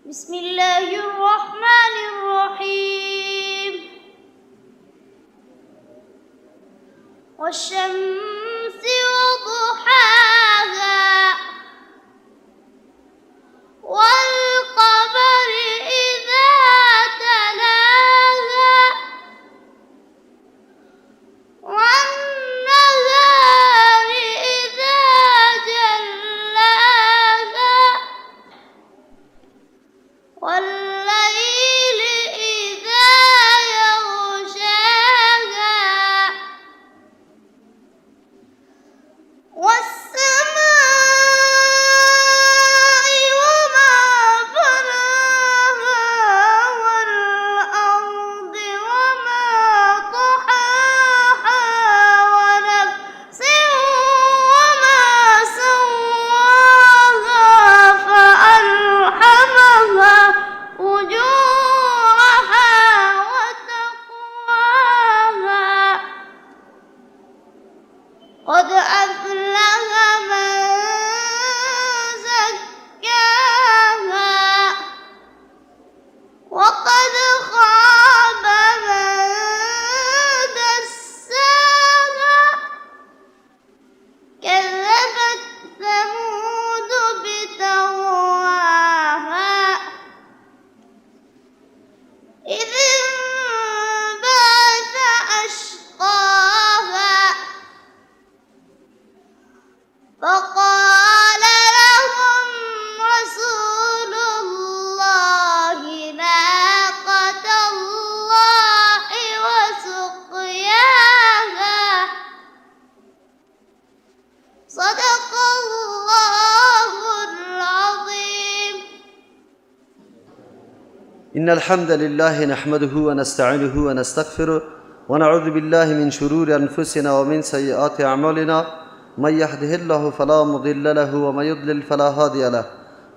بسم الله الرحمن الرحيم. والشمس وضحاها والقمر إذا تلاها والنهار إذا جلاها والليل إذا يغشاها والسماء وما بناها والأرض وما طحاها ونفس وما سواها فألهمها فجورها وتقواها. قد أفلح من زكاها وقد خاب من دساها. كذبت ثمود بطغواها إذ انبعث أشقاها فقال لهم رسول الله ناقة الله وسقياها. صدق الله العظيم. إن الحمد لله نحمده ونستعينه ونستغفره ونعوذ بالله من شرور أنفسنا ومن سيئات أعمالنا. من يهده الله فلا مضل له ومن يضلل فلا هادي له.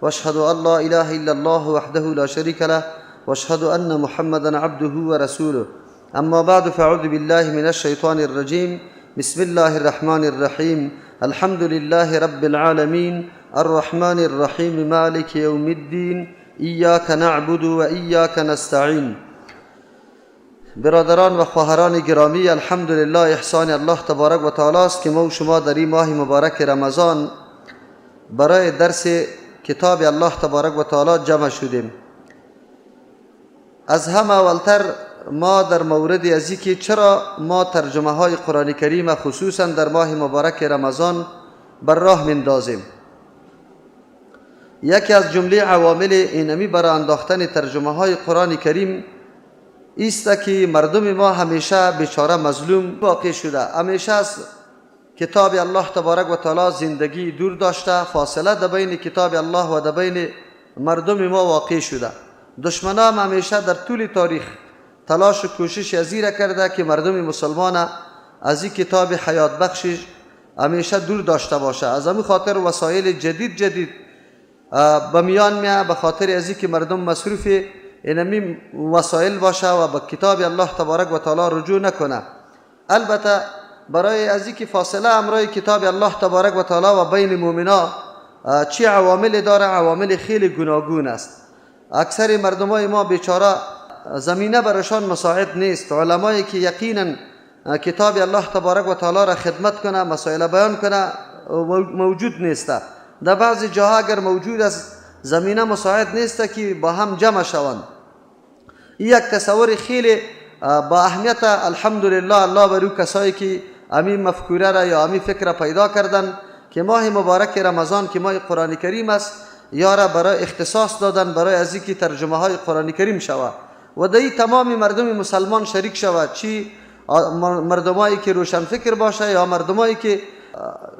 واشهد أن لا إله إلا الله وحده لا شريك له واشهد أن محمدا عبده ورسوله. أما بعد، فأعوذ بالله من الشيطان الرجيم. بسم الله الرحمن الرحيم. الحمد لله رب العالمين الرحمن الرحيم مالك يوم الدين إياك نعبد وإياك نستعين. برادران و خواهران گرامی، الحمدلله احسان الله تبارک و تعالی است که ما و شما در این ماه مبارک رمضان برای درس کتاب الله تبارک و تعالی جمع شدیم. از همه اولتر ما در مورد ازی که چرا ما ترجمه های قرآن کریم خصوصا در ماه مبارک رمضان بر راه مندازیم، یکی از جمله عوامل اینمی برای انداختن ترجمه های قرآن کریم ایست که مردم ما همیشه بیچاره مظلوم واقع شده، همیشه از کتاب الله تبارک و تعالی زندگی دور داشته، فاصله در بین کتاب الله و در بین مردم ما واقع شده. دشمنان همیشه در طول تاریخ تلاش و کوشش ازی را کرده که مردم مسلمان از این کتاب حیات بخش همیشه دور داشته باشه. از همین خاطر وسایل جدید جدید به میان میاد، به خاطر ازی که مردم مصروف اینمی وسایل باشه و به کتاب الله تبارک و تعالی رجوع نکنه. البته برای ازی که فاصله امرای کتاب الله تبارک و تعالی و بین مؤمنا چی عوامل داره، عوامل خیلی گوناگون است. اکثر مردمای ما بیچاره زمینه برشان مساعد نیست. علمایی که یقینا کتاب الله تبارک و تعالی را خدمت کنه، مسائل بیان کنه، موجود نیست. در بعضی جاها اگر موجود است، زمینه مساعد نیست که با هم جمع شوند. یک تصور خیلی با اهمیت. الحمدلله الله برو کسایی که امی مفکوره را یا امی فکر را پیدا کردن که ماه مبارک رمضان که ماه قرآن کریم است یا را برای اختصاص دادن برای از که ترجمه های قرآن کریم شود و در تمام مردم مسلمان شریک شود، چی مردمایی که روشن فکر باشه یا مردمایی که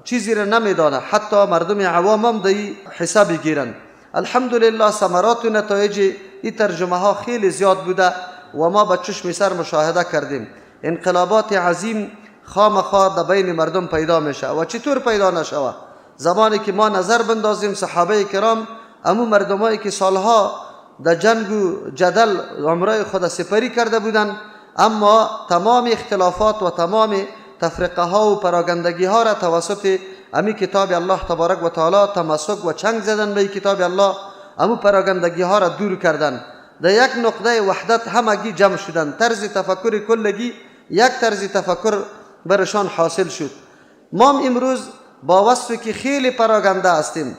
چیزی را نمیدانه، حتی مردم عوام هم در حساب گیرند. الحمدلله ثمرات و نتایج این ترجمه ها خیلی زیاد بوده و ما با چشم سر مشاهده کردیم. انقلابات عظیم خامخا در بین مردم پیدا میشه و چطور پیدا نشوه؟ زمانی که ما نظر بندازیم صحابه کرام، امو مردمایی که سالها در جنگ و جدل عمرای خود سپری کرده بودند، اما تمام اختلافات و تمام تفرقه ها و پراگندگی ها را توسط امی کتاب الله تبارک و تعالی تمسک و چنگ زدن به کتاب الله، امو پراگندگی ها را دور کردن، در یک نقطه وحدت همگی جمع شدن، طرز تفکر کلگی یک طرز تفکر برشان حاصل شد. ما امروز با وصفی که خیلی پراگنده هستیم،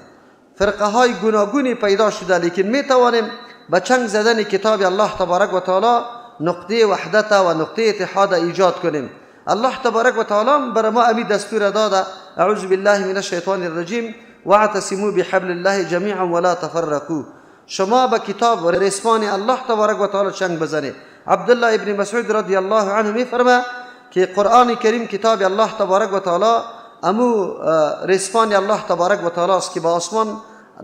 فرقه های گوناگونی پیدا شده، لیکن می توانیم با چنگ زدن کتاب الله تبارک و تعالی نقطه وحدت و نقطه اتحاد ایجاد کنیم. الله تبارک و تعالی بر ما امی دستور داده، اعوذ بالله من الشیطان الرجیم واعتصموا بحبل الله جمیعا ولا تفرقوا. شما به کتاب و رسمان الله تبارک و تعالی چنگ بزنید. عبدالله ابن مسعود رضی الله عنه میفرما که قرآن کریم کتاب الله تبارک و تعالی امو رسمان الله تبارک و تعالی است که با آسمان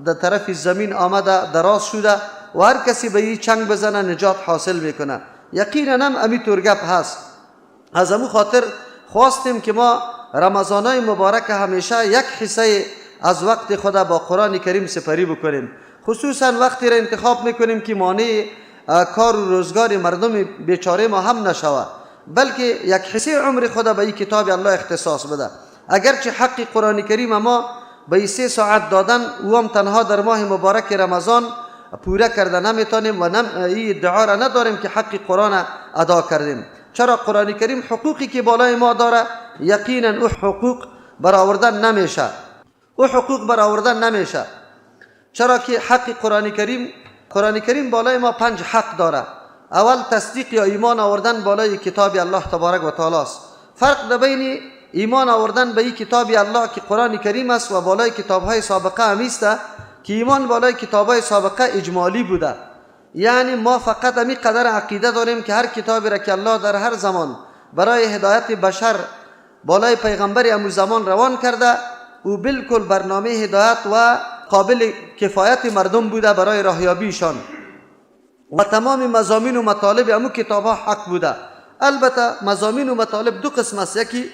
در طرف زمین آمده دراز شده و هر کسی به این چنگ بزنه نجات حاصل میکنه. یقینا هم امی طور گپ هست. از امو خاطر خواستیم که ما رمضانای مبارک همیشه یک حصه از وقت خود با قرآن کریم سپری بکنیم، خصوصا وقتی را انتخاب میکنیم که مانع کار و روزگار مردم بیچاره ما هم نشوه، بلکه یک حصه عمر خود به این کتاب الله اختصاص بده. اگرچه حق قرآن کریم ما به 3 ساعت دادن او هم تنها در ماه مبارک رمضان پوره کرده نمیتونیم و این ادعا را نداریم که حق قرآن ادا کردیم. چرا قرآن کریم حقوقی که بالای ما داره یقینا او حقوق برآوردن نمیشه، او حقوق برآوردن نمیشه. چرا که حق قرآن کریم، قرآن کریم بالای ما 5 حق داره. اول تصدیق یا ایمان آوردن بالای کتاب الله تبارک و تعالی است. فرق در بین ایمان آوردن به این کتاب الله که قرآن کریم است و بالای کتاب‌های سابقه هم است که ایمان بالای کتاب‌های سابقه اجمالی بوده، یعنی ما فقط همی قدر عقیده داریم که هر کتابی را که الله در هر زمان برای هدایت بشر بالای پیغمبر امو زمان روان کرده، او بالکل برنامه هدایت و قابل کفایت مردم بوده برای راهیابیشان و تمام مضامین و مطالب امو کتاب‌ها حق بوده. البته مضامین و مطالب 2 قسم است، یکی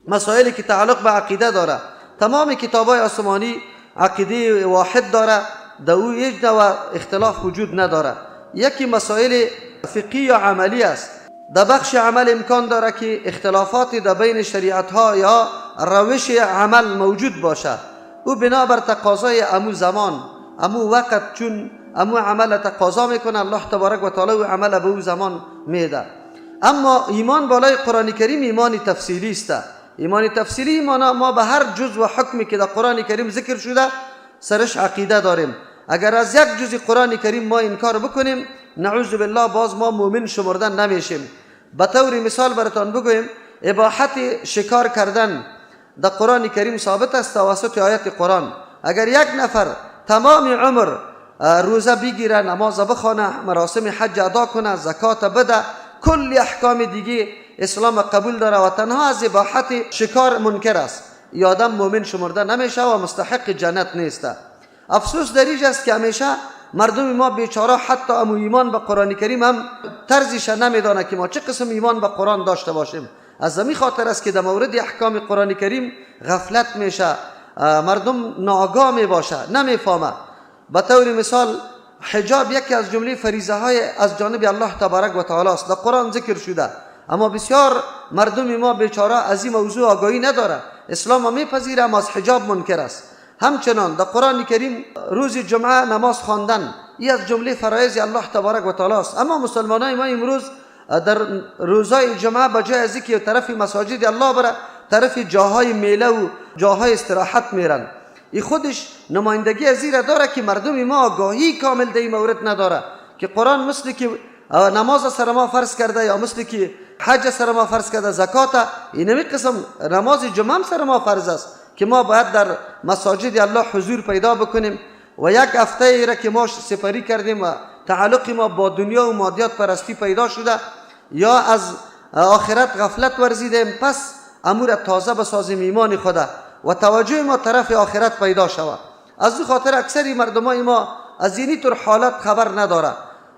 مسائلی که تعلق به عقیده داره، تمام کتاب‌های آسمانی عقیده واحد داره، در او هیچ نوع اختلاف وجود نداره. یکی مسائل فقهی یا عملی است، در بخش عمل امکان داره که اختلافات در بین شریعت‌ها یا روش عمل موجود باشه، او بنابر تقاضای امو زمان امو وقت، چون امو عمل تقاضا میکنه الله تبارک و تعالی او عمل به او زمان میده. اما ایمان بالای قرآن کریم ایمان تفصیلی است. ایمان تفصیلی ایمان ما به هر جز و حکمی که در قرآن کریم ذکر شده سرش عقیده داریم. اگر از یک جز قرآن کریم ما انکار بکنیم نعوذ بالله باز ما مؤمن شمردن نمیشیم. به طور مثال براتان بگویم، اباحت شکار کردن در قرآن کریم ثابت است توسط آیت قرآن. اگر یک نفر تمام عمر روزه بگیره، نماز بخوانه، مراسم حج ادا کنه، زکات بده، کل احکام دیگه اسلام قبول داره و تنها از اباحت شکار منکر است، ای آدم مؤمن شمرده نمیشه و مستحق جنت نیست. افسوس در اینجا است که همیشه مردم ما بیچاره حتی امو ایمان به قرآن کریم هم طرزش نمیدانه که ما چه قسم ایمان به قرآن داشته باشیم. از همین خاطر است که در مورد احکام قرآن کریم غفلت میشه، مردم ناآگاه میباشه، نمیفهمه. به طور مثال حجاب یکی از جمله فریضه های از جانب الله تبارک و تعالی است، در قرآن ذکر شده، اما بسیار مردم ما بیچاره از این موضوع آگاهی نداره، اسلام میپذیره اما از حجاب منکر است. همچنان در قرآن کریم روز جمعه نماز خواندن ای از جمله فرایض الله تبارک و تعالی است، اما مسلمانای ما امروز در روزای جمعه به جای از اینکه طرف مساجد الله بره، طرف جاهای میله و جاهای استراحت میرن. ای خودش نمایندگی از این داره که مردم ما آگاهی کامل در این مورد نداره که قرآن مثل که نماز سر ما فرض کرده یا مثل که حج سر ما فرض کرده، زکات، اینمی قسم نماز جمعه هم سر ما فرض است که ما باید در مساجد الله حضور پیدا بکنیم و یک هفته ای را که ما سپری کردیم و تعلق ما با دنیا و مادیات پرستی پیدا شده یا از آخرت غفلت ورزیدیم، پس امور تازه بسازیم ایمان خدا و توجه ما طرف آخرت پیدا شود. از او خاطر اکثری مردمای ما از اینی طور حالت خبر نداره.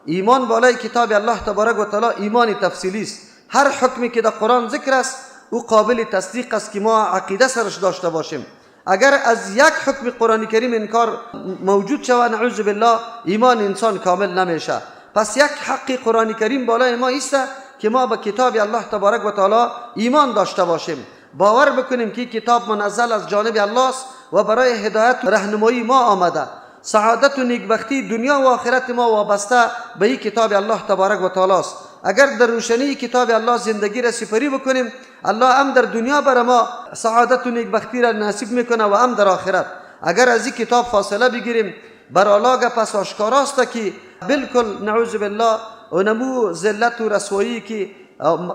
ایمان بالای کتاب الله تبارک و تعالی ایمان تفصیلی است. هر حکمی که در قرآن ذکر است او قابل تصدیق است که ما عقیده سرش داشته باشیم. اگر از یک حکم قرآن کریم انکار موجود شود نعوذ بالله ایمان انسان کامل نمیشه. پس یک حق قرآن کریم بالای ما است که ما به کتاب الله تبارک و تعالی ایمان داشته باشیم، باور بکنیم که کتاب منزل از جانب الله است و برای هدایت رهنمایی ما آمده. سعادت و نیکبختی دنیا و آخرت ما وابسته به این کتاب الله تبارک و تعالی است. اگر در روشنی کتاب الله زندگی را سپری بکنیم، الله هم در دنیا بر ما سعادت و نیکبختی را نصیب میکنه و هم در آخرت. اگر از این کتاب فاصله بگیریم، بر پس آشکاراست که بالکل نعوذ بالله اونمو ذلت و رسوایی که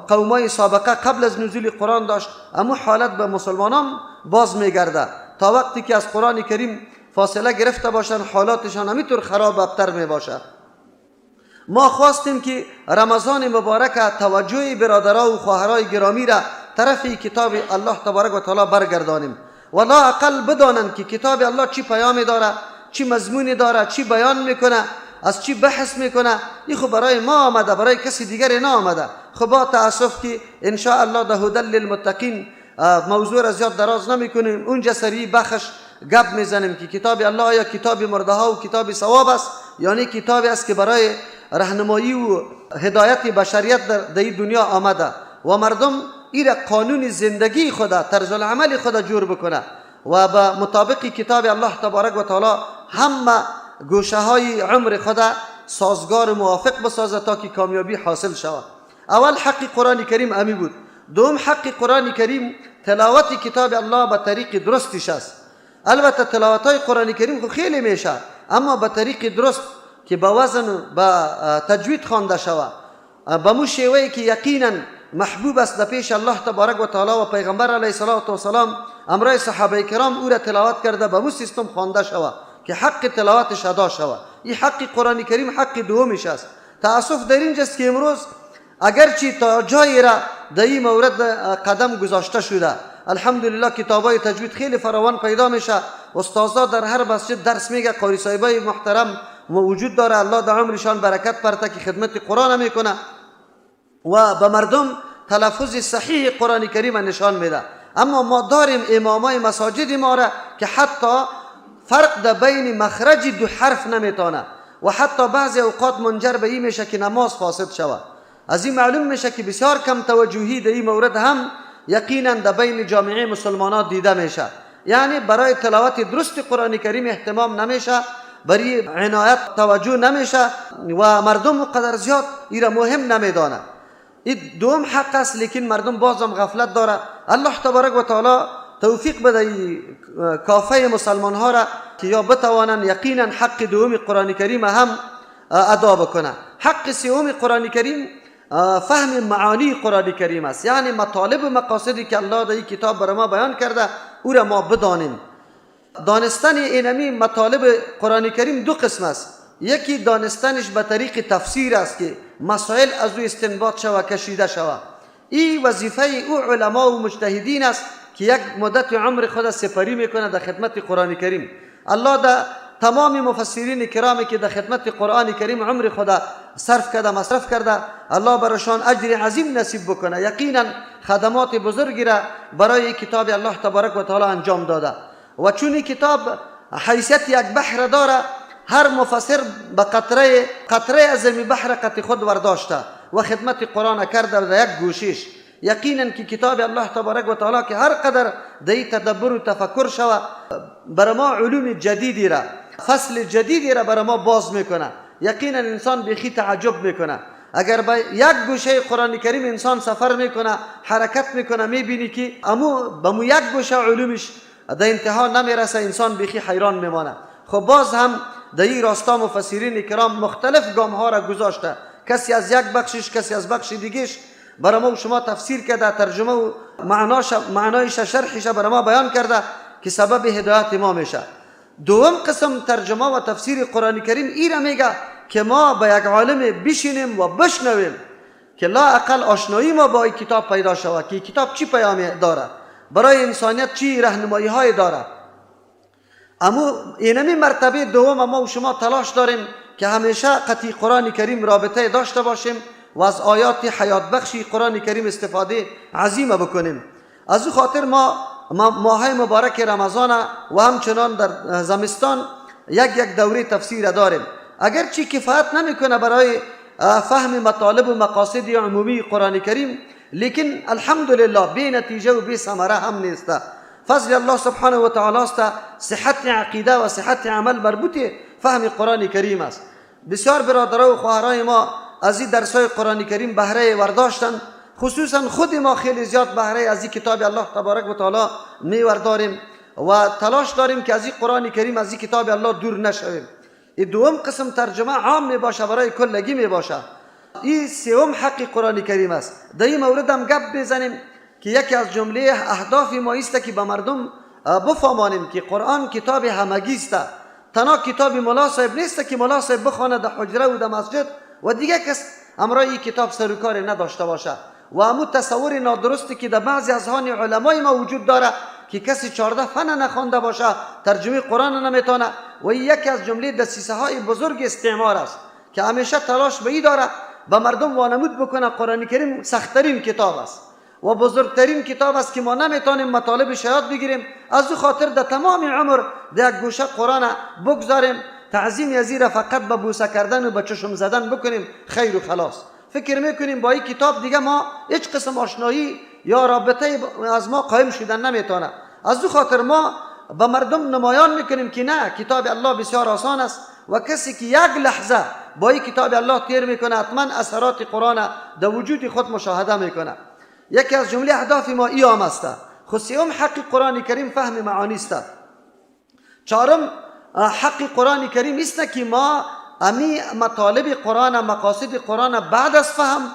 قومای سابقه قبل از نزول قرآن داشت، امو حالت به مسلمانان باز میگرده. تا وقتی که از قرآن کریم فاصله گرفته باشن، حالاتشان همینطور خراب ابتر میباشه. ما خواستیم که رمضان مبارک توجه برادرها و خواهرای گرامی را طرف کتاب الله تبارک و تعالی برگردانیم و لا اقل بدانند که کتاب الله چی پیامی داره، چی مضمونی داره، چی بیان میکنه، از چی بحث میکنه. این خب برای ما آمده، برای کسی دیگری نه آمده. خب با تاسف که ان شاء الله ده هدی للمتقین موضوع را زیاد دراز نمیکنیم، اونجا سری بخش گپ میزنیم که کتاب الله آیا کتاب مرده ها و کتاب ثواب است، یعنی کتابی است که برای راهنمایی و هدایت بشریت در این دنیا آمده و مردم ایره قانون زندگی خدا، طرز العمل خدا جور بکنه و به مطابق کتاب الله تبارک و تعالی همه گوشه های عمر خدا سازگار موافق بسازه تا که کامیابی حاصل شود. اول حق قرآن کریم امی بود. دوم حق قرآن کریم تلاوت کتاب الله به طریق درستش است. البته تلاوت های قرآن کریم خو خیلی میشه، اما به طریق درست که با وزن و با تجوید خوانده شود، به مو شیوهی که یقینا محبوب است در پیش الله تبارک و تعالی و پیغمبر علیه الصلاة والسلام امرای صحابه کرام او را تلاوت کرده، به مو سیستم خوانده شود که حق تلاوتش ادا شود. این حق قرآن کریم حق دومش است. تاسف در اینجاست که امروز اگرچه تا جایی را در این مورد قدم گذاشته شده، الحمدلله کتابای تجوید خیلی فراوان پیدا میشه، استادا در هر مسجد درس میگه، قاری صاحبای محترم وجود داره، الله در عمرشان برکت پرته که خدمت قرآن میکنه و به مردم تلفظ صحیح قرآن کریم نشان میده. اما ما داریم امامای مساجد ما را که حتی فرق در بین مخرج دو حرف نمیتونه و حتی بعضی اوقات منجر به این میشه که نماز فاسد شود. از این معلوم میشه که بسیار کم توجهی در این مورد هم یقینا در بین جامعه مسلمانات دیده میشه. یعنی برای تلاوت درست قرآن کریم اهتمام نمیشه، برای عنایت توجه نمیشه و مردم قدر زیاد ایرا مهم نمیدانه. این دوم حق است، لیکن مردم بازم غفلت داره. الله تبارک و تعالی توفیق بده کافه مسلمان ها را که یا بتوانند یقینا حق دوم قرآن کریم هم ادا بکنه. حق سوم قرآن کریم فهم معانی قرآن کریم است، یعنی مطالب و مقاصدی که الله در این کتاب برای ما بیان کرده او را ما بدانیم. دانستن اینمی مطالب قرآن کریم دو قسم است. یکی دانستنش به طریق تفسیر است که مسائل از او استنباط شود، کشیده شود. این وظیفه او علما و مجتهدین است که یک مدت عمر خود سپری میکنه در خدمت قرآن کریم. الله در تمام مفسرین کرامی که در خدمت قرآن کریم عمر خود صرف کرده، مصرف کرده، الله برشان اجر عظیم نصیب بکنه. یقینا خدمات بزرگی را برای کتاب الله تبارک و تعالی انجام داده و چون کتاب حیثیت یک بحر داره، هر مفسر به قطره قطره از این بحر قطع خود ورداشته و خدمت قرآن کرده در یک گوشش. یقینا که کتاب الله تبارک و تعالی که هر قدر در تدبر و تفکر شوه، بر ما علوم جدیدی را، فصل جدیدی را بر ما باز میکنه. یقینا انسان بیخی تعجب میکنه. اگر به یک گوشه قرآن کریم انسان سفر میکنه، حرکت میکنه، میبینی که امو به مو یک گوشه علومش در انتها نمیرسه، انسان بیخی حیران میمانه. خب باز هم در این راستا مفسرین کرام مختلف گام ها را گذاشته، کسی از یک بخشش، کسی از بخش دیگهش برای ما و شما تفسیر کرده، ترجمه و معنایش، شرحش برای ما بیان کرده که سبب هدایت ما میشه. دوم قسم ترجمه و تفسیر قرآن کریم ای را میگه که ما به یک عالم بشینیم و بشنویم که لا اقل آشنایی ما با این کتاب پیدا شود که کتاب چی پیامی داره، برای انسانیت چی راهنمایی های داره. اما اینمی مرتبه دوم ما و شما تلاش داریم که همیشه قطعی قرآن کریم رابطه داشته باشیم و از آیات حیات بخشی قرآن کریم استفاده عظیم بکنیم. از او خاطر ما ماه مبارک رمضان و همچنان در زمستان یک دوره تفسیر داریم. اگرچه کفایت نمیکنه برای فهم مطالب و مقاصد عمومی قرآن کریم، لیکن الحمدلله بی نتیجه و بی ثمره هم نیست. فضل الله سبحانه و تعالی است. صحت عقیده و صحت عمل مربوط فهم قرآن کریم است. بسیار برادرها و خواهرای ما از این درسای قرآن کریم بهره ورداشتن، خصوصا خود ما خیلی زیاد بهره از این کتاب الله تبارک و تعالی می ورداریم و تلاش داریم که از این قرآن کریم، از این کتاب الله دور نشویم. این دوم قسم ترجمه عام می باشه، برای کلگی می باشه. این سوم حق قرآن کریم است. در این مورد هم گپ بزنیم که یکی از جمله اهداف ما است که به مردم بفهمانیم که قرآن کتاب همگی است، تنها کتاب ملا صاحب نیست که ملا صاحب بخواند در حجره و در مسجد و دیگه کس امرای این کتاب سر و کار نداشته باشه. و امو تصور نادرستی که در بعضی از هان علمای ما وجود داره که کسی 14 فن نخوانده باشه ترجمه قرآن نمیتونه، و این یکی از جمله دسیسه های بزرگ استعمار است که همیشه تلاش به این داره به مردم وانمود بکنه قرآن کریم سختترین کتاب است و بزرگترین کتاب است که ما نمیتونیم مطالب یاد بگیریم. از او خاطر در تمام عمر در یک گوشه قرآن بگذاریم، تعظیم از را فقط به بوسه کردن و به چشم زدن بکنیم، خیر و خلاص. فکر میکنیم با این کتاب دیگه ما هیچ قسم آشنایی یا رابطه از ما قایم شدن نمیتونه. از او خاطر ما به مردم نمایان میکنیم که نه، کتاب الله بسیار آسان است و کسی که یک لحظه با این کتاب الله تیر میکنه حتما اثرات قرآن در وجود خود مشاهده میکنه. یکی از جمله اهداف ما ای هم است. خو سوم حق قرآن کریم فهم معانی است. چهارم حق قرآن کریم است که ما امی مطالب قرآن، مقاصد قرآن بعد از فهم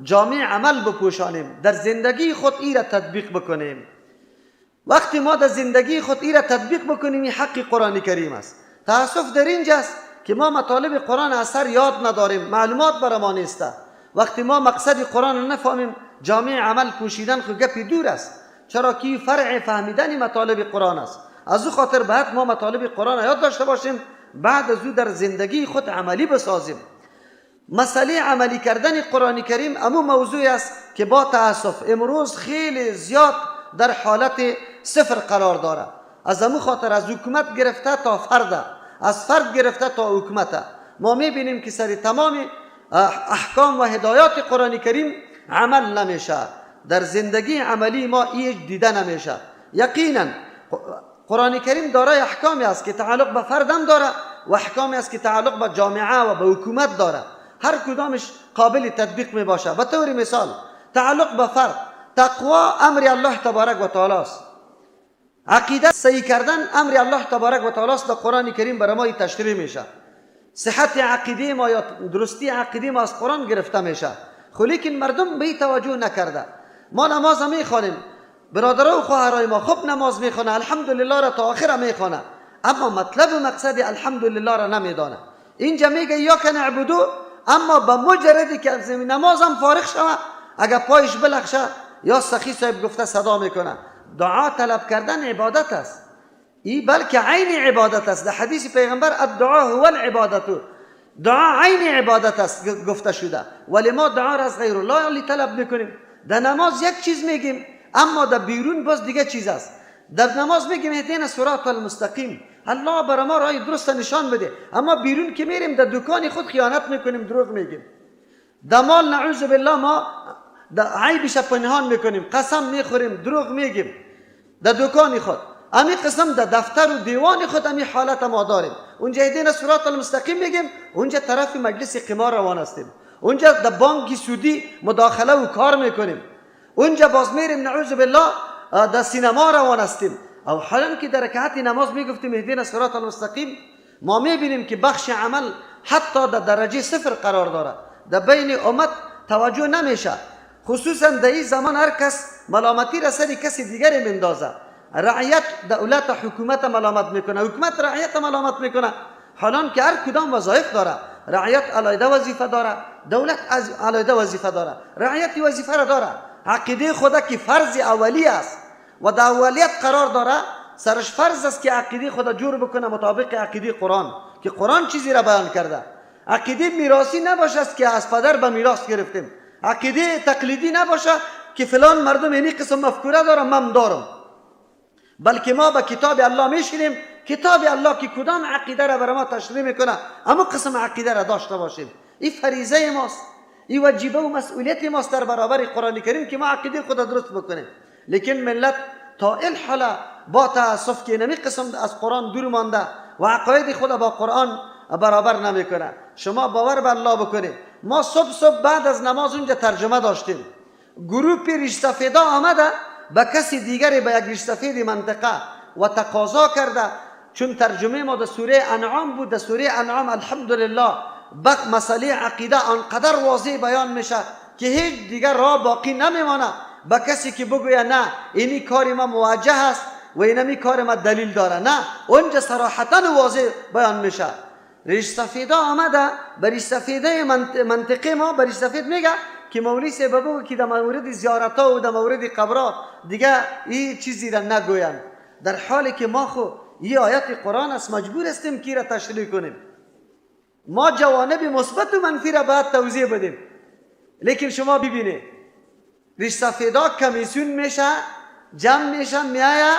جامع عمل بپوشانیم، در زندگی خود ای را تطبیق بکنیم. وقتی ما در زندگی خود ای را تطبیق بکنیم، این حق قرآن کریم است. تاسف در اینجاست که ما مطالب قرآن اثر یاد نداریم، معلومات بر ما نیست. وقتی ما مقصد قرآن نفهمیم، جامع عمل پوشیدن خو گپی دور است، چرا که فرع فهمیدن مطالب قرآن است. از او خاطر باید ما مطالب قرآن یاد داشته باشیم، بعد از او در زندگی خود عملی بسازیم. مسئله عملی کردن قرآن کریم امو موضوعی است که با تاسف امروز خیلی زیاد در حالت صفر قرار داره. از امو خاطر از حکومت گرفته تا فرد، از فرد گرفته تا حکومت، ما میبینیم که سر تمام احکام و هدایات قرآن کریم عمل نمیشه، در زندگی عملی ما ایج دیده نمیشه. یقینا قرآن کریم دارای احکامی است که تعلق به فردم داره و احکامی است که تعلق به جامعه و به حکومت داره، هر کدامش قابل تطبیق می باشه. به طور مثال تعلق به فرد، تقوا امر الله تبارک و تعالی است، عقیده صحیح کردن امر الله تبارک و تعالی است، در قرآن کریم برای ما تشریح میشه. صحت عقیده ما یا درستی عقیده ما از قرآن گرفته میشه، خو لیکن مردم به توجه نکرده. ما نماز میخوانیم، برادرها و خواهرای ما خوب نماز میخوانه، الحمدلله را تا آخر میخوانه، اما مطلب و مقصد الحمدلله را نمیدانه. اینجا میگه ایاک نعبدو، اما به مجردی که از نمازم فارغ شوه، اگر پایش بلخشه یا سخی صاحب گفته صدا میکنه. دعا طلب کردن عبادت است، ای بلکه عین عبادت است. در حدیث پیغمبر الدعا هو العبادت، دعا عین عبادت است گفته شده، ولی ما دعا را از غیر الله طلب میکنیم. در نماز یک چیز میگیم، اما در بیرون باز دیگه چیز است. در نماز میگیم اهدنا الصراط المستقیم، الله برای ما راه درست نشان بده، اما بیرون که میریم در دکان خود خیانت میکنیم، دروغ میگیم، در مال نعوذ بالله ما در عیبش پنهان میکنیم، قسم میخوریم، دروغ میگیم در دکان خود. امی قسم در دفتر و دیوان خود امی حالت ما داریم. اونجا اهدنا الصراط المستقیم میگیم، اونجا طرف مجلس قمار روان هستیم، اونجا در بانک سودی مداخله و کار میکنیم، اونجا باز میریم نعوذ بالله در سینما روان هستیم. او حالا که در رکعت نماز میگفتیم اهدنا الصراط المستقیم، ما میبینیم که بخش عمل حتی در درجه صفر قرار داره، در بین امت توجه نمیشه. خصوصا در این زمان هر کس ملامتی را سر کسی دیگری مندازه. رعیت دولت حکومت ملامت میکنه، حکومت رعیت ملامت میکنه، حالان که هر کدام وظایف داره. رعیت علیحده وظیفه داره، دولت از علیحده وظیفه داره، رعیت وظیفه را داره. عقیده خدا که فرض اولی است و در اولیت قرار داره، سرش فرض است که عقیده خدا جور بکنه مطابق عقیده قرآن، که قرآن چیزی را بیان کرده. عقیده میراثی نباشه است که از پدر به میراث گرفتیم، عقیده تقلیدی نباشه که فلان مردم اینی قسم مفکوره داره من دارم، بلکه ما به کتاب الله میشینیم، کتاب الله که کدام عقیده را برای ما تشریح میکنه اما قسم عقیده را داشته باشیم. این فریضه ماست، این وجیبه و مسئولیت ماست در برابر قرآن کریم که ما عقیده خود را درست بکنیم. لیکن ملت تا این حالا با تاسف که نمی قسم از قرآن دور مانده و عقاید خود با قرآن برابر نمیکنه. شما باور به الله بکنید، ما صبح بعد از نماز اونجا ترجمه داشتیم، گروپ ریش سفیدا آمده به کسی دیگری، به یک ریش سفید منطقه و تقاضا کرده، چون ترجمه ما در سوره انعام بود، در سوره انعام الحمدلله بخ مسئله عقیده آنقدر واضح بیان میشه که هیچ دیگر راه باقی نمیمانه به کسی که بگویه نه اینی کار ما موجه است و اینمی کار ما دلیل داره، نه، اونجا صراحتا واضح بیان میشه. ریش سفیدا آمده به ریش سفیده منطقه ما، به ریش سفید میگه که مولوی صاحب بگو که در مورد زیارت ها و در مورد قبرها دیگه این چیزی را نگویند، در حالی که ما خو این آیت قرآن است، مجبور هستیم که را تشریح کنیم. ما جوانب مثبت و منفی را باید توضیح بدیم. لیکن شما ببینید ریش سفیدا کمیسیون میشه، جمع میشه، میایه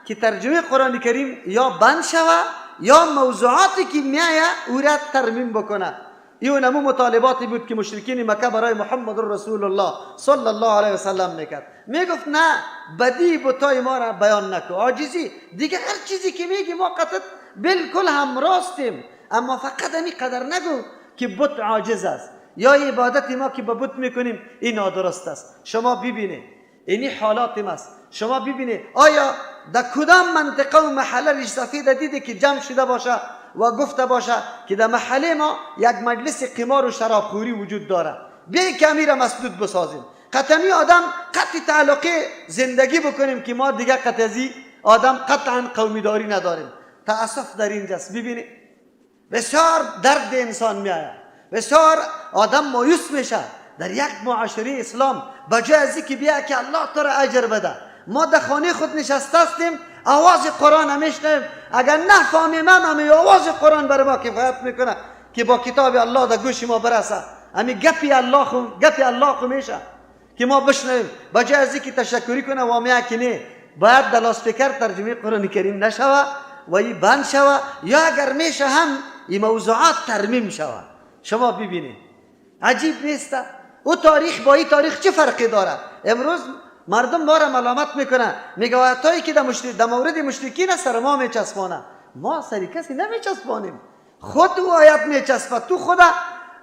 که ترجمه قرآن کریم یا بند شوه یا موضوعاتی که میایه او را ترمیم بکنه. این نمو مطالباتی بود که مشرکین مکه برای محمد رسول الله صلی الله علیه وسلم میکرد. میگفت نه، بدی بتای ما را بیان نکن، عاجزی دیگه هر چیزی که میگی ما قطعا بالکل هم راستیم، اما فقط همی قدر نگو که بت عاجز است یا عبادت ما که به بت میکنیم این نادرست است. شما ببینید اینی حالات ماست. شما ببینید آیا در کدام منطقه و محله ریش سفید دیده که جمع شده باشه و گفته باشه که در محله ما یک مجلس قمار و شرابخوری وجود داره، بیای که امیر مسدود بسازیم، قطعی آدم قطع تعلقه زندگی بکنیم که ما دیگه قطعی آدم قطعا قومیداری نداریم. تاسف در اینجاست. ببینید بسیار درد انسان میآید، بسیار آدم مایوس میشه در یک معاشره اسلام. بجای از اینکه بیا که الله تو را اجر بده، ما در خانه خود نشسته هستیم، آواز قرآن میشنویم، اگر نفهمیم هم آواز قرآن برای ما کفایت میکنه که با کتاب الله در گوش ما برسه، همی گپی الله خو گپی الله خو میشه که ما بشنویم. بجای از اینکه تشکری کنه و میگه که نه، باید در لاسپیکر ترجمه قرآن کریم نشوه و ای بند شوه، یا اگر میشه هم این موضوعات ترمیم شوه. شما ببینید عجیب نیست؟ او تاریخ با این تاریخ چه فرقی داره؟ امروز مردم ما را ملامت میکنه، میگه آیتایی که در مورد مشرکین سر ما میچسبانه. ما سر کسی نمیچسبانیم، خود او آیت میچسبه، تو خود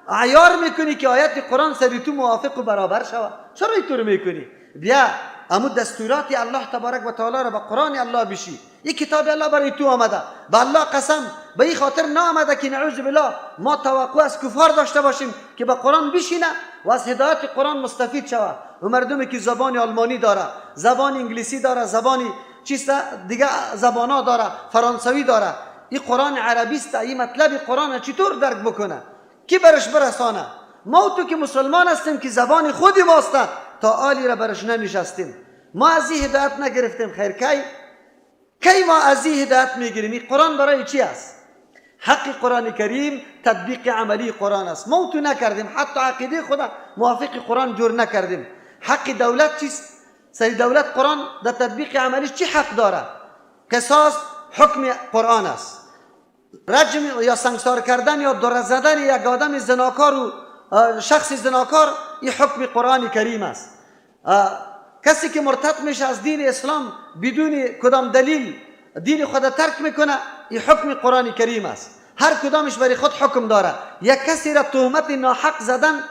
عیار میکنی که آیت قرآن سر تو موافق و برابر شوه. چرا اینطور میکنی؟ بیا امو دستورات الله تبارک و تعالی را به قرآن الله بشی. این کتاب الله برای تو آمده، به الله قسم به این خاطر نآمده که نعوذ بالله ما توقع از کفار داشته باشیم که به قرآن بشینه و از هدایت قرآن مستفید شوه. و مردمی که زبان آلمانی داره، زبان انگلیسی داره، زبان چیست دیگه زبانا داره، فرانسوی داره، این قرآن عربی است، این مطلب قرآن چطور درک بکنه؟ کی برش برسانه؟ ما تو که مسلمان هستیم که زبان خودی ماست، تا آلی را برش ننشستیم، ما از این هدایت نگرفتیم. خیر کی ما از این هدایت میگیریم؟ این قرآن برای چی است؟ حق قرآن کریم تطبیق عملی قرآن است. ما تو نکردیم، حتی عقیده خدا موافق قرآن جور نکردیم. حق دولت چیست؟ سری دولت قرآن در تطبیق عملیش چی حق داره؟ قصاص حکم قرآن است. رجم یا سنگسار کردن یا دره زدن یک آدم زناکار و شخص زناکار، این حکم قرآن کریم است. کسی که مرتد میشه از دین اسلام بدون کدام دلیل دین خود ترک میکنه، این حکم قرآن کریم است. هر کدامش برای خود حکم داره. یک کسی را تهمت ناحق زدن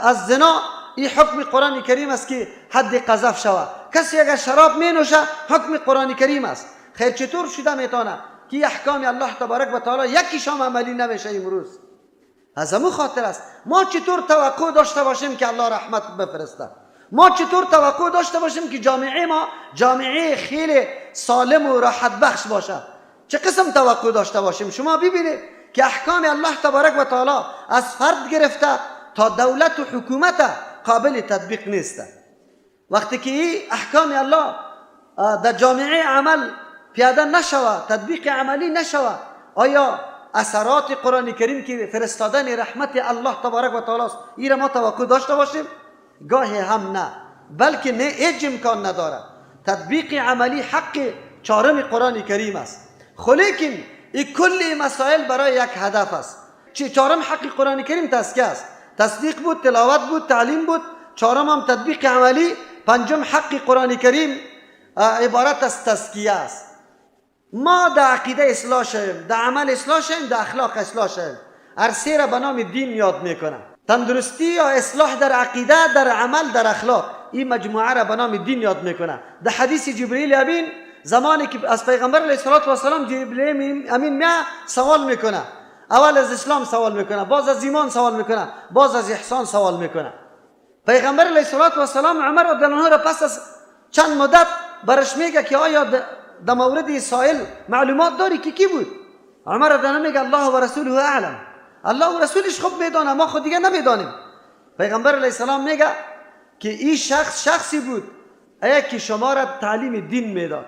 از زنا، این حکم قرآن کریم است که حد قذف شوه. کسی اگر شراب می نوشه، حکم قرآن کریم است. خیر چطور شده میتونه که احکام الله تبارک و تعالی یکیش هم عملی نمیشه امروز؟ از همون خاطر است ما چطور توقع داشته باشیم که الله رحمت بفرسته؟ ما چطور توقع داشته باشیم که جامعه ما جامعه خیلی سالم و راحت بخش باشه؟ چه قسم توقع داشته باشیم؟ شما ببینید که احکام الله تبارک و تعالی از فرد گرفته تا دولت و حکومت قابل تطبیق نیست. وقتی که این احکام الله در جامعه عمل پیاده نشوه، تطبیق عملی نشوه، آیا اثرات قرآن کریم که فرستادن رحمت الله تبارک و تعالی است، این را ما توقع داشته باشیم؟ گاهی هم نه، بلکه نه، هیچ امکان نداره. تطبیق عملی حق چهارم قرآن کریم است. لیکن این کل مسائل برای یک هدف است. چه چهارم حق قرآن کریم تزکیه است، تصدیق بود، تلاوت بود، تعلیم بود، چهارم هم تطبیق عملی، پنجم حق قرآن کریم عبارت از تزکیه است. ما در عقیده اصلاح شویم، در عمل اصلاح شویم، در اخلاق اصلاح شویم. هر سه را به نام دین یاد میکنه. تندرستی یا اصلاح در عقیده، در عمل، در اخلاق، این مجموعه را به نام دین یاد میکنه. در حدیث جبرئیل امین، زمانی که از پیغمبر علیه الصلاة والسلام جبرئیل امین میاد سوال میکنه، اول از اسلام سوال میکنه، باز از ایمان سوال میکنه، باز از احسان سوال میکنه. پیغمبر علیه الصلاة والسلام عمر رضی الله عنه را پس از چند مدت برش میگه که آیا در مورد سائل معلومات داری که کی بود؟ عمر رضی الله عنه میگه الله و رسوله اعلم، الله و رسولش خوب میدانه، ما خود دیگه نمیدانیم. پیغمبر علیه السلام میگه که این شخص شخصی بود ای که شما را تعلیم دین میداد.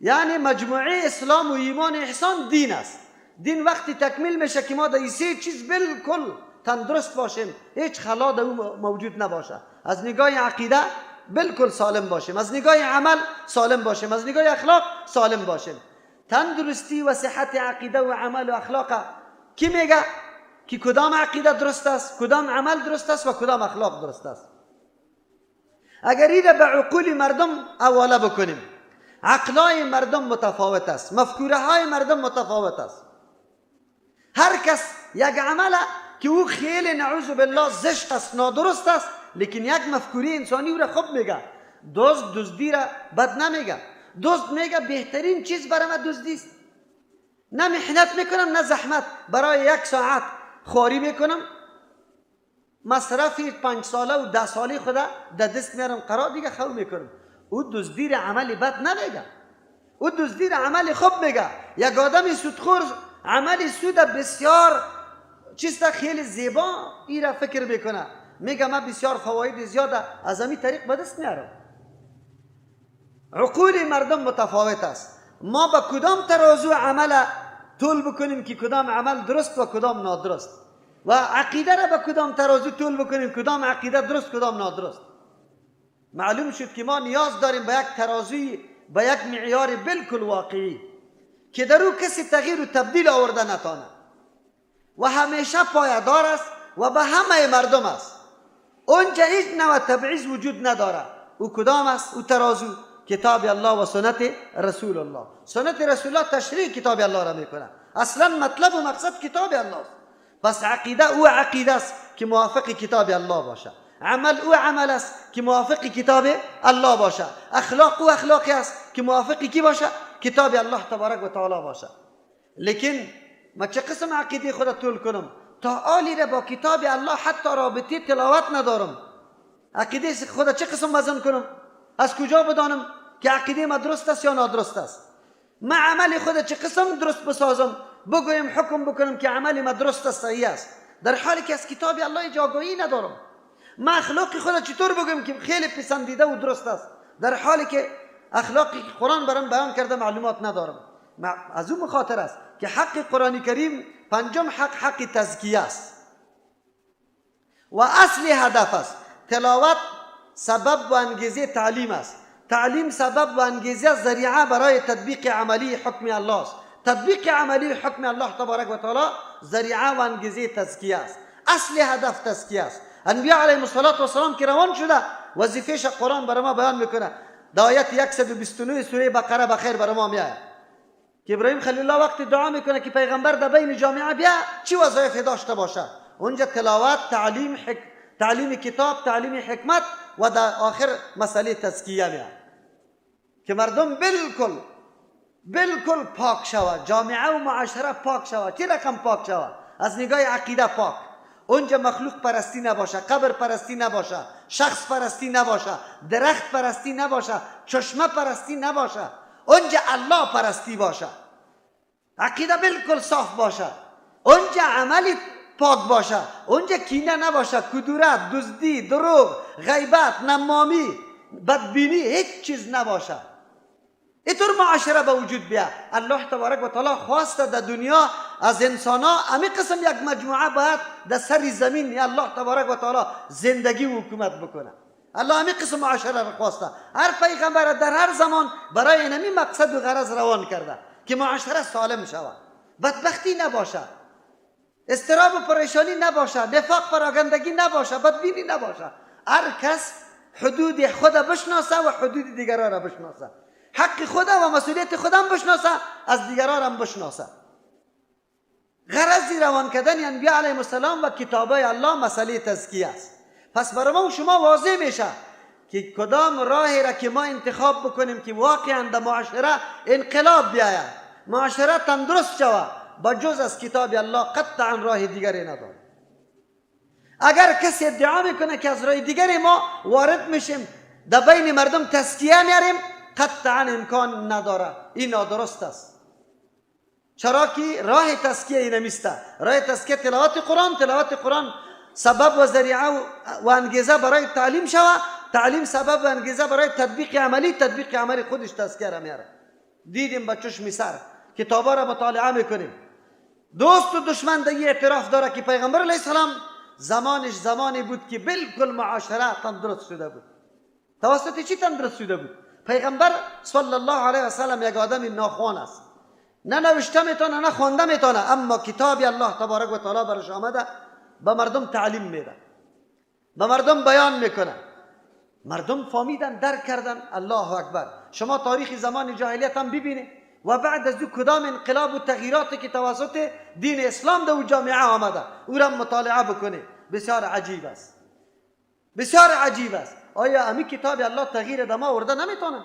یعنی مجموعه اسلام و ایمان و احسان دین است. دین وقتی تکمیل میشه که ما در این سه چیز بالکل تندرست باشیم، هیچ خلا در او موجود نباشه. از نگاه عقیده بالکل سالم باشیم، از نگاه عمل سالم باشیم، از نگاه اخلاق سالم باشیم. تندرستی و صحت عقیده و عمل و اخلاق کی میگه که کدام عقیده درست است، کدام عمل درست است و کدام اخلاق درست است؟ اگر این را به عقول مردم حواله بکنیم، عقلای مردم متفاوت است، مفکوره های مردم متفاوت است. هر کس یک عمل که او خیلی نعوذ بالله زشت است، نادرست است، لیکن یک مفکوره انسانی او را خوب میگه. دزد دزدی را بد نمیگه، دزد میگه بهترین چیز برای من دزدی است، نه محنت میکنم نه زحمت، برای یک ساعت خواری میکنم، مصرف 5 ساله و 10 ساله خدا در دست میارم، قرار دیگه خو میکنم. او دزدی را عمل بد نمیگه، او دزدی را عمل خوب میگه. یک آدم سودخور عمل سود بسیار چیز خیلی زیبا ای را فکر میکنه، میگه من بسیار فواید زیاد از همین طریق به دست میارم. عقول مردم متفاوت است. ما با کدام ترازو عمل طول بکنیم که کدام عمل درست و کدام نادرست، و عقیده را با کدام ترازو طول بکنیم کدام عقیده درست کدام نادرست؟ معلوم شد که ما نیاز داریم به یک ترازوی، به یک معیار بالکل واقعی که در او کسی تغییر و تبدیل آورده نتانه و همیشه پایدار است و به همه مردم است. اونجا هیچ نوع تبعیض وجود نداره. او کدام است؟ او ترازو کتاب الله و سنت رسول الله. سنت رسول الله تشریح کتاب الله را میکنه. اصلا مطلب و مقصد کتاب الله است. پس عقیده او عقیده است که موافق کتاب الله باشه، عمل او عمل است که موافق کتاب الله باشه، اخلاق او اخلاقی است که موافق کی باشه؟ کتاب الله تبارک و تعالی باشه. لیکن ما چه قسم عقیده خود طول کنم تا آلی را با کتاب الله حتی رابطه تلاوت ندارم؟ عقیده خود چه قسم وزن کنم؟ از کجا بدانم که عقیده ما درست است یا نادرست است؟ ما عمل خود چه قسم درست بسازم بگویم حکم بکنم که عمل ما درست است صحیح است، در حالی که از کتاب الله آگاهی ندارم؟ ما اخلاق خود چطور بگویم که خیلی پسندیده و درست است، در حالی که اخلاقی که قرآن برام بیان کرده معلومات ندارم؟ از اون مخاطر است که حق قرآن کریم پنجم حق، حق تزکیه است و اصل هدف است. تلاوت سبب و انگیزه تعلیم است، تعلیم سبب و انگیزه ذریعه برای تطبیق عملی حکم الله است، تطبیق عملی حکم الله تبارک و تعالی ذریعه و انگیزه تزکیه است. اصل هدف تزکیه است. انبیاء علیهم الصلاة والسلام که روان شده وظیفه‌ش قرآن برای ما بیان میکنه. در آیت 129 سوره بقره بخیر برای ما میاد که ابراهیم خلیل الله وقتی دعا میکنه که پیغمبر در بین جامعه بیا چی وظایف داشته باشه، اونجا تلاوت، تعلیم، تعلیم کتاب، تعلیم حکمت و در آخر مسئله تزکیه میاد که مردم بالکل بالکل پاک شود، جامعه و معاشره پاک شود. چه رقم پاک شود؟ از نگاه عقیده پاک، اونجا مخلوق پرستی نباشه، قبر پرستی نباشه، شخص پرستی نباشه، درخت پرستی نباشه، چشمه پرستی نباشه، اونجا الله پرستی باشه، عقیده بالکل صاف باشه، اونجا عملی پاک باشه، اونجا کینه نباشه، کدورت، دزدی، دروغ، غیبت، نمامی، بدبینی، هیچ چیز نباشه. اینطور معاشره به وجود بیا. الله تبارک و تعالی خواسته در دنیا از انسان ها امی قسم یک مجموعه باید در سر زمین یا الله تبارک و تعالی زندگی و حکومت بکنه. الله امی قسم معاشره را خواسته. هر پیغمبر در هر زمان برای اینمی مقصد و غرض روان کرده که معاشره سالم شود، بدبختی نباشه، اضطراب و پریشانی نباشه، نفاق پراگندگی نباشه، بدبینی نباشه. هر کس حدود خود بشناسه و حدود دیگران را بشناسه، حق خود و مسئولیت خودم بشناسه، از دیگران هم بشناسه. غرض روان کردن انبیاء علیهم السلام و کتابای الله مسئله تزکیه است. پس برای ما و شما واضح میشه که کدام راهی را که ما انتخاب بکنیم که واقعا در معاشره انقلاب بیاید، معاشره تندرست شود، با جز از کتاب الله قطعا راه دیگری نداره. اگر کسی ادعا میکنه که از راه دیگری ما وارد میشیم در بین مردم تزکیه میاریم، قطعا امکان نداره، این نادرست است. چرا که راه تزکیه این نیست. راه تزکیه تلاوت قرآن، تلاوت قرآن سبب و ذریعه و انگیزه برای تعلیم شوه، تعلیم سبب و انگیزه برای تطبیق عملی، تطبیق عملی خودش تزکیه را میاره. دیدیم با چشم سر، کتابا را مطالعه میکنیم، دوست و دشمن دیگه اعتراف داره که پیغمبر علیه السلام زمانش زمانی بود که بالکل معاشره تندرست شده بود. توسط چی تندرست شده بود؟ پیغمبر صلی الله علیه و سلم یک آدم ناخوان است، نه نوشته میتونه نه خوانده میتونه، اما کتاب الله تبارک و تعالی برش آمده، به مردم تعلیم میده، به مردم بیان میکنه، مردم فهمیدن، درک کردن. الله اکبر. شما تاریخ زمان جاهلیت هم ببینید و بعد از او کدام انقلاب و تغییراتی که توسط دین اسلام در جامعه آمده او را مطالعه بکنید، بسیار عجیب است، بسیار عجیب است. آیا امی کتاب الله تغییر در ما آورده نمیتونه؟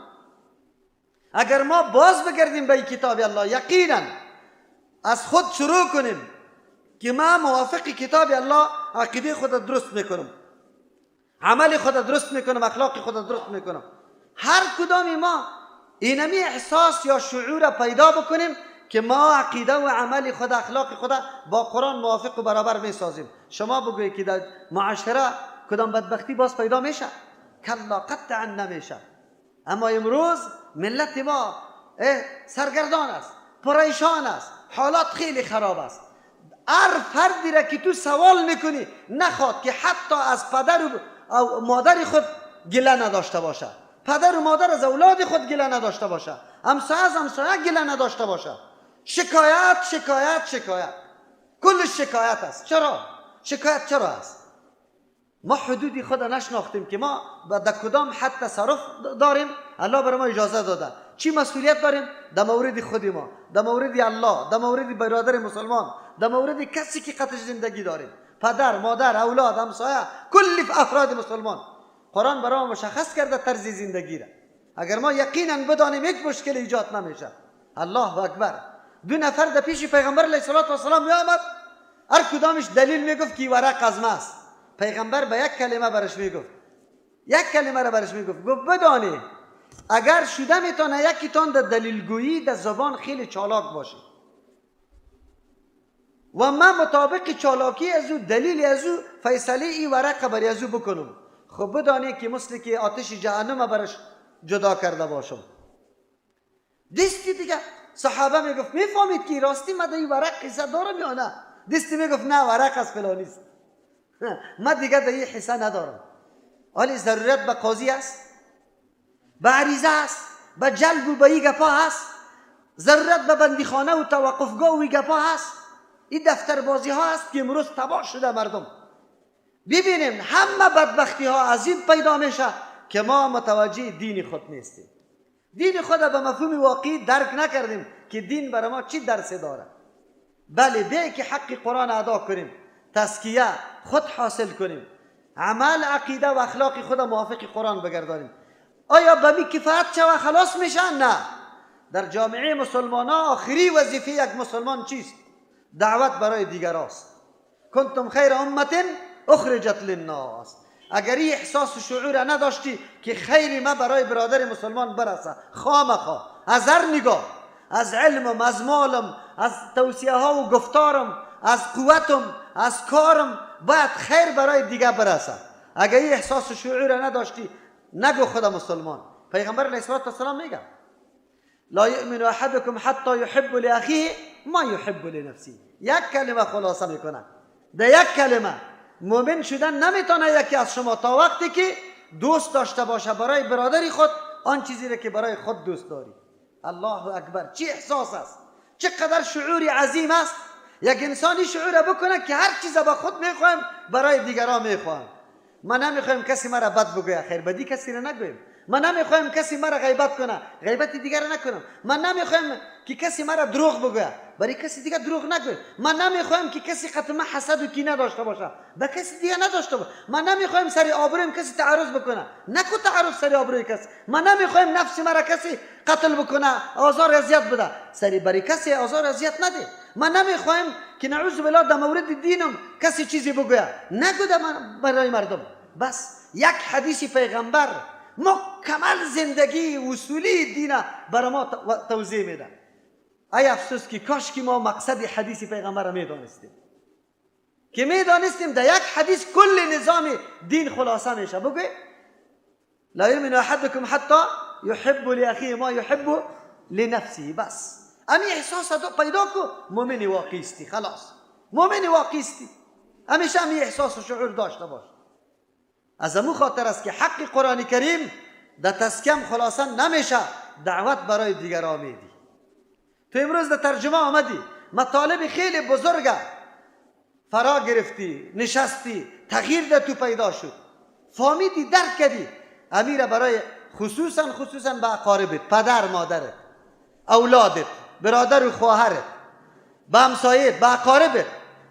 اگر ما باز بگردیم به کتاب الله، یقینا از خود شروع کنیم که ما موافق کتاب الله عقیده خود درست میکنم، عمل خود درست میکنم، اخلاق خود درست میکنم، هر کدام ما اینمی احساس یا شعور پیدا بکنیم که ما عقیده و عمل خود، اخلاق خود با قرآن موافق و برابر میسازیم. شما بگویید که در معاشره کدام بدبختی باز پیدا میشه؟ کلا، قطعا نمیشه. اما امروز ملت ما سرگردان است، پریشان است، حالات خیلی خراب است. هر فردی را که تو سوال میکنی نخواد که حتی از پدر و مادر خود گله نداشته باشه، پدر و مادر از اولاد خود گله نداشته باشه، همسایه از همسایه گله نداشته باشه. شکایت، شکایت، شکایت، کل شکایت است. چرا؟ شکایت چرا است؟ ما حدودی خود نشناختیم که ما در کدام حد تصرف داریم. الله برای ما اجازه داده، چی مسئولیت داریم در مورد خود ما، در مورد الله، در مورد برادر مسلمان، در مورد کسی که قطع زندگی داریم، پدر، مادر، اولاد، همسایه، کل افراد مسلمان. قرآن برای ما مشخص کرده طرز زندگی را. اگر ما یقینا بدانیم یک مشکل ایجاد نمیشه. الله اکبر. دو نفر در پیش پیغمبر علیه الصلاة والسلام می آمد، هر کدامش دلیل میگفت که ورق از ما است. پیغمبر به یک کلمه برش میگفت، یک کلمه را برش میگفت، گفت بدانی اگر شده میتونه یکیتان در دلیلگویی در زبان خیلی چالاک باشه و من مطابق چالاکی از او دلیل از او فیصله ای ورقه بر از او بکنم، خب بدانی که مثل که آتش جهنم برش جدا کرده باشم. دستی دیگه صحابه میگفت میفهمید که راستی من در این ورق قصه دارم یا نه؟ دستی میگفت نه، ورق از فلانی است، من دیگه در این حصه ندارم. حالی ضرورت به قاضی است، به عریضه است، به جلب و به این گپا هست، ضرورت به بندیخانه و توقفگاه و این گپا هست. این دفتر بازی ها است که امروز تباه شده مردم. ببینیم همه بدبختی ها از این پیدا میشه که ما متوجه دین خود نیستیم. دین خود به مفهوم واقعی درک نکردیم که دین برای ما چی درس داره. بله، بیای که حق قرآن ادا کنیم، تزکیه خود حاصل کنیم، عمل، عقیده و اخلاق خود موافق قرآن بگردانیم. آیا به می کفایت شوه خلاص میشه؟ نه. در جامعه مسلمان ها آخری وظیفه یک مسلمان چیست؟ دعوت برای دیگراست. کنتم خیر امت اخرجت للناس. اگر این احساس و شعور نداشتی که خیر ما برای برادر مسلمان برسه، خامخا از هر نگاه، از علمم، از مالم، از توصیه ها و گفتارم، از قوتم، از کارم، باید خیر برای دیگه برسه. اگر این احساس و شعور نداشتی نگو خدا مسلمان. پیغمبر علیه الصلاة والسلام میگه لا یؤمن احدکم حتی یحب لاخیه ما یحب لنفسه. یک کلمه خلاصه میکنه، در یک کلمه مؤمن شدن نمیتونه یکی از شما تا وقتی که دوست داشته باشه برای برادری خود آن چیزی را که برای خود دوست داری. الله اکبر، چه احساس است، چقدر شعور عظیم است یک انسانی شعور بکنه که هر چیز با خود میخوایم برای دیگران میخوایم. ما نمیخوایم کسی مرا بد بگوید، خیر بدی کسی را نگویم. ما نمیخوایم کسی مرا غیبت کنه، غیبت دیگر نکنم. ما نمیخوایم که کسی مرا دروغ بگوید، برای کسی دیگه دروغ نگویم. ما نمیخوایم که کسی قطعا حسد و کینه داشته باشه، به کسی دیگه نداشته باشه. ما نمیخوایم سر آبرویم کسی تعرض بکنه، نکو تعرض سر آبروی کسی. ما نمیخوایم نفس مرا کسی قتل بکنه، آزار اذیت بده، سر برای کسی آزار اذیت نده. ما نمیخوایم که نعوذ بالله در مورد دینم کسی چیزی بگوید، نگو برای مردم. بس یک حدیث پیغمبر مکمل زندگی اصولی دین برای ما توضیح میده. ای افسوس که کاش که ما مقصد حدیث پیغمبر را میدانستیم، که میدانستیم در یک حدیث کل نظام دین خلاصه میشه. بگوی لا یؤمن احدکم حتی یحب لاخیه ما یحب لنفسه. بس امی احساس پیدا کو، مؤمن واقعی استی، خلاص مؤمن واقعی استی. همیشه امی احساس و شعور داشته باش. از امو خاطر است که حق قرآن کریم در تسکم خلاصه نمیشه، دعوت برای دیگران میدی. تو امروز در ترجمه آمدی، مطالب خیلی بزرگه فرا گرفتی، نشستی، تغییر در تو پیدا شد، فهمیدی، درک کردی. امیر برای خصوصا به اقاربت، پدر مادرت، اولادت، برادر و خواهرت، به همسایت، به اقاربت،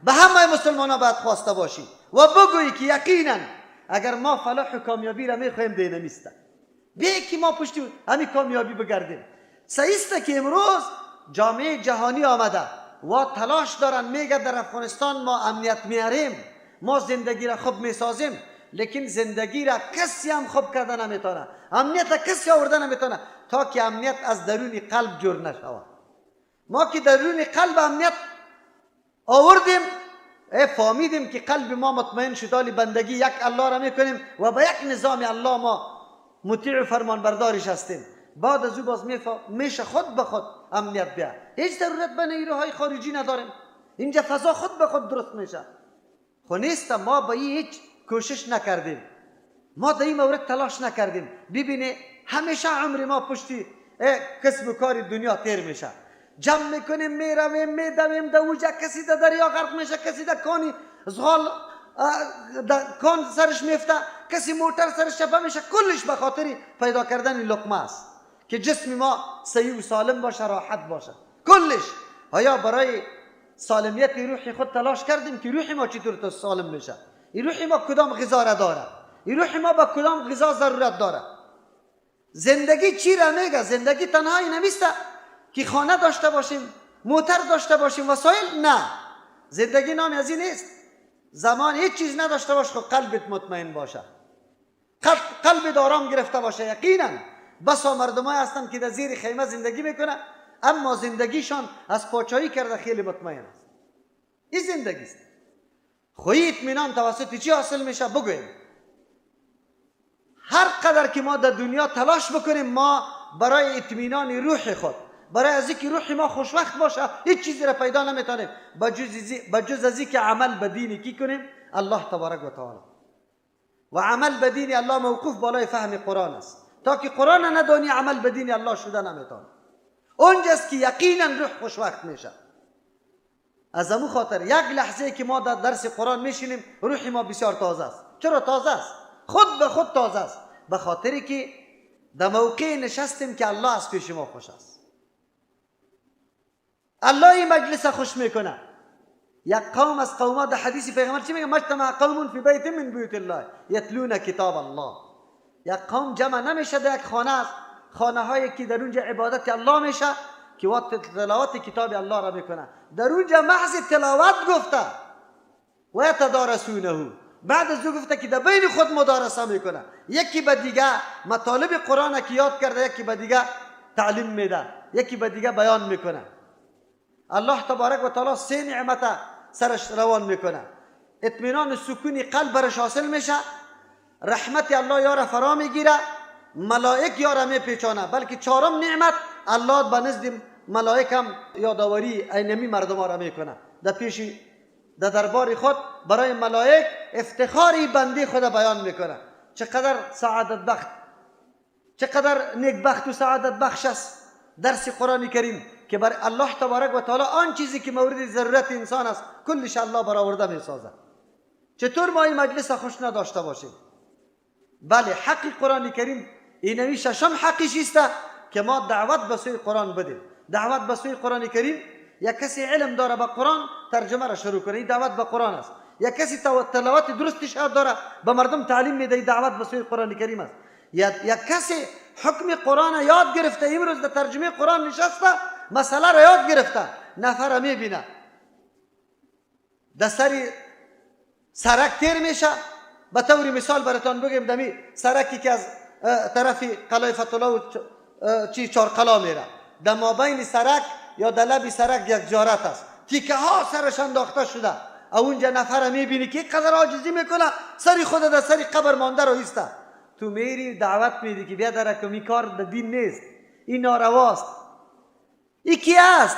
به همه مسلمان ها باید خواسته باشی و بگویی که یقینا اگر ما فلاح و کامیابی را میخوایم دینمیسته بی که ما پشتی همین کامیابی بگردیم. صحیح که امروز جامعه جهانی آمده و تلاش دارن، میگه در افغانستان ما امنیت میاریم، ما زندگی را خوب میسازیم، لیکن زندگی را کسی هم خوب کرده نمیتونه، امنیت کسی آورده نمیتونه تا که امنیت از درون قلب جور نشود. ما که درون قلب امنیت آوردیم، فهمیدیم که قلب ما مطمئن شد، حالی بندگی یک الله را میکنیم و به یک نظام الله ما مطیع و فرمانبردارش هستیم. بعد از او باز میشه خود به خود امنیت بیا. هیچ ضرورت به نیروهای خارجی نداریم، اینجا فضا خود به خود درست میشه. خو نیست، ما به هیچ کوشش نکردیم، ما در این مورد تلاش نکردیم. ببینه همیشه عمر ما پشتی کسب و کار دنیا تیر میشه، جمع میکنیم، میرویم، میدویم، در اوجه کسی در دریا غرق میشه، کسی در کانی زغال در کان سرش میفته، کسی موتر سرش چپه میشه. کلش به خاطر پیدا کردن لقمه است که جسم ما صحیح و سالم باشه، راحت باشه. کلش آیا برای سالمیت روح خود تلاش کردیم که روح ما چطور سالم میشه؟ این روح ما کدام غذا را داره؟ این روح ما با کدام غذا ضرورت داره؟ زندگی چی را میگه؟ زندگی تنهایی نمیسته که خانه داشته باشیم، موتر داشته باشیم، وسایل. نه، زندگی نام از این نیست. زمان هیچ چیز نداشته باش، خب قلبت مطمئن باشه، قلبت آرام گرفته باشه. یقینا بسا مردمای هستن که در زیر خیمه زندگی میکنه، اما زندگیشان از پاچایی کرده خیلی مطمئن است. این زندگی است. خوی اطمینان توسط چی حاصل میشه؟ بگویم هر قدر که ما در دنیا تلاش بکنیم، ما برای اطمینان روح خود، برای از اینکه روح ما خوشوقت باشه، هیچ چیزی را پیدا نمیتونیم بجز از اینکه عمل به دین کی کنیم؟ الله تبارک و تعالی. و عمل به دین الله موقوف بالای فهم قرآن است. تا که قرآن ندانی عمل به دین الله شده نمیتونه. اونجاست که یقینا روح خوشوقت میشه. از امو خاطر یک لحظه که ما در درس قرآن میشینیم، روح ما بسیار تازه است. چرا تازه است؟ خود به خود تازه است، به خاطری که در موقع نشستیم که الله از پیش ما خوش است. الله این مجلس خوش میکنه. یک قوم از قوما در حدیث پیغمبر چی میگه؟ مجتمع قوم فی بیت من بیوت الله یتلون کتاب الله. یک قوم جمع نمیشه در یک خانه است، خانه هایی که در اونجا عبادت الله میشه که وقت تلاوت کتاب الله را میکنه، در اونجا محض تلاوت گفته و یتدارسونه، بعد از او گفته که در بین خود مدارسه میکنه، یکی به دیگه مطالب قرآن که یاد کرده، یکی به دیگه تعلیم میده، یکی به دیگه بیان میکنه. الله تبارک و تعالی سه نعمت سرش روان میکنه: اطمینان و سکون قلب برش حاصل میشه، رحمت الله یاره فرا میگیره، ملائک یاره میپیچانه، بلکه چهارم نعمت الله به نزد ملائک هم یادآوری اینمی مردم را میکنه. در پیش در دربار خود برای ملائک افتخاری بنده خود بیان میکنه. چقدر سعادت بخت، چقدر نیکبخت و سعادت بخش است درس قرآن کریم که بر الله تبارک و تعالی آن چیزی که مورد ضرورت انسان است کلش الله برآورده میسازد. چطور ما این مجلس خوش نداشته باشیم؟ بله، حق قرآن کریم اینمی ششم حقش است که ما دعوت به سوی قرآن بدیم. دعوت به سوی قرآن کریم، یک کسی علم داره به قرآن، ترجمه را شروع کنه، این دعوت به قرآن است. یک کسی تلاوت درستش داره، به مردم تعلیم میده، دعوت به سوی قرآن کریم است. یک کسی حکم قرآن یاد گرفته، امروز در ترجمه قرآن نشسته، مسئله را یاد گرفته، نفر میبینه در سر سرک تیر میشه. به طور مثال براتان بگیم، دمی سرکی که از طرف قلعه فتح و چی چارقلا میره، در مابین سرک یا در لب سرک یک جارت است، تیکه ها سرش انداخته شده. اونجا نفر میبینی که قدر عاجزی میکنه، سری خود در سری قبر مانده رو ایسته. تو میری دعوت میدی که بیا در کمی کار در دین نیست، این نارواست. این کی است؟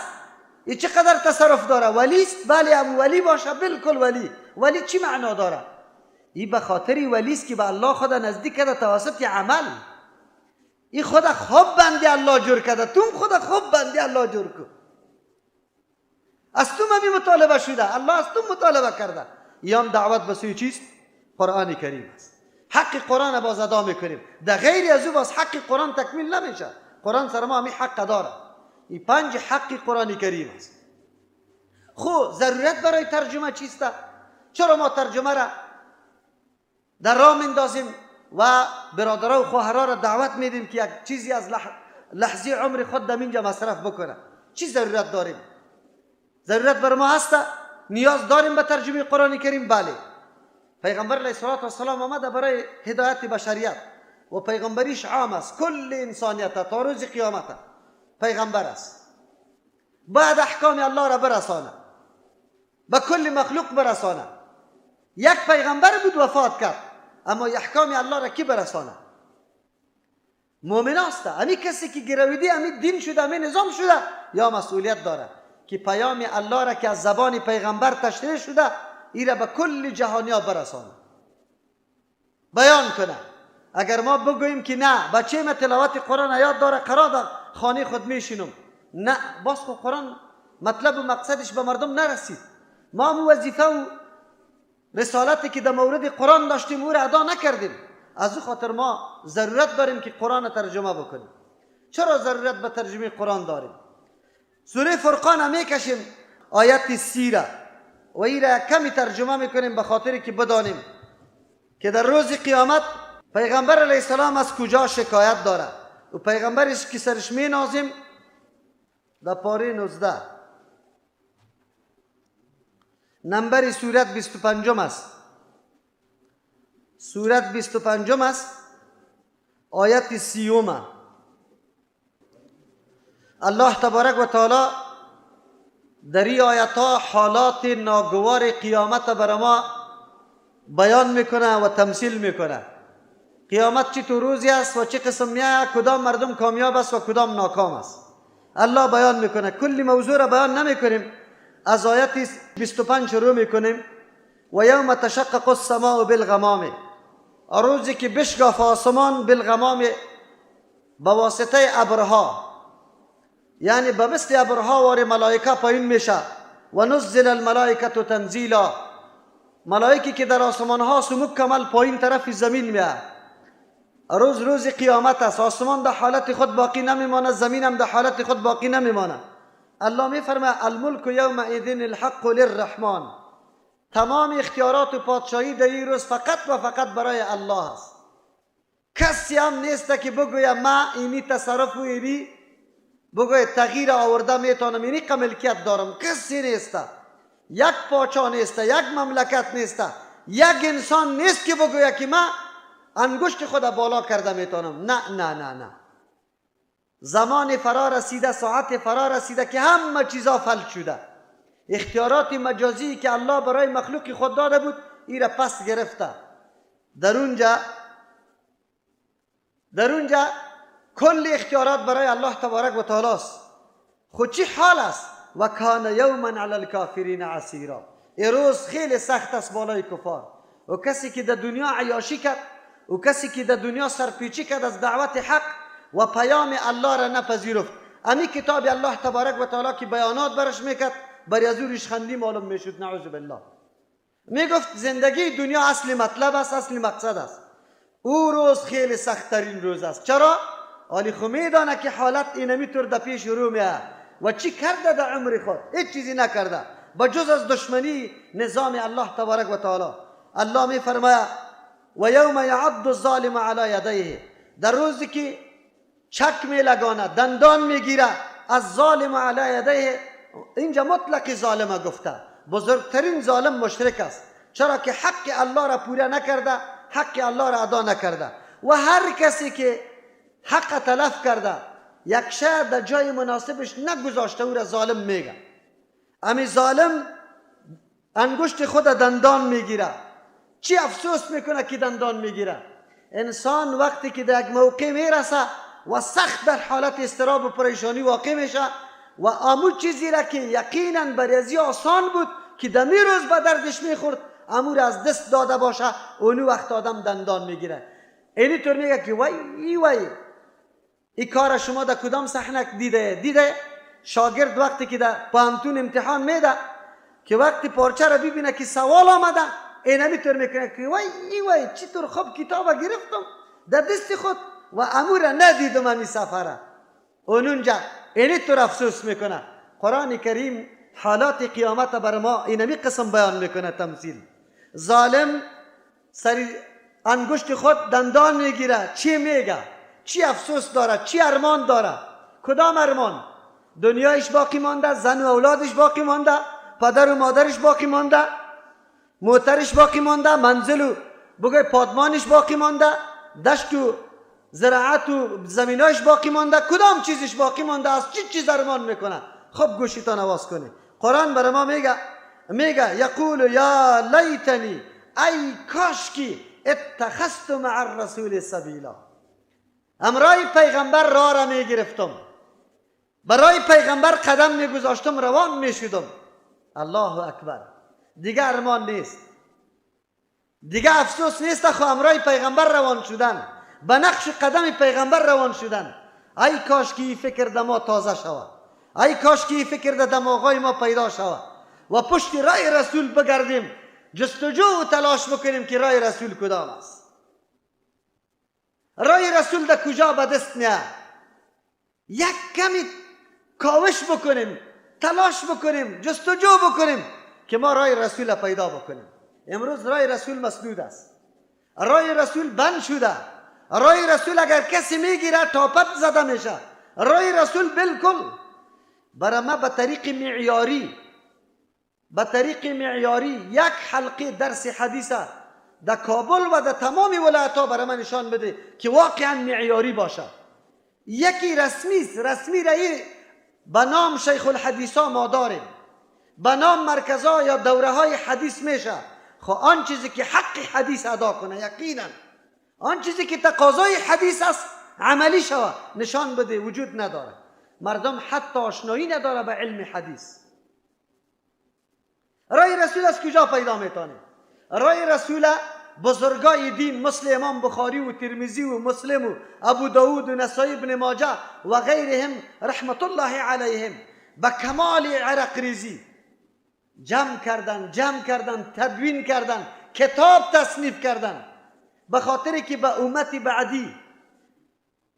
این چقدر تصرف داره؟ ولی است؟ بله، ابو ولی باشه، بالکل ولی. ولی چی معنا داره؟ این به خاطر ولی است که به الله خدا نزدیک کرده توسط عمل. این خدا خوب بندی الله جور کرده، تو خدا خوب بندی الله جور کن. از تو می مطالبه شده، الله از تو مطالبه کرده. یام دعوت به سوی چیست؟ قرآن کریم است. حق قرآن باز ادا میکنیم، در غیر از او باز حق قرآن تکمیل نمیشه. قرآن سر ما همی حق داره. این 5 حق قرآن کریم است. خب ضرورت برای ترجمه چیست؟ چرا ما ترجمه را در راه میندازیم و برادرها و خواهرها را دعوت میدیم که یک چیزی از لحظه عمر خود در اینجا مصرف بکنه؟ چی ضرورت داریم؟ ضرورت بر ما هست؟ نیاز داریم به ترجمه قرآن کریم؟ بله. پیغمبر علیه الصلاة والسلام آمده برای هدایت بشریت و پیغمبریش عام است، کل انسانیت تا روز قیامت پیغمبر است. بعد احکام الله را برسانه، به کل مخلوق برسانه. یک پیغمبر بود وفات کرد، اما احکام الله را کی برسانه؟ مؤمن است. امی کسی که گرویدی، امی دین شده، امی نظام شده، یا مسئولیت داره که پیام الله را که از زبان پیغمبر تشریح شده ای را به کل جهانیا برسانه، بیان کنه. اگر ما بگوییم که نه بچه ما تلاوت قرآن یاد داره، قرار در خانه خود میشینم، نه، باز خو قرآن مطلب و مقصدش به مردم نرسید. ما هم وظیفه و رسالتی که در مورد قرآن داشتیم او را ادا نکردیم. از او خاطر ما ضرورت داریم که قرآن ترجمه بکنیم. چرا ضرورت به ترجمه قرآن داریم؟ سوره فرقان میکشیم آیت 30 را و ای را کمی ترجمه میکنیم به خاطر که بدانیم که در روز قیامت پیغمبر علیه السلام از کجا شکایت داره و پیغمبرش که سرش می نازیم در پاره 19 نمبر سورت 25 است. سورت 25 است، آیت 30. الله تبارک و تعالی در این آیت ها حالات ناگوار قیامت بر ما بیان میکنه و تمثیل میکنه. قیامت چه تو روزی است و چه قسم میآید، کدام مردم کامیاب است و کدام ناکام است. الله بیان میکنه. کل موضوع را بیان نمیکنیم، از آیت 25 شروع میکنیم. و یوم تشقق السماء بالغمام، روزی که بشکاف آسمان بالغمام به واسطه ابرها، یعنی به مثل ابرها وار ملائکه پایین میشه. و نزل الملائکه تنزیلا، ملائکه که در آسمان ها مکمل پایین طرف زمین میاد. روز روز قیامت است، آسمان در حالت خود باقی نمیمانه، زمین هم در حالت خود باقی نمیمانه. الله میفرماید الملک یومئذ الحق للرحمن، تمام اختیارات و پادشاهی در این روز فقط و فقط برای الله است. کسی هم نیست که بگوید ما اینی تصرف و اینی بگوید تغییر آورده میتونم، اینی ملکیت دارم. کسی نیست، یک پاچا نیست، یک مملکت نیست، یک انسان نیست که بگوید که ما انگشت خود بالا کرده میتونم. نه نه نه نه، زمان فرا رسیده، ساعت فرا رسیده که همه چیزا فلج شده. اختیارات مجازی که الله برای مخلوق خود داده بود ای را پس گرفته. در اونجا کل اختیارات برای الله تبارک و تعالی است. خود چی حال است؟ و کان یوما علی الکافرین عسیرا، این روز خیلی سخت است بالای کفار. و کسی که در دنیا عیاشی کرد و کسی که در دنیا سرپیچی کرد از دعوت حق و پیام الله را نپذیرفت، امی کتاب الله تبارک و تعالی که بیانات برش میکرد برای از او ریشخندی معلوم میشد، نعوذ بالله. میگفت زندگی دنیا اصل مطلب است، اصل مقصد است. او روز خیلی سختترین روز است. چرا؟ آلی خو میدانه که حالت اینمی طور در پیش رو میه و چی کرده در عمر خود؟ هیچ چیزی نکرده بجز از دشمنی نظام الله تبارک و تعالی. الله میفرماید و یوم یعض الظالم علی یدیه، در روزی که چک میلگانه، دندان میگیره، الظالم علی یدیه، اینجا مطلق ظالم گفته، بزرگترین ظالم مشرک است، چرا که حق الله را پوره نکرده، حق الله را ادا نکرده. و هر کسی که حق تلف کرده، یک شی در جای مناسبش نگذاشته، او را ظالم میگه. امی ظالم انگشت خود دندان میگیره، چی افسوس میکنه که دندان میگیره. انسان وقتی که در یک موقع میرسه و سخت در حالت اضطراب و پریشانی واقع میشه و امو چیزی را که یقینا برای ازی آسان بود که دمی روز به دردش میخورد، امو را از دست داده باشه، اونو وقت آدم دندان میگیره. اینی طور میگه که وای وای، این کار شما در کدام صحنه دیده؟ دیده شاگرد وقتی که در پوهنتون امتحان میده که وقتی پارچه را ببینه که سوال آمده، اینمی طور میکنه که وای وای چطور خوب کتاب گرفتم در دست خود و امو را ندیدم امی سفره. اونجا اینی طور افسوس میکنه. قرآن کریم حالات قیامت بر ما اینمی قسم بیان میکنه، تمثیل. ظالم سری انگشت خود دندان میگیره، چی میگه؟ چی افسوس داره؟ چی ارمان داره؟ کدام ارمان؟ دنیایش باقی مانده، زن و اولادش باقی مانده، پدر و مادرش باقی مانده، موترش باقی مانده، منزل و بگوی پادمانش باقی مانده، دشت و زراعت و زمینایش باقی مانده، کدام چیزش باقی مانده؟ از چی چیز ارمان میکنه؟ خب گوشیتان آواز کنی. قرآن برای ما میگه یقول یا لیتنی، ای کاشکی اتخذت مع الرسول سبیلا، امرای پیغمبر راه را میگرفتم، برای پیغمبر قدم میگذاشتم، روان میشدم. الله اکبر، دیگه ارمان نیست، دیگه افسوس نیست. خو امرای پیغمبر روان شدن، به نقش قدم پیغمبر روان شدن. ای کاش که این فکر در ما تازه شود، ای کاش که این فکر در دماغای ما پیدا شود و پشت رای رسول بگردیم، جستجو و تلاش بکنیم که رای رسول کدام است، رای رسول در کجا به دست میاد. یک کمی کاوش بکنیم، تلاش بکنیم، جستجو بکنیم که ما رای رسول پیدا بکنیم. امروز رای رسول مسدود است، رای رسول بند شده، رای رسول اگر کسی میگیره تاپت زده میشه. رای رسول بالکل برای ما به طریق معیاری، به طریق معیاری یک حلقه درس حدیث در کابل و در تمام ولایت ها برای من نشان بده که واقعا معیاری باشه. یکی رسمی است، رسمی رایی به نام شیخ الحدیث ها ما داریم، به نام مرکزها یا دوره های حدیث میشه. خب آن چیزی که حق حدیث ادا کنه، یقینا آن چیزی که تقاضای حدیث است عملی شوه، نشان بده، وجود نداره. مردم حتی آشنایی نداره به علم حدیث. رای رسول از کجا پیدا میتونه؟ رای رسول بزرگای دین مثل امام بخاری و ترمذی و مسلم و ابو داود و نسائی ابن ماجه و غیرهم رحمت الله علیهم به کمال عرق ریزی جمع کردن، تدوین کردن، کتاب تصنیف کردن، به خاطر که به امت بعدی،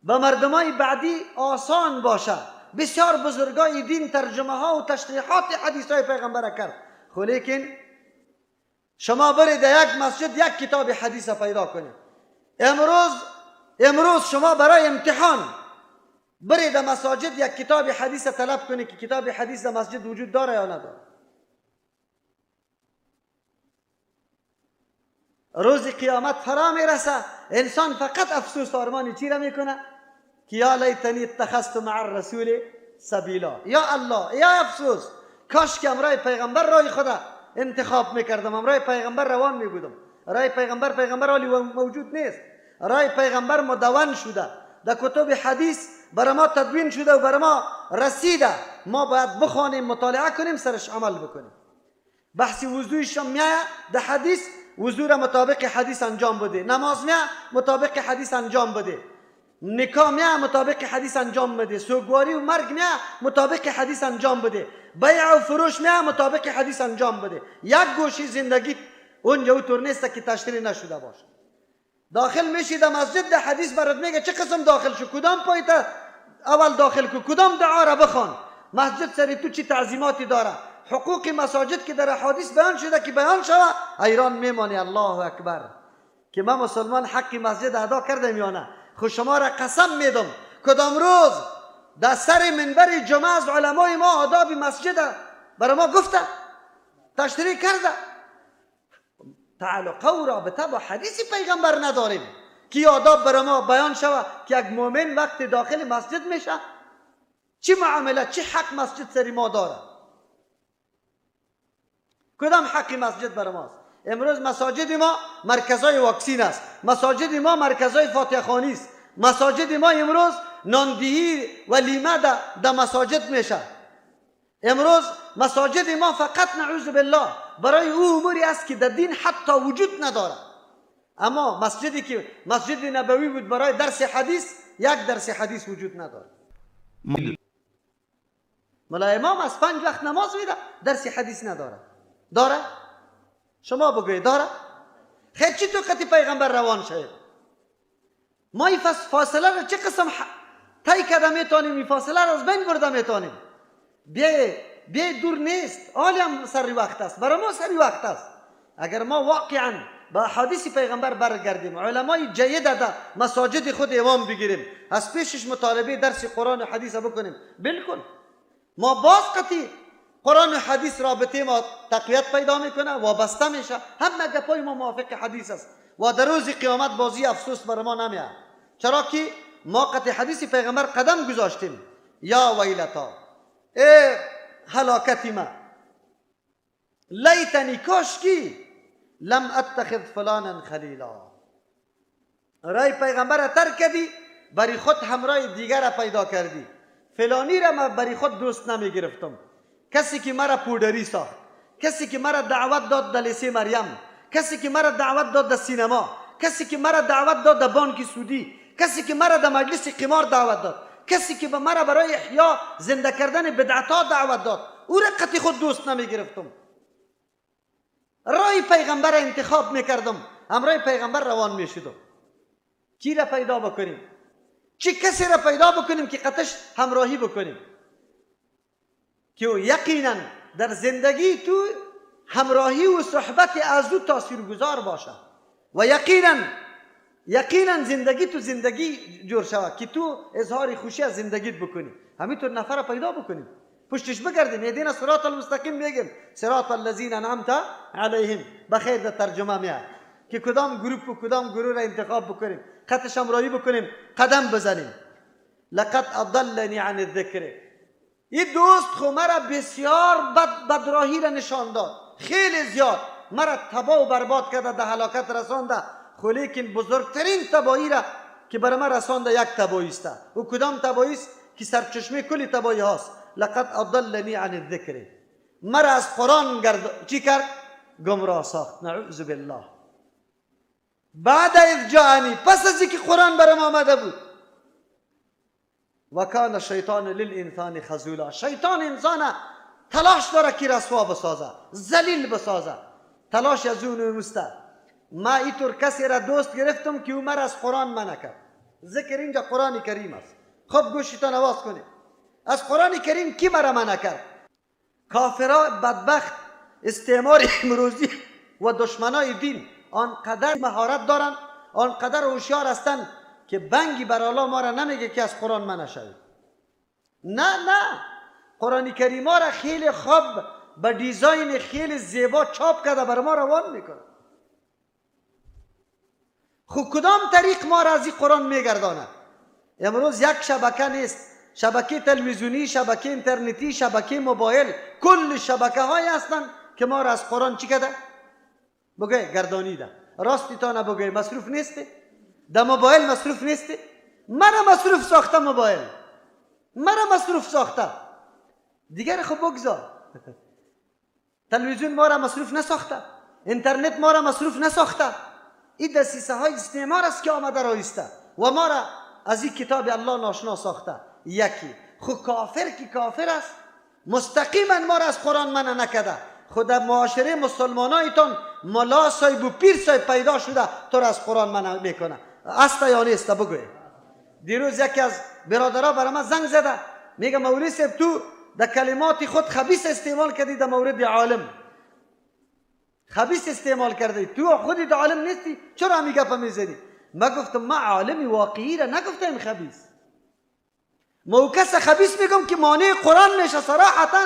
به مردمای بعدی آسان باشه. بسیار بزرگای دین ترجمه ها و تشریحات حدیث های پیغمبر کرد. خو لیکن شما برید در یک مسجد یک کتاب حدیث پیدا کنید. امروز شما برای امتحان برید در مساجد یک کتاب حدیث طلب کنید که کتاب حدیث در مسجد وجود داره یا نداره. روز قیامت فرا میرسه، انسان فقط افسوس آرمانی چی را میکنه؟ که یا لیتنی اتخذت مع الرسول سبیلا. یا الله، یا افسوس، کاش که امرای پیغمبر رای خدا انتخاب میکردم، امرای پیغمبر روان میبودم. رای پیغمبر حالی موجود نیست، رای پیغمبر مدون شده، در کتب حدیث برای ما تدوین شده و برای ما رسیده. ما باید بخوانیم، مطالعه کنیم، سرش عمل بکنیم. بحث وضویش هم میایه در حدیث، وضو را مطابق حدیث انجام بده، نماز میایه مطابق حدیث انجام بده، نکاح میایه مطابق حدیث انجام بده، سوگواری و مرگ میایه مطابق حدیث انجام بده، بیع و فروش میایه مطابق حدیث انجام بده. یک گوشی زندگی اونجا او طور نیست که تشریح نشده باشه. داخل میشی در مسجد، در حدیث برات میگه چه قسم داخل شو، کدام پایت اول داخل کو، کدام دعا را بخوان، مسجد سری تو چی تعظیماتی داره، حقوق مساجد که در احادیث بیان شده که بیان شوه، ایران میمانی. الله اکبر که ما مسلمان حق مسجد ادا کردیم یا نه. خو شما را قسم میدم کدام روز در سر منبر جمعه از علمای ما آداب مسجد برای ما گفته، تشریح کرده. تعلقه و رابطه با حدیث پیغمبر نداریم که آداب برای ما بیان شوه که یک مؤمن وقت داخل مسجد میشه چی معامله، چی حق مسجد سری ما داره، کدام حق مسجد برای ماست. امروز مساجد ما مرکزای واکسین است، مساجد ما مرکزای فاتحه خوانی است، مساجد ما امروز ناندهی و لیمه در مساجد میشه. امروز مساجد ما فقط نعوذ بالله برای او اموری است که در دین حتی وجود نداره. اما مسجدی که مسجد نبوی بود برای درس حدیث، یک درس حدیث وجود نداره. ملا امام از 5 وقت نماز میده، درس حدیث نداره. داره؟ شما بگوید داره؟ خیر چی تو قطی پیغمبر روان شد؟ ما این فاصله را چه قسم طی کرده میتونیم، این فاصله را از بین برده میتونیم؟ بیای دور نیست، حالی هم سری وقت است، برای ما سری وقت است. اگر ما واقعا با حدیث پیغمبر برگردیم، علمای جید در مساجد خود امام بگیریم، از پیشش مطالبه درس قرآن و حدیث بکنیم، بالکل ما باز قطعی قرآن و حدیث رابطه ما تقویت پیدا میکنه، وابسته میشه، همه گپای ما موافق حدیث است و در روز قیامت بازی افسوس بر ما نمیاد، چرا که ما قطع حدیث پیغمبر قدم گذاشتیم. یا ویلتا، ای هلاکتی ما، لیتنی، کاشکی لم اتخذ فلانا خلیلا. رای پیغمبر ترک کردی، بری خود همراه دیگر را پیدا کردی. فلانی را من بری خود دوست نمی گرفتم، کسی که مرا پودری ساخت، کسی که مرا دعوت داد در لیسه مریم، کسی که مرا دعوت داد در سینما، کسی که مرا دعوت داد در بانک سودی، کسی که مرا در مجلس قمار دعوت داد، کسی که به مرا برای احیا زنده کردن بدعت‌ها دعوت داد، او را قطعی خود دوست نمی گرفتم. رای پیغمبر انتخاب میکردم، همراه پیغمبر روان میشدم. کی را پیدا بکنیم؟ چه کسی را پیدا بکنیم که قطعش همراهی بکنیم که او یقینا در زندگی تو همراهی و صحبت از او تاثیرگذار باشه و یقینا زندگی تو زندگی جور شود که تو اظهار خوشی از زندگیت بکنی. همینطور نفر را پیدا بکنیم، پشتش بگردیم، اهدنا صراط المستقیم میگیم، صراط الذین انعمت علیهم. بخیر در ترجمه میاد که کدام گروپ و کدام گروه را انتخاب بکنیم، خطش همراهی بکنیم، قدم بزنیم. لقد اضلنی عن الذکر، این دوست خو مرا بسیار بدراهی را نشان داد، خیلی زیاد مرا تباه و برباد کرده، در هلاکت رسانده. خو لیکن بزرگترین تباهی را که برای من رسانده یک تباهی است. او کدام تباهی است؟ که سرچشمه کل تباهی هاست. لقد اضلنی عن الذکر، مرا از قرآن چی کرد؟ گمراه ساخت. نعوذ بالله. بعد اذ جاءنی، پس از اینکه قرآن برام آمده بود. و کان الشیطان للانسان خذولا، شیطان انسان تلاش داره که رسوا بسازه، ذلیل بسازه، تلاش از اون مسته. ما اینطور کسی را دوست گرفتم که او مرا از قرآن منع کرد. ذکر اینجا قرآن کریم است. خب گوشتان آواز کنید. از قرآن کریم کی مرا منع کرد؟ کافرا بدبخت، استعمار امروزی و دشمنای دین آنقدر مهارت دارن، آنقدر هوشیار هستند که بنگی بر الله ما را نمیگه که از قرآن منع شوید. نه نه، قرآن کریم را خیلی خوب به دیزاین خیلی زیبا چاپ کرده بر ما روان میکنه. خب کدام طریق ما را از این قرآن میگردانه؟ امروز یک شبکه نیست، شبکه تلویزیونی، شبکه اینترنتی، شبکه موبایل، کل شبکه های هستند که ما را از قرآن چی کرده؟ بگه گردانیده. راستی تا نبگه مصروف نیستی؟ در موبایل مصروف نیستی؟ مرا مصروف ساخته موبایل، مرا مصروف ساخته. دیگر خب بگذار، تلویزیون ما را مصروف نساخته، اینترنت ما را مصروف نساخته. این دسیسه های استعمار است که آمده رایسته و ما را از این کتاب الله ناشنا ساخته. یکی خب کافر که کافر است مستقیما ما را از قرآن منع نکرده، خود معاشره مسلمانایتان ملا صاحب و پیر صاحب پیدا شده تو را از قرآن منع میکنه. است یا نیست بگوی؟ دیروز یکی از برادرها برای من زنگ زده، میگه مولوی صاحب تو در کلمات خود خبیث استعمال کردی، در مورد عالم خبیث استعمال کردی، تو خودت عالم نیستی، چرا همی گپ میزنی؟ ما گفتم ما عالم واقعی را نگفتم خبیث، ما کس خبیث میگم که مانع قرآن میشه صراحتا.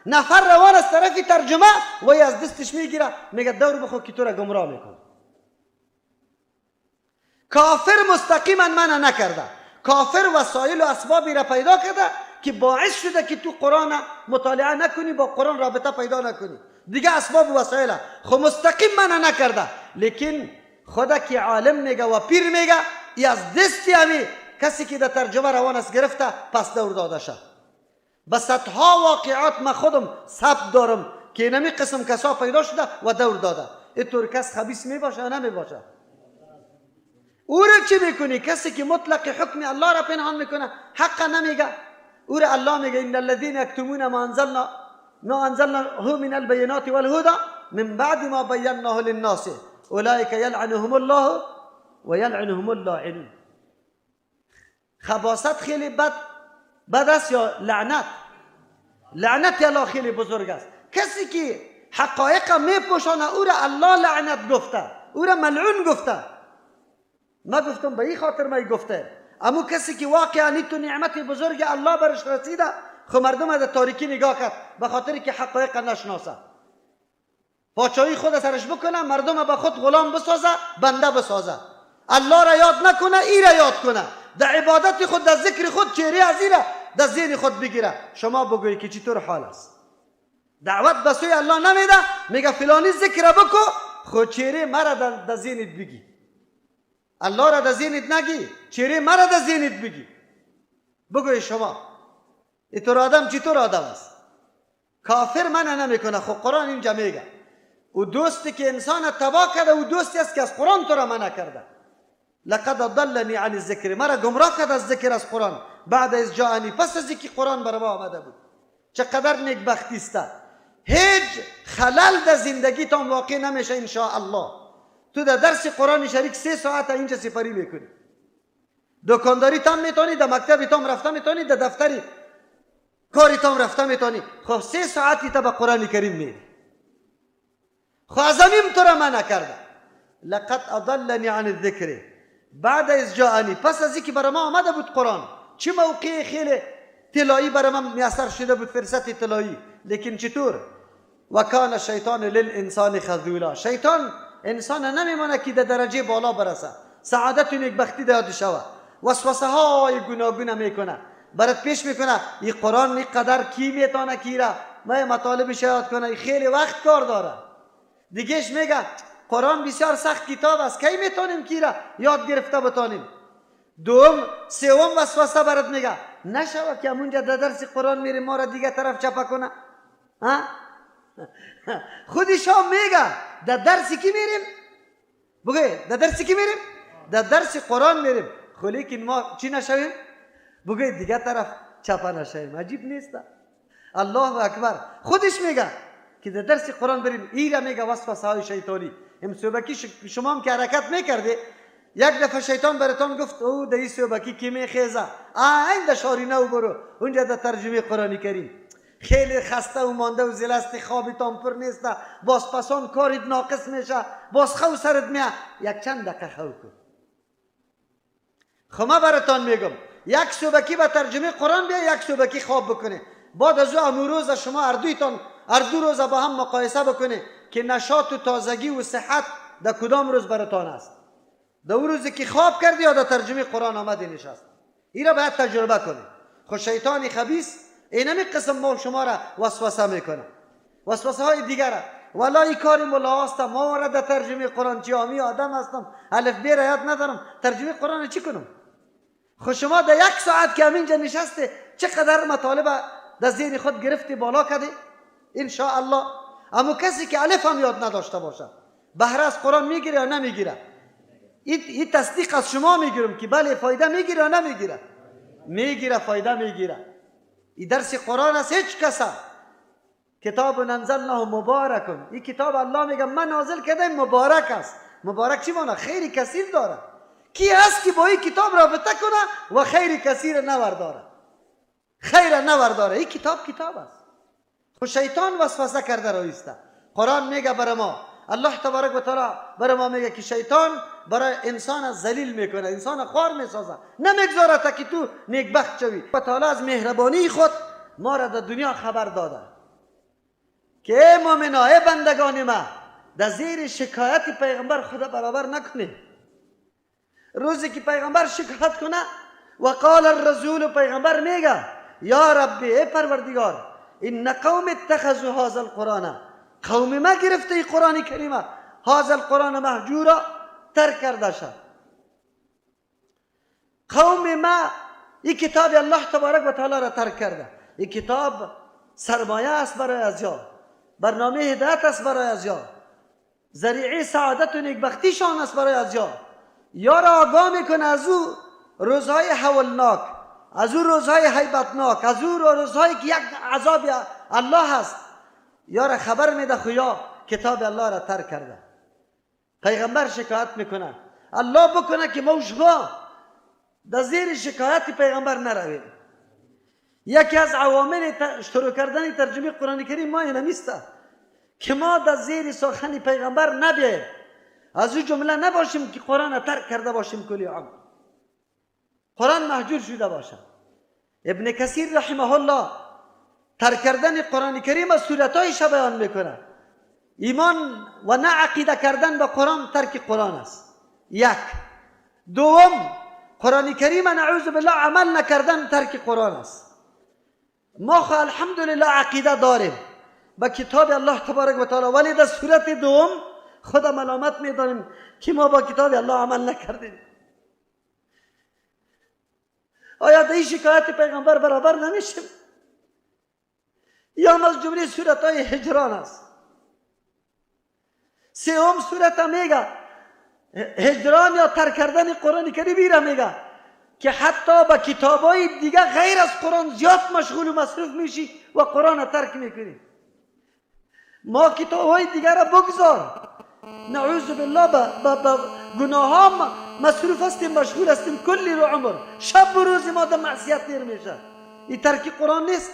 نفر روان از طرف ترجمه و از دستش میگیره، میگه دور بخو که تو را گمراه میکنه. کافر مستقیما منع نکرده، کافر وسایل و اسبابی را پیدا کرده که باعث شده که تو قرآن مطالعه نکنی، با قرآن رابطه پیدا نکنی، دیگه اسباب و وسایل خب مستقیم منع نکرده، لیکن خدا که عالم میگه و پیر میگه، ای از دستی همی کسی که در ترجمه روان است گرفته پس دور داده شد. به صدها واقعات ما خودم ثبت دارم که اینمی قسم کسا پیدا شده و دور داده. اینطور کس خبیث میباشه یا نمیباشه؟ او را چی میکنی؟ کسی که مطلق حکم الله را پنهان میکنه، حق نمیگه، او را الله میگه ان الذين يكتمون ما انزلنا ما انزلناه من البينات والهدى من بعد ما بيناه للناس اولئك يلعنهم الله ويلعنهم اللاعنون. خباثت خیلی بد است یا لعنت؟ لعنت الله خیلی بزرگ است. کسی که حقایق میپوشانه او را الله لعنت گفته، او را ملعون گفته. ما گفتم به این خاطر ما گفته. اما کسی که واقعا تو نعمت بزرگ الله برش رسیده، خب مردم از تاریکی نگاه کرد به خاطر که حقایق نشناسه، پاچایی خود سرش بکنه، مردم به خود غلام بسازه، بنده بسازه، الله را یاد نکنه، ای را یاد کنه، در عبادت خود، در ذکر خود، چهره از ای را در ذهن خود بگیره. شما بگویی که چطور حال است؟ دعوت به سوی الله نمیده، میگه فلانی ذکر بکو، خود چهره مرا در ذهنت بگی، الله را در ذهنت نگی، چهره مرا در ذهنت بگی. بگوی شما اینطور آدم چطور آدم است؟ کافر منع نمیکنه، خب قرآن اینجا میگه او دوستی که انسان تباه کرده، او دوستی است که از قرآن تو را منع کرده. لقد ضلنی عن الذکر، مرا گمراه کرد از ذکر، از قرآن، بعد از جاءنی، پس از اینکه قرآن بر ما آمده بود. چقدر نیکبختی است. هیچ خلل در زندگی تان واقع نمیشه ان شاء الله. تو در درس قرآن شریک 3 ساعت اینجا سپری میکنی، دکانداری تام میتونی، در مکتب تام رفته میتونی، در دفتری کاری تام رفته میتونی، خب 3 ساعتی تا به قرآن کریم میری. خب از همین تو را منع کرده. لقد اضلنی عن الذکر بعد از جاءنی، پس از اینکه برای ما آمده بود قرآن، چه موقع خیلی طلایی برای من میسر شده بود، فرصت طلایی، لیکن چطور؟ و کان الشیطان للانسان خذولا، شیطان انسان نمیمانه که در درجه بالا برسه، سعادت و نیکبختی داده شوه، وسوسه های گوناگونه میکنه، برات پیش میکنه این قرآن اینقدر کی میتونه کی را ما مطالبش یاد کنه، این خیلی وقت کار داره. دیگهش میگه قرآن بسیار سخت کتاب است، کی میتونیم کی را یاد گرفته بتانیم؟ دوم سوم وسوسه برات میگه نشوه که همونجا در درس قرآن میریم ما را دیگه طرف چپه کنه. ها؟ خودش هم میگه در درس کی میریم؟ بگه در درس کی میریم؟ در درس قرآن میریم، خب لیکن ما چی نشویم؟ بگه دیگه طرف چپه نشویم. عجیب نیست؟ الله اکبر. خودش میگه که در درس قرآن بریم، ایره میگه وسوسه های شیطانی. ام صوبکی شما هم که حرکت میکردی، یک دفعه شیطان براتون گفت او در این صوبکی کی میخیزه، این در شارینه و برو اونجا در ترجمه قرآن کریم. خیلی خسته و مانده و زلست، خوابتان پر نیست، باز پسان کارت ناقص میشه، باز خو سرت میه، یک چند دقیقه خو کن. خب ما براتان میگم یک صوبکی به ترجمه قرآن بیا، یک صوبکی خواب بکنه، بعد از او امو روز شما هر دویتان هر دو روز با هم مقایسه بکنه که نشاط و تازگی و صحت در کدام روز براتان است، در اون روزی که خواب کردی یا در ترجمه قرآن آمدی نشست. این را باید تجربه کنی. خب شیطان خبیث اینمی قسم ما شما را وسوسه میکنه، وسوسه های دیگر. ولا ای کاری ملا هستم، ما را در ترجمه قرآن چی، آمی آدم هستم، الف بی را یاد ندارم، ترجمه قرآن چی کنم؟ خب شما در 1 ساعت که همینجا نشسته چقدر مطالب در ذهن خود گرفتی بالا کردی ان شاء الله. اما کسی که الف هم یاد نداشته باشه بهره از قرآن میگیره یا نمیگیره؟ این تصدیق از شما میگیرم که بله فایده میگیره یا نمیگیره؟ میگیره، فایده میگیره. این درس قرآن است. هیچ کس کتاب انزلناه مبارک. این کتاب الله میگه من نازل کرده، مبارک است. مبارک چی معنی؟ خیر کثیر داره. کی هست که با این کتاب رابطه کنه و خیر کثیر نورداره؟ خیر نورداره. این کتاب کتاب است. خو شیطان وسوسه کرده رایسته. قرآن میگه برای ما، الله تبارک و تعالی برای ما میگه که شیطان برای انسان ذلیل میکنه، انسان خوار میسازه، نمیگذاره تا که تو نیکبخت شوی. و تعالی از مهربانی خود ما را در دنیا خبر داده که ای مؤمنا، ای بندگان ما، در زیر شکایت پیغمبر خدا برابر نکنید. روزی که پیغمبر شکایت کنه و قال الرسول، پیغمبر میگه یا ربی، ای پروردگار، ان قوم اتخذوا هذا القرآن، قوم ما گرفته ای قرآن کریمه، هذا القرآن مهجورا، ترک کرده شد. قوم ما این کتاب الله تبارک و تعالی را ترک کرده. این کتاب سرمایه است برای ازیا، برنامه هدایت است برای ازیا، ذریعه سعادت و نیکبختیشان است برای ازیا. یا را آگاه میکنه از او روزهای هولناک، از او روزهای هیبتناک، از او روزهایی که یک عذاب الله هست، یا را خبر میده. خو یا کتاب الله را ترک کرده. پیغمبر شکایت میکنه. الله بکنه که ما و شما در زیر شکایت پیغمبر نرویم. یکی از عوامل شروع کردن ترجمه قرآن کریم ما این که ما در زیر سخن پیغمبر نبیاییم، از او جمله نباشیم که قرآن ترک کرده باشیم، کلی عمر قرآن مهجور شده باشه. ابن کثیر رحمه الله ترک کردن قرآن کریم از صورتهایش بیان میکنه. ایمان و نه عقیده کردن به قرآن ترک قرآن است. یک. دوم، قرآن کریم نعوذ بالله عمل نکردن ترک قرآن است. ما خو الحمدلله عقیده داریم به کتاب الله تبارک و تعالی، ولی در صورت دوم خدا ملامت میدانیم که ما با کتاب الله عمل نکردیم. آیا در این شکایت پیغمبر برابر نمیشیم؟ یا از جمله صورت های هجران است. سوم صورت میگه هجران یا ترک کردن قرآن کریم را میگه که حتی با کتابای دیگه غیر از قرآن زیاد مشغول و مصروف میشی و قرآن ترک میکنی. ما کتابهای دیگه را بگذار، نعوذ بالله با گناه ها مصروف هستیم، مشغول هستیم، کلی رو عمر شب و روز ما در معصیت تیر میشه. این ترک قرآن نیست.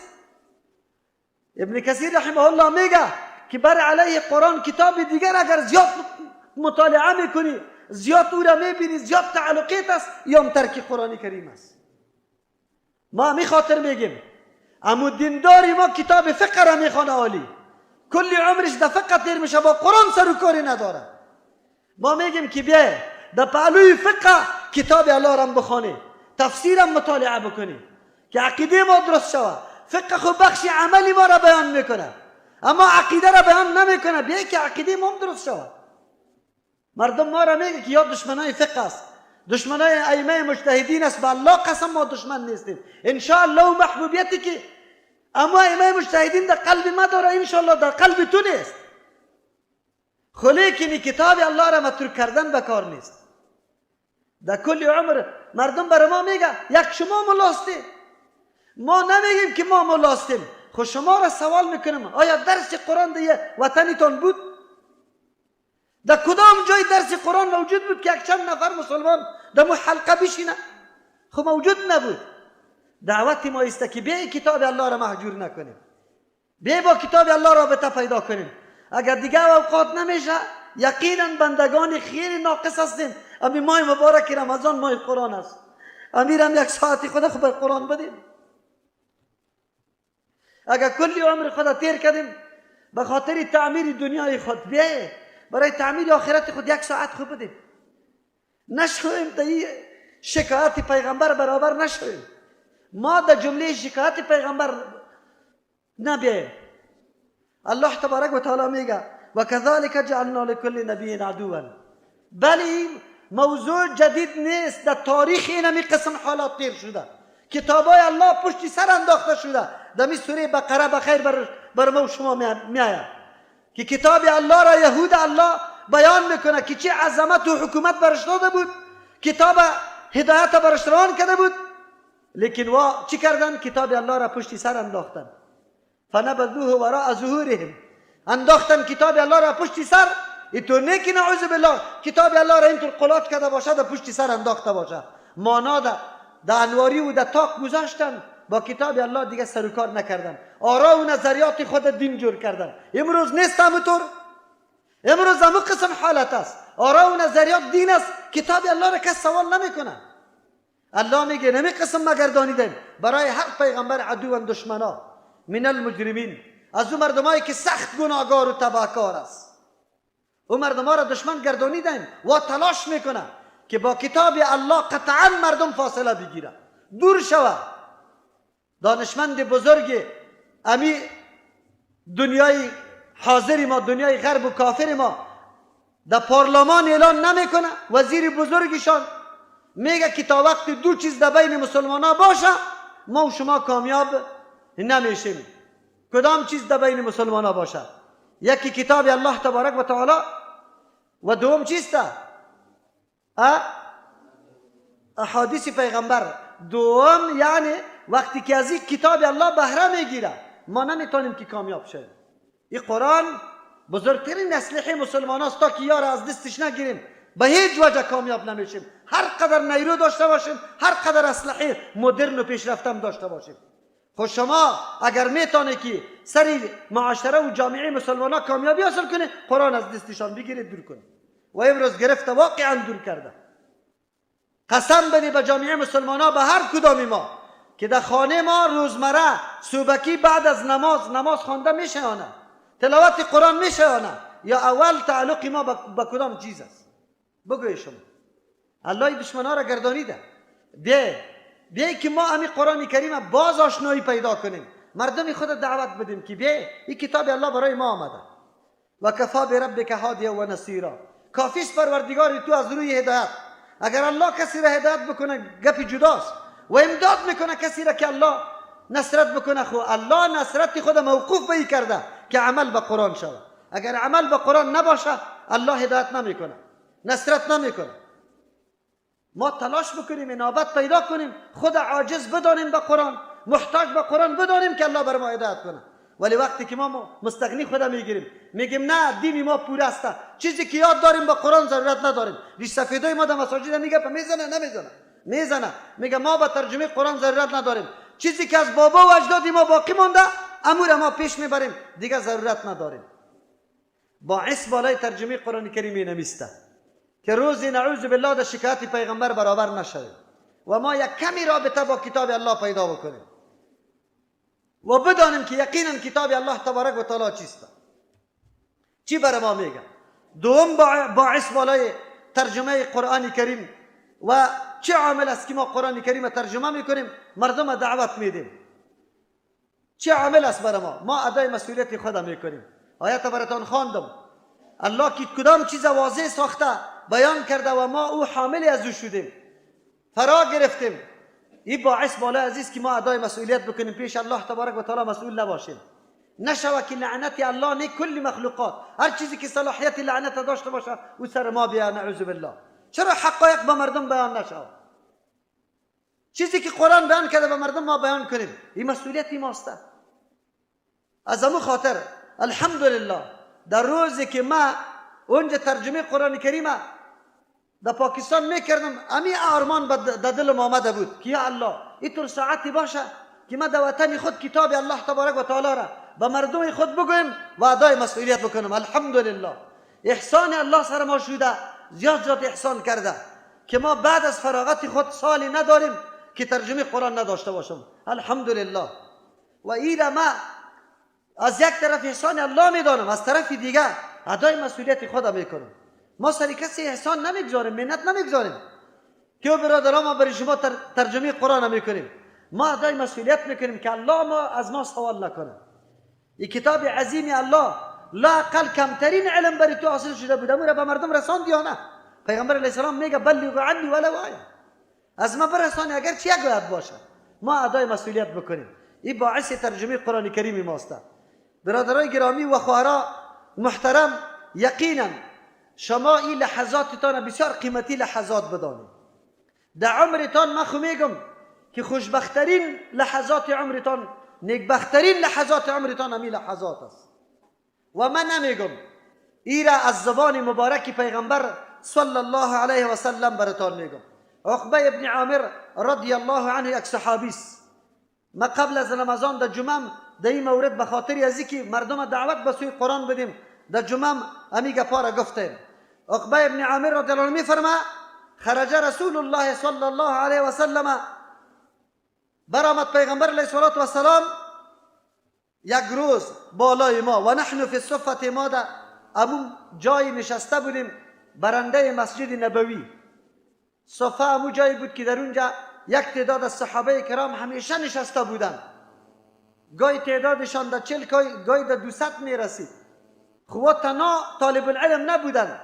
ابن کثیر رحمه الله میگه که بر علیه قرآن کتاب دیگر اگر زیاد مطالعه میکنی، زیاد او را میبینی، زیاد تعلقیت است، یا ترک قرآن کریم است. ما می خاطر میگیم امو دینداری ما کتاب فقه را میخوانه، عالی کلی عمرش در فقه تیر میشه، با قرآن سر و کاری نداره. ما میگیم که بیای در پهلوی فقه کتاب الله را بخوانی، تفسیرم مطالعه بکنی که عقیده ما درست شوه. فقه خو بخش عملی ما را بیان میکنه، اما عقیده را بیان نمیکنه. بیای که عقیده ما هم درست شوه. مردم ما را میگه که یا دشمنای فقه است، دشمنای ائمه مجتهدین است. به الله قسم ما دشمن نیستیم. ان شاء الله و محبوبیتی که اما ائمه مجتهدین در قلب ما داره، ان شاء الله در قلب تو نیست. خو لیکن کتاب الله را متروک کردن به کار نیست. در کل عمر مردم برای ما میگه یک شما ملا هستی. ما نمیگیم که ما ملا هستیم. خو شما را سوال میکنم، آیا درس قرآن در وطنتان بود؟ در کدام جای درس قرآن موجود بود که یک چند نفر مسلمان در مو حلقه بشینه؟ خب موجود نبود. دعوت ما است که بیای کتاب الله را مهجور نکنیم، بیای با کتاب الله رابطه پیدا کنیم. اگر دیگه اوقات نمیشه، یقینا بندگان خیلی ناقص هستیم. امی ماه مبارک رمضان ماه قرآن است، امیرم یک ساعتی خود خو بر قرآن بدیم. اگر کلی عمر خود تیر کردیم به خاطر تعمیر دنیای خود، بیای برای تعمیر آخرت خود یک ساعت خوب بدیم. نشویم تا این شکایت پیغمبر برابر نشویم. ما در جمله شکایت پیغمبر نبیایم. الله تبارک و تعالی میگه و کذلک جعلنا لكل نبی عدوا. بله، این موضوع جدید نیست. در تاریخ این همی قسم حالات تیر شده، کتابای الله پشتی سر انداخته شده. در سوره بقره بخیر بر ما و شما میآید که کتاب الله را یهود الله بیان میکنه که چه عظمت و حکومت برش داده بود، کتاب هدایت برش روان کرده بود، لیکن وا چی کردن؟ کتاب الله را پشتی سر انداختن. فنبذوه وراء ظهورهم، انداختن کتاب الله را پشت سر. اینطور نه که نعوذ بالله کتاب الله را اینطور قلات کرده باشه در پشت سر انداخته باشه، مانا در انواری و در تاق گذاشتن، با کتاب الله دیگه سر و کار نکردن، آرا و نظریات خود دین جور کردن. امروز نیست همونطور، امروز همون قسم حالت است، آرا و نظریات دین است، کتاب الله را کس سوال نمیکنه. الله میگه نمی قسم مگردانیدیم برای هر پیغمبر عدو و دشمنا، من المجرمین، از اون مردمایی که سخت گناهگار و تباهکار است، او مردم ها را دشمن گردانیدیم و تلاش میکنه که با کتاب الله قطعا مردم فاصله بگیره، دور شوه. دانشمند بزرگ امی دنیای حاضر ما، دنیای غرب و کافر ما، در پارلمان اعلان نمیکنه، وزیر بزرگشان میگه که تا وقت دو چیز در بین مسلمان ها باشه ما و شما کامیاب نمیشیم. کدام چیز در بین مسلمان ها باشه؟ یکی کتاب الله تبارک و تعالی و دوم چیست؟ احادیث پیغمبر. دوم یعنی وقتی که از این کتاب الله بهره میگیره ما نمیتونیم که کامیاب شویم. این قرآن بزرگترین اسلحه مسلمان است، تا که یار از دستش نگیریم به هیچ وجه کامیاب نمیشیم. هر قدر نیرو داشته باشیم، هر قدر اسلحه مدرن و پیشرفتم داشته باشیم. خب شما اگر میتونه که سری معاشره و جامعه مسلمان ها کامیابی حاصل کنه، قرآن از دستشان بگیره دور کنه. و امروز گرفته واقعا دور کرده. قسم بنی به جامعه مسلمان ها، به هر کدام ما که در خانه ما روزمره صبحکی بعد از نماز، نماز خوانده میشه یا نه، تلاوت قرآن میشه یا نه، یا اول تعلق ما به کدام چیز است؟ بگوی شما. الله دشمنا را گردانیده. بیای که ما امی قرآن کریم باز آشنایی پیدا کنیم، مردم خود دعوت بدیم که بیای این کتاب الله برای ما آمده. و کفا بربک هادیا و نصیرا، کافی است پروردگار تو از روی هدایت. اگر الله کسی را هدایت بکنه گپی جداست، و امداد میکنه کسی را که الله نصرت بکنه. خو الله نصرت خود موقوف به کرده که عمل به قرآن شود. اگر عمل به قرآن نباشه الله هدایت نمیکنه، نصرت نمیکنه. ما تلاش بکنیم، انابت پیدا کنیم، خود عاجز بدانیم به قرآن، محتاج به قرآن بدانیم که الله بر ما هدایت کنه. ولی وقتی که ما مستغنی خود میگیریم، میگیم نه دین ما پور است، چیزی که یاد داریم به قرآن ضرورت نداریم. ریش سفیدای ما در مساجد میگه میزنه نمیزنه، میزنه، میگه ما به ترجمه قرآن ضرورت نداریم، چیزی که از بابا و اجداد ما باقی مونده امور ما پیش میبریم، دیگه ضرورت نداریم. باعث بالای ترجمه قرآن کریم نمیسته که روزی نعوذ بالله در شکایت پیغمبر برابر نشویم و ما یک کمی رابطه با کتاب الله پیدا بکنیم و بدانیم که یقینا کتاب الله تبارک و تعالی چیست، چی برای ما میگه. دوم باعث بالای ترجمه قرآن کریم و چه عامل است که ما قرآن کریم ترجمه میکنیم، مردم دعوت میدیم، چه عامل است برای ما؟ ما ادای مسئولیت خود میکنیم. آیت براتان خواندم، الله که کدام چیز واضح ساخته بیان کرده و ما او حامل از او شدیم، فرا گرفتیم. این باعث بالای عزیز که ما ادای مسئولیت بکنیم، پیش الله تبارک و تعالی مسئول نباشیم. نشوه که لعنت الله نه کل مخلوقات، هر چیزی که صلاحیت لعنت داشته باشه او سر ما بیا، نعوذ بالله. چرا حقایق به مردم بیان نشود؟ چیزی که قرآن بیان کرده به مردم ما بیان کنیم، این مسئولیت ماست. از امو خاطر الحمدلله در روزی که ما اونجا ترجمه قرآن کریم در پاکستان میکردم، امی آرمان در دلم آمده بود که یا الله اینطور ساعتی باشه که ما در وطن خود کتاب الله تبارک و تعالی را به مردم خود بگویم و ادای مسئولیت بکنم. الحمدلله احسان الله سر ما شده، زیاد زیاد احسان کرده که ما بعد از فراغت خود سالی نداریم که ترجمه قرآن نداشته باشم. الحمدلله. و ایره ما از یک طرف احسان الله میدانم، از طرف دیگه ادای مسئولیت خود میکنم. ما سر کسی احسان نمیگذاریم، منت نمیگذاریم که او برادران ما برای شما ترجمه قرآن میکنیم. ما ادای مسئولیت میکنیم که الله ما از ما سوال نکنه. این کتاب عظیم الله لااقل کمترین علم برای تو حاصل شده بود، امور به مردم رساند یا نه؟ پیغمبر علیه السلام میگه بلغوا عنی ولو آیه، از ما برسانی اگر چی یک آیت باشه. ما ادای مسئولیت بکنیم. این باعث ترجمه قرآن کریم ماست. برادرای گرامی و خواهرا محترم، یقینا شما این لحظاتتان بسیار قیمتی لحظات بدانید. در عمرتان من خو میگم که خوشبختترین لحظات عمرتان نیکبخترین لحظات عمرتان همی لحظات است. و من نمیگم، ایره از زبان مبارک پیغمبر صلی الله علیه و سلم براتان میگم. عقبه ابن عامر رضی الله عنه یک صحابی است. ما قبل از رمضان در جمعه در این مورد به خاطر از اینکه مردم دعوت به سوی قرآن بدیم، در جمعه همی گپا را گفتیم. عقبه ابن عامر رضی الله عنه میفرما خرج رسول الله صلی الله علیه و سلم، برآمد پیغمبر علیه الصلاة والسلام یک روز بالای ما، و نحن فی الصفة، ما در امون جای نشسته بودیم برنده مسجد نبوی. صفه امو جایی بود که در اونجا یک تعداد از صحابه کرام همیشه نشسته بودند. گاهی تعدادشان در 40، گاهی در 200 میرسید. خو تنها طالب العلم نبودند،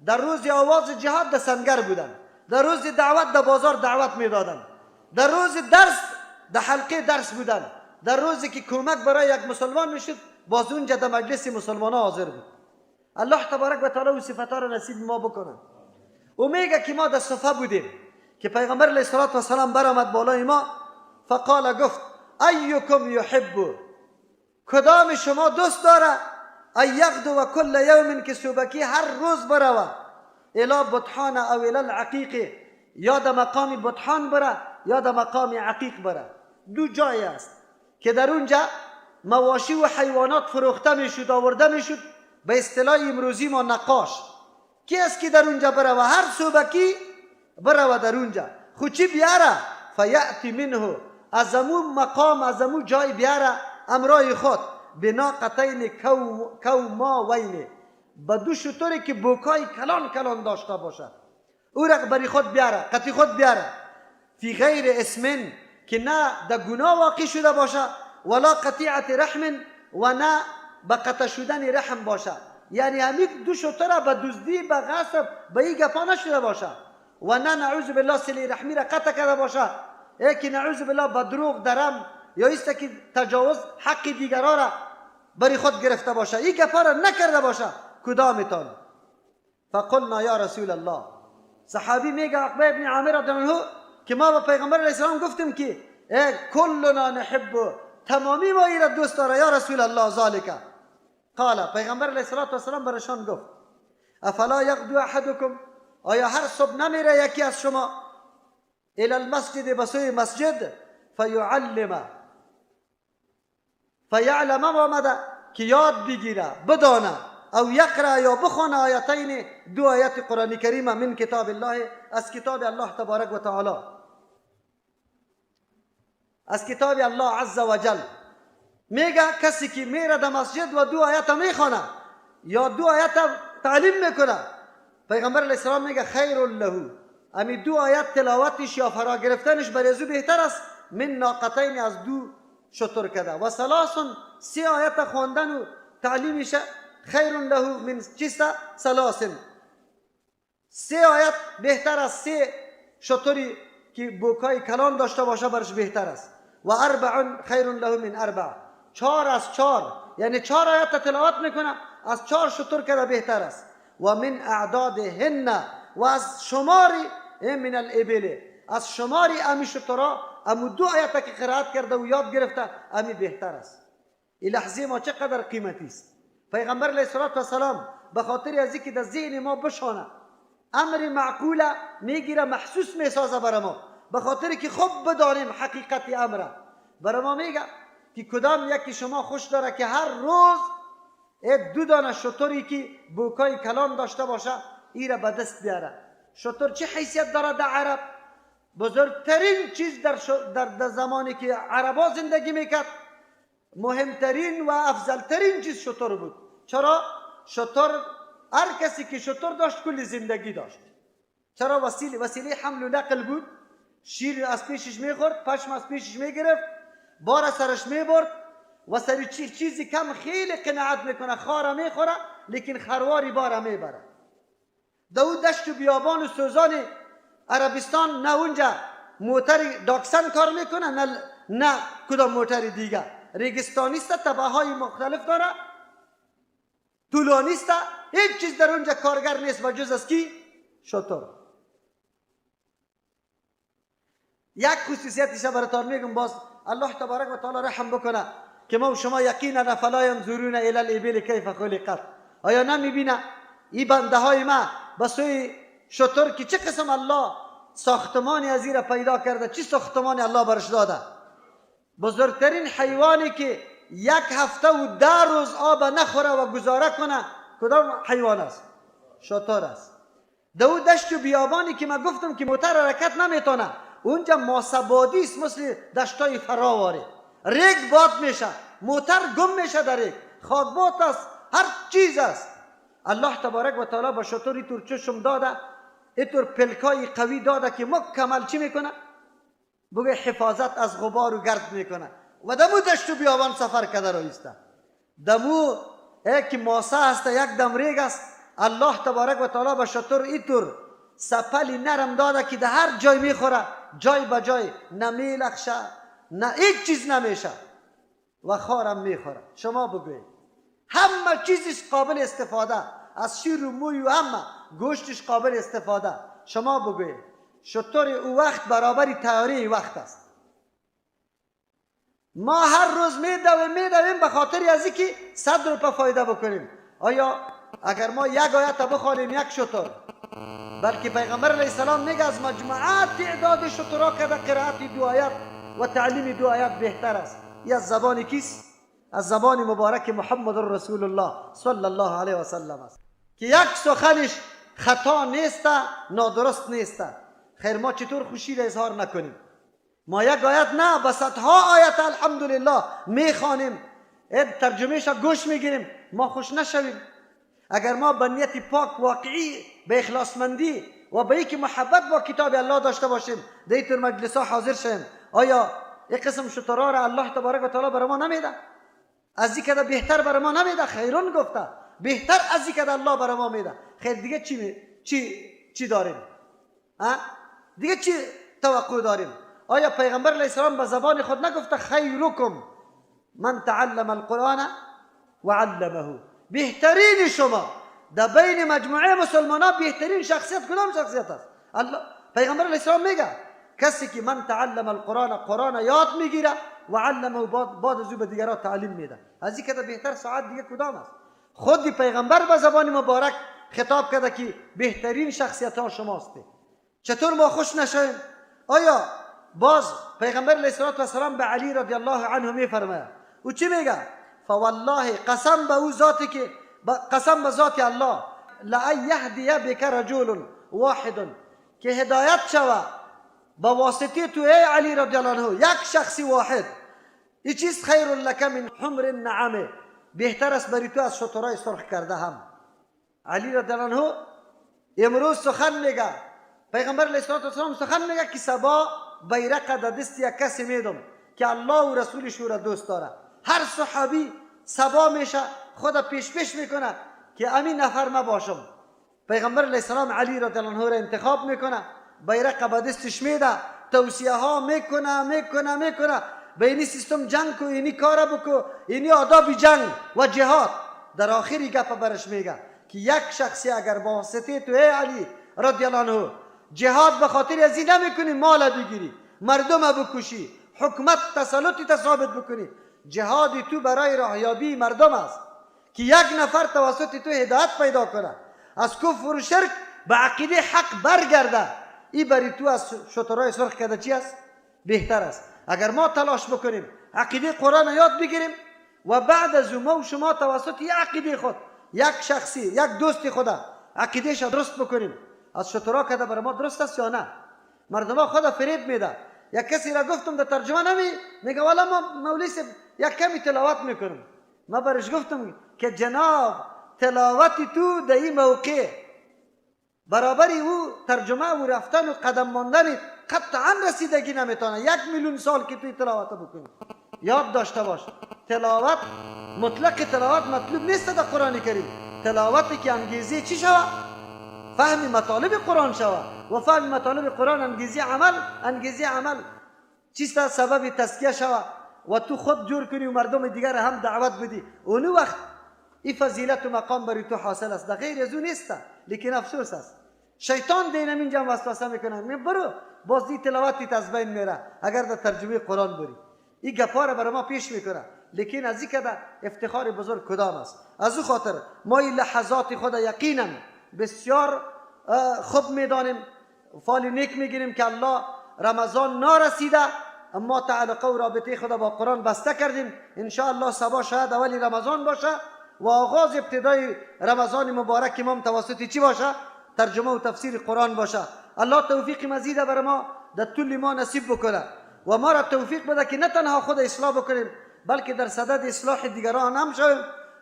در روز آواز جهاد در سنگر بودند، در روز دعوت در بازار دعوت میدادند، در روز درس در حلقه درس بودند، در روزی که کمک برای یک مسلمان میشد باز اونجا در مجلس مسلمان ها حاضر بود. الله تبارک و تعالی او صفتها را نصیب ما بکنه. او میگه که ما در صفه بودیم که پیغمبر علیه الصلاة والسلام برآمد بالای ما، فقال گفت ایکم یحب، کدام شما دوست داره ان یغدو و کل یوم، که صبحکی هر روز بروه الی بطحان او الی العقیق، یا در مقام بطحان بره یا در مقام عقیق بره. دو جای است که در اونجا مواشی و حیوانات فروخته میشد، آورده میشد، به اصطلاح امروزی ما نقاش. کی است که در اونجا بره و هر صبحکی بره و در اونجا خو چی بیاره؟ فیأتی منه، از امو مقام از امو جای بیاره امرای خود بناقتین کوماوین، به دو شتری که بوکای کلان کلان داشته باشه، او را بری خود بیاره، قطی خود بیاره، فی غیر اسم، که نه در گناه واقع شده باشه، ولا قطیعت رحم، و نه به قطع شدن رحم باشه. یعنی همین دو شتر به دزدی، به غصب، به این گپا نشده باشه، و نه نعوذ بالله صله رحمی را قطع کرده باشه، ای که نعوذ بالله به دروغ درم یا ایست که تجاوز حق دیگران را بری خود گرفته باشه، این گپا را نکرده باشه، کدامتان؟ فقلنا یا رسول الله. صحابی میگه عقبه ابن عامر رضی الله عنه که ما به پیغمبر علیه السلام گفتیم که ای کلنا نحب، تمامی ما ای را دوست داره یا رسول الله ذالک. قال، پیغمبر علیه الصلاة والسلام برشان گفت افلا یغدو احدکم، آیا هر صبح نمیره یکی از شما الى المسجد، به سوی مسجد، فیعلم، فیعلم آمده که یاد بگیره، بدانه، او یقرأ یا بخوانه آیتین، دو آیت قرآن کریم، من کتاب الله، از کتاب الله تبارک و تعالی، از کتاب الله عز وجل. میگه کسی که میره در مسجد و دو آیت میخوانه یا دو آیت تعلیم میکنه، پیغمبر علیه السلام میگه خیر له، امی دو آیت تلاوتش یا فرا گرفتنش برای ازو بهتر است من ناقتین، از دو شتر کده، و ثلاث، سه آیت خواندن و تعلیمش خیر له من چیست؟ ثلاث، سه آیت بهتر از سه شتری که بوکای کلان داشته باشه برش بهتر است. و اربع خیر له من اربع، چهار از چهار، یعنی چهار آیت تلاوت میکنه از چهار شتر کده بهتر است. و من اعدادهن، و از شماری من الابل، از شماری امی شترا، امو دو آیت که قرائت کرده و یاد گرفته امی بهتر است. این لحظه ما چقدر قیمتی است. پیغمبر علیه الصلاة والسلام به خاطر از اینکه در ذهن ما بشانه امر معقوله میگیره، محسوس میسازه برای ما، به خاطر که خوب بدانیم حقیقت امره، برای ما میگه که کدام یکی شما خوش داره که هر روز دو دانه شتری که بوکای کلان داشته باشه ای را به دست بیاره. شتر چه حیثیت داره در عرب؟ بزرگترین چیز در زمانی که عربا زندگی میکرد، مهمترین و افضلترین چیز شتر بود. چرا؟ شتر، هر کسی که شتر داشت کل زندگی داشت. چرا؟ وسیله حمل و نقل بود. شیر از پیشش میخورد، پشم از پیشش میگرفت، بار سرش میبرد و سر چیزی کم خیلی قناعت میکنه، خاره میخوره لیکن خرواری باره میبره. در دشت و بیابان و سوزان عربستان نه اونجا موتر داکسن کار میکنه، نه کدام موتر دیگه. ریگستانی است، تپه های مختلف داره، طولانی است، هیچ چیز در اونجا کارگر نیست و جز از کی؟ شتر. یک خصوصیتش براتون میگم باز الله تبارک و تعالی رحم بکنه که ما و شما یقینا فلا ینظرون الی الابل کیف خلقت. آیا نمیبینه این بنده های ما به سوی شتر که چه قسم الله ساختمانی از را پیدا کرده، چه ساختمانی الله برش داده. بزرگترین حیوانی که یک هفته و 10 روز آب نخوره و گزاره کنه کدام حیوان است؟ شتر است. دو دشت و بیابانی که من گفتم که موتر حرکت نمیتونه، اونجا ماسبادی است، مثل دشتای فراواره، ریگ باد میشه، موتر گم میشه در ریگ، خاکباد است، هر چیز است. الله تبارک و تعالی به شتر اینطور چشم داده، اینطور پلکای قوی داده که مکمل چی میکنه؟ بگه حفاظت از غبار و گرد میکنه. و دمو دشت و بیابان سفر کرده رایسته، دمو که ماسه است، یک دم ریگ است. الله تبارک و تعالی به شتر اینطور سپلی نرم داده که در هر جای میخوره، جای به جای نمیلخشه، نه هیچ چیز نمیشه و خارم میخوره. شما بگویید همه چیزش قابل استفاده، از شیر و موی و همه گوشتش قابل استفاده. شما بگویید شتر او وقت برابر تیاری وقت است. ما هر روز میدویم به خاطر از اینکه 100 روپه فایده بکنیم. آیا اگر ما یک آیت بخوانیم یک شتر، بلکه پیغمبر علیه السلام میگه از مجموعه تعداد شترها که در قرائت 2 آیت و تعلیم 2 آیت بهتر است. این از زبان کیست؟ از زبان مبارک محمد رسول الله صلی الله علیه و سلم است که یک سخنش خطا نیست، نادرست نیست. خیر ما چطور خوشی را اظهار نکنیم؟ ما یک آیت نه، به صدها آیت الحمدلله میخوانیم، ترجمهش گوش میگیریم، ما خوش نشویم. اگر ما به نیت پاک واقعی، به اخلاصمندی و به اینکه محبت با کتاب الله داشته باشیم، در اینطور مجلس ها حاضر شویم، آیا یک قسم شترها را الله تبارک و تعالی برای ما نمیده؟ از این که بهتر برای ما نمیده؟ خیرون گفته بهتر از این که الله برای ما میده. خیر دیگه چی داریم؟ دیگه چی توقع داریم؟ آیا پیغمبر علیه السلام به زبان خود نگفته خیرکم من تعلم القرآن و علمه؟ بهترین شما در بین مجموعه مسلمان ها بهترین شخصیت کدام شخصیت است؟ الله پیغمبر علیه السلام میگه کسی که من تعلم القرآن، قرآن یاد میگیره و علمه، بعد از او به دیگران تعلیم میده. از این که بهتر ساعت دیگه کدام است؟ خود پیغمبر به زبان مبارک خطاب کرده که بهترین شخصیت ها شماست. چطور ما خوش نشویم؟ آیا باز پیغمبر علیه السلام به علی رضی الله عنه میفرماید، او چی میگه؟ فوالله قسم به او ذاتی که قسم به ذات الله، لأن یهدی بک رجل واحد، که هدایت شوه با واسطه تو ای علی رضی الله عنه یک شخصی واحد، این چیز خیر لک من حمر النعم، بهتر است بری تو از شترای سرخ کرده هم. علی رضی الله عنه امروز سخن میگه، پیغمبر علیه السلام سخن میگه که صبا بیرق در دست یک کسی میدم که الله و رسولش او را دوست داره. هر صحابی صبا میشه خود پیش پیش میکنه که امین نفر ما باشم. پیغمبر علیه السلام علی رضی الله عنه را انتخاب میکنه، بیرق به دستش میده، توصیه ها میکنه میکنه میکنه، به اینی سیستم جنگ کو، اینی کار بکو، اینی آداب جنگ و جهاد. در آخری گپ برش میگه که یک شخصی اگر با واسطه تو ای علی رضی الله عنه جهاد به خاطر از این نمیکنی مال بگیری، مردم بکشی، حکومت تسلطی ثابت بکنی، جهاد تو برای راهیابی مردم است که یک نفر توسط تو هدایت پیدا کنه، از کفر و شرک به عقیده حق برگرده، این بری تو از شترای سرخ کرده چی است؟ بهتر است. اگر ما تلاش بکنیم عقیده قرآن یاد بگیریم و بعد از ما و شما توسط یک عقیده خود، یک شخصی، یک دوست خدا عقیدهش درست بکنیم، از شترا کرده برای ما درست است یا نه؟ مردم ها خدا فریب میده. یک کسی را گفتم در ترجمه نمی میگه والا ما مولوی صاحب یک کمی تلاوت میکنم. ما برش گفتم که جناب تلاوت تو در این موقع برابر او ترجمه و رفتن و قدم ماندن قطعا رسیدگی نمیتونه. 1 میلیون سال که توی تلاوت بکنی. یاد داشته باش تلاوت مطلق تلاوت مطلوب نیست در قرآن کریم. تلاوتی که انگیزه چی شوه؟ فهم مطالب قرآن شوه و فهم مطالب قرآن انگیزه عمل، انگیزه عمل چیست؟ سبب تزکیه شوه و تو خود جور کنی و مردم دیگر هم دعوت بدی، اونو وقت این فضیلت و مقام برای تو حاصل است. در غیر از او نیست. لیکن افسوس است شیطان دینم اینجا وسوسه میکنه، می برو باز دی تلاوتی از بین میره اگر در ترجمه قرآن بری. این گپا را برای ما پیش میکنه، لیکن از این کده افتخار بزرگ کدام است؟ از او خاطر ما این لحظات خود یقینا بسیار خوب میدانیم، فال نیک میگیریم که الله رمضان نارسیده اما تعلقه و رابطه خود با قرآن بسته کردیم. انشاءالله صبا شاید اولی رمضان باشه و آغاز ابتدای رمضان مبارک ما توسط چی باشه؟ ترجمه و تفسیر قرآن باشه. الله توفیق مزید بر ما در طول ما نصیب بکنه و ما را توفیق بده که نه تنها خود اصلاح بکنیم بلکه در صدد اصلاح دیگران هم شویم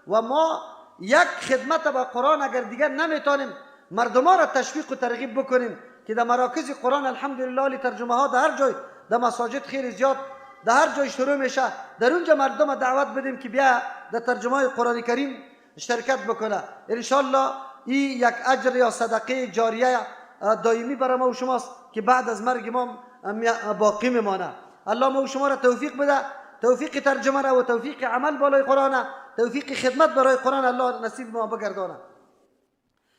و ما یک خدمت با قرآن اگر دیگر نمیتونیم مردم را تشویق و ترغیب بکنیم که در مراکز قرآن الحمدلله ترجمه ها در هر جای، در مساجد خیلی زیاد در هر جای شروع میشه، در اونجا مردم دعوت بدیم که بیا در ترجمه قرآن کریم شرکت بکنه. انشالله این یک اجر یا صدقه جاریه دائمی برای ما و شماست که بعد از مرگ ما باقی میمانه. الله ما و شما را توفیق بده، توفیق ترجمه را و توفیق عمل بالای قرآن، توفیق خدمت برای قرآن الله نصیب ما بگردانه.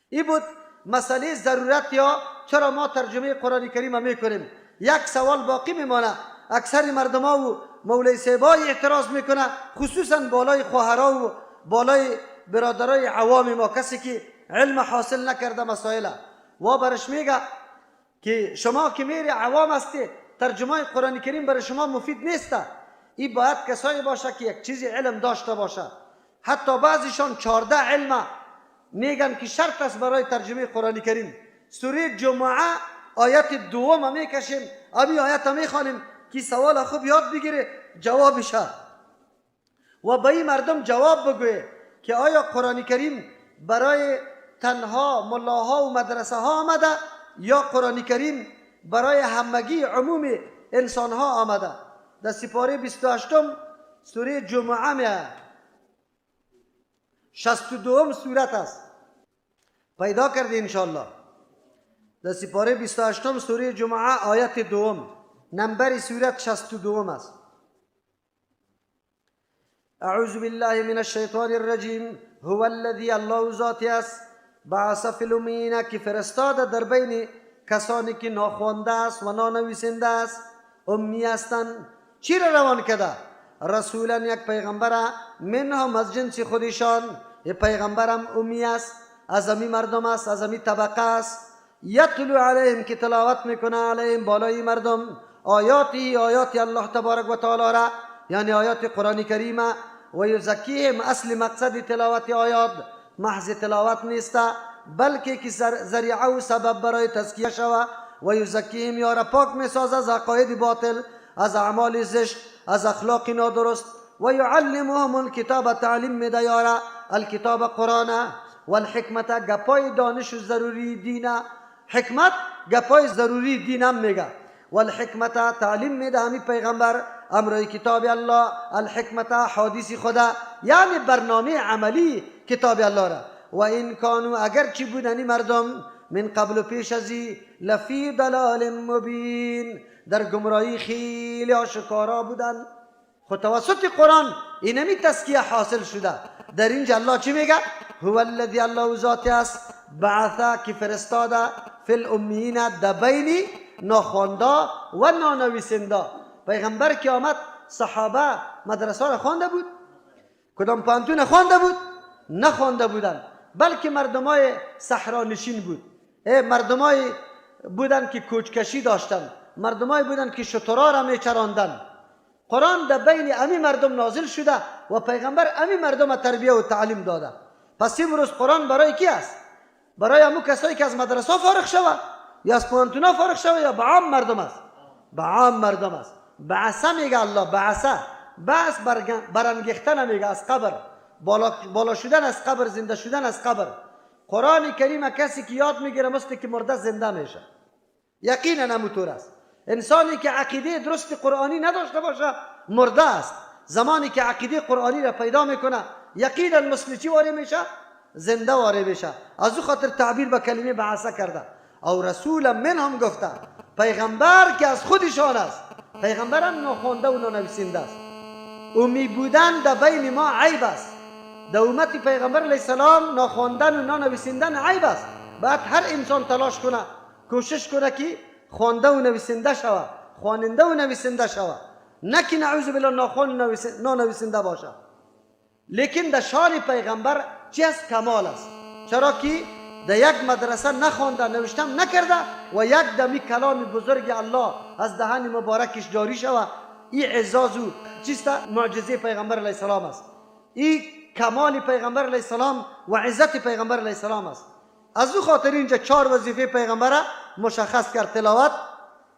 این بود مسئله ضرورت یا چرا ما ترجمه قرآن کریم میکنیم. یک سوال باقی میمانه، اکثر مردم ها و مولوی صاحبای اعتراض میکنه، خصوصا بالای خواهرها و بالای برادرای عوام ما، کسی که علم حاصل نکرده مسائل و برش میگه که شما که میری عوام هستی، ترجمه قرآن کریم برای شما مفید نیست. این باید کسایی باشه که یک چیزی علم داشته باشه. حتی بعضیشان 14 علم میگن که شرط است برای ترجمه قرآن کریم. سوره جمعه آیت دوم میکشیم، ابی آیت میخوانیم که سوال خوب یاد بگیره جوابش و به این مردم جواب بگویه که آیا قرآن کریم برای تنها ملاها و مدرسه ها آمده یا قرآن کریم برای همگی عموم انسان ها آمده. در سپاره 28 سوره جمعه میه، 62 سورت است، پیدا کردی انشالله. در سپاره 28 سوره جمعه آیت دوم، نمبر سورت 62 است. اعوذ بالله من الشیطان الرجیم. هو الذی، الله ذاتی است، بعث فی الامیین، که فرستاده در بین کسانی که ناخوانده است و نانویسنده است، امی هستند. چی را روان کرده؟ رسولا، یک پیغمبر، منهم، از جنس خودشان. یک پیغمبرم امی است، از امی مردم است، از امی طبقه است. یتلو علیهم، که تلاوت میکنه، علیهم، بالای مردم، آیاتی، آیات الله تبارک و تعالی را، یعنی آیات قرآن کریم. و یزکیهم، اصل مقصد تلاوت آیات محض تلاوت نیست بلکه که ذریعه و سبب برای تزکیه شوه. و یزکیهم، یارا پاک میسازه از عقاید باطل، از اعمال زشت، از اخلاق نادرست. و یعلمهم الکتاب، تعلیم میده یارا، الکتاب، قرآن، والحکمت، گپای دانش ضروری دینه. حکمت گپای ضروری دینم میگه. والحکمت، تعلیم میده همی پیغمبر امرای کتاب الله، الحکمت، حدیث خدا، یعنی برنامه عملی کتاب الله را. و این کانوا، اگر چی بودنی مردم، من قبل، پیش ازی، لفی ضلال مبین، در گمراهی خیلی آشکارا بودن. خود توسط قرآن اینمی تزکیه حاصل شده. در اینجا الله چی میگه؟ هو الذی، الله ذاتی است، بعث، که فرستاده، فی الامیین، در بین ناخوانده و نانویسنده. پیغمبر که آمد، صحابه مدرسه را خوانده بود؟ کدام پوهنتون خوانده بود؟ نخوانده بودن، بلکه مردمای صحرا نشین بود، مردمای بودن که کوچکشی داشتن، مردمای بودن که شترا را میچراندن. قرآن در بین امی مردم نازل شده و پیغمبر امی مردم تربیه و تعلیم داده. پس امروز قرآن برای کی است؟ برای امو کسایی که از مدرسه فارغ شوه یا از پوهنتونا فارغ شوه یا به عام مردم است؟ به عام مردم است. بعث میگه الله، بعث، بعث برانگیختن میگه از قبر، بالا, بالا شدن از قبر، زنده شدن از قبر. قرآن کریم کسی که یاد میگیره مثل که مرده زنده میشه. یقینا همونطور است. انسانی که عقیده درست قرآنی نداشته باشه مرده است. زمانی که عقیده قرآنی را پیدا میکنه یقینا مثل چی واره میشه؟ زنده واره میشه. از او خاطر تعبیر به کلمه بعث کرده او رسولا منهم گفته، پیغمبر که از خودشان است. پیغمبرم ناخوانده و نانویسنده است. امی بودن در بین ما عیب است. در امت پیغمبر علیه السلام ناخواندن و نانویسندن عیب است. باید هر انسان تلاش کنه، کوشش کنه که خوانده و نویسنده شوه، خواننده و نویسنده شوه. نه که نعوذ بالله ناخوان نانویسنده باشه، لیکن در شان پیغمبر چی است؟ کمال است. چرا که در یک مدرسه نخوانده، نوشتم نکرده و یک دمی کلام بزرگ الله از دهن مبارکش جاری شوه، این اعزاز و چیست؟ معجزه پیغمبر علیه السلام است. این کمال پیغمبر علیه السلام و عزت پیغمبر علیه السلام است. از او خاطر اینجا 4 وظیفه پیغمبر مشخص کرد: تلاوت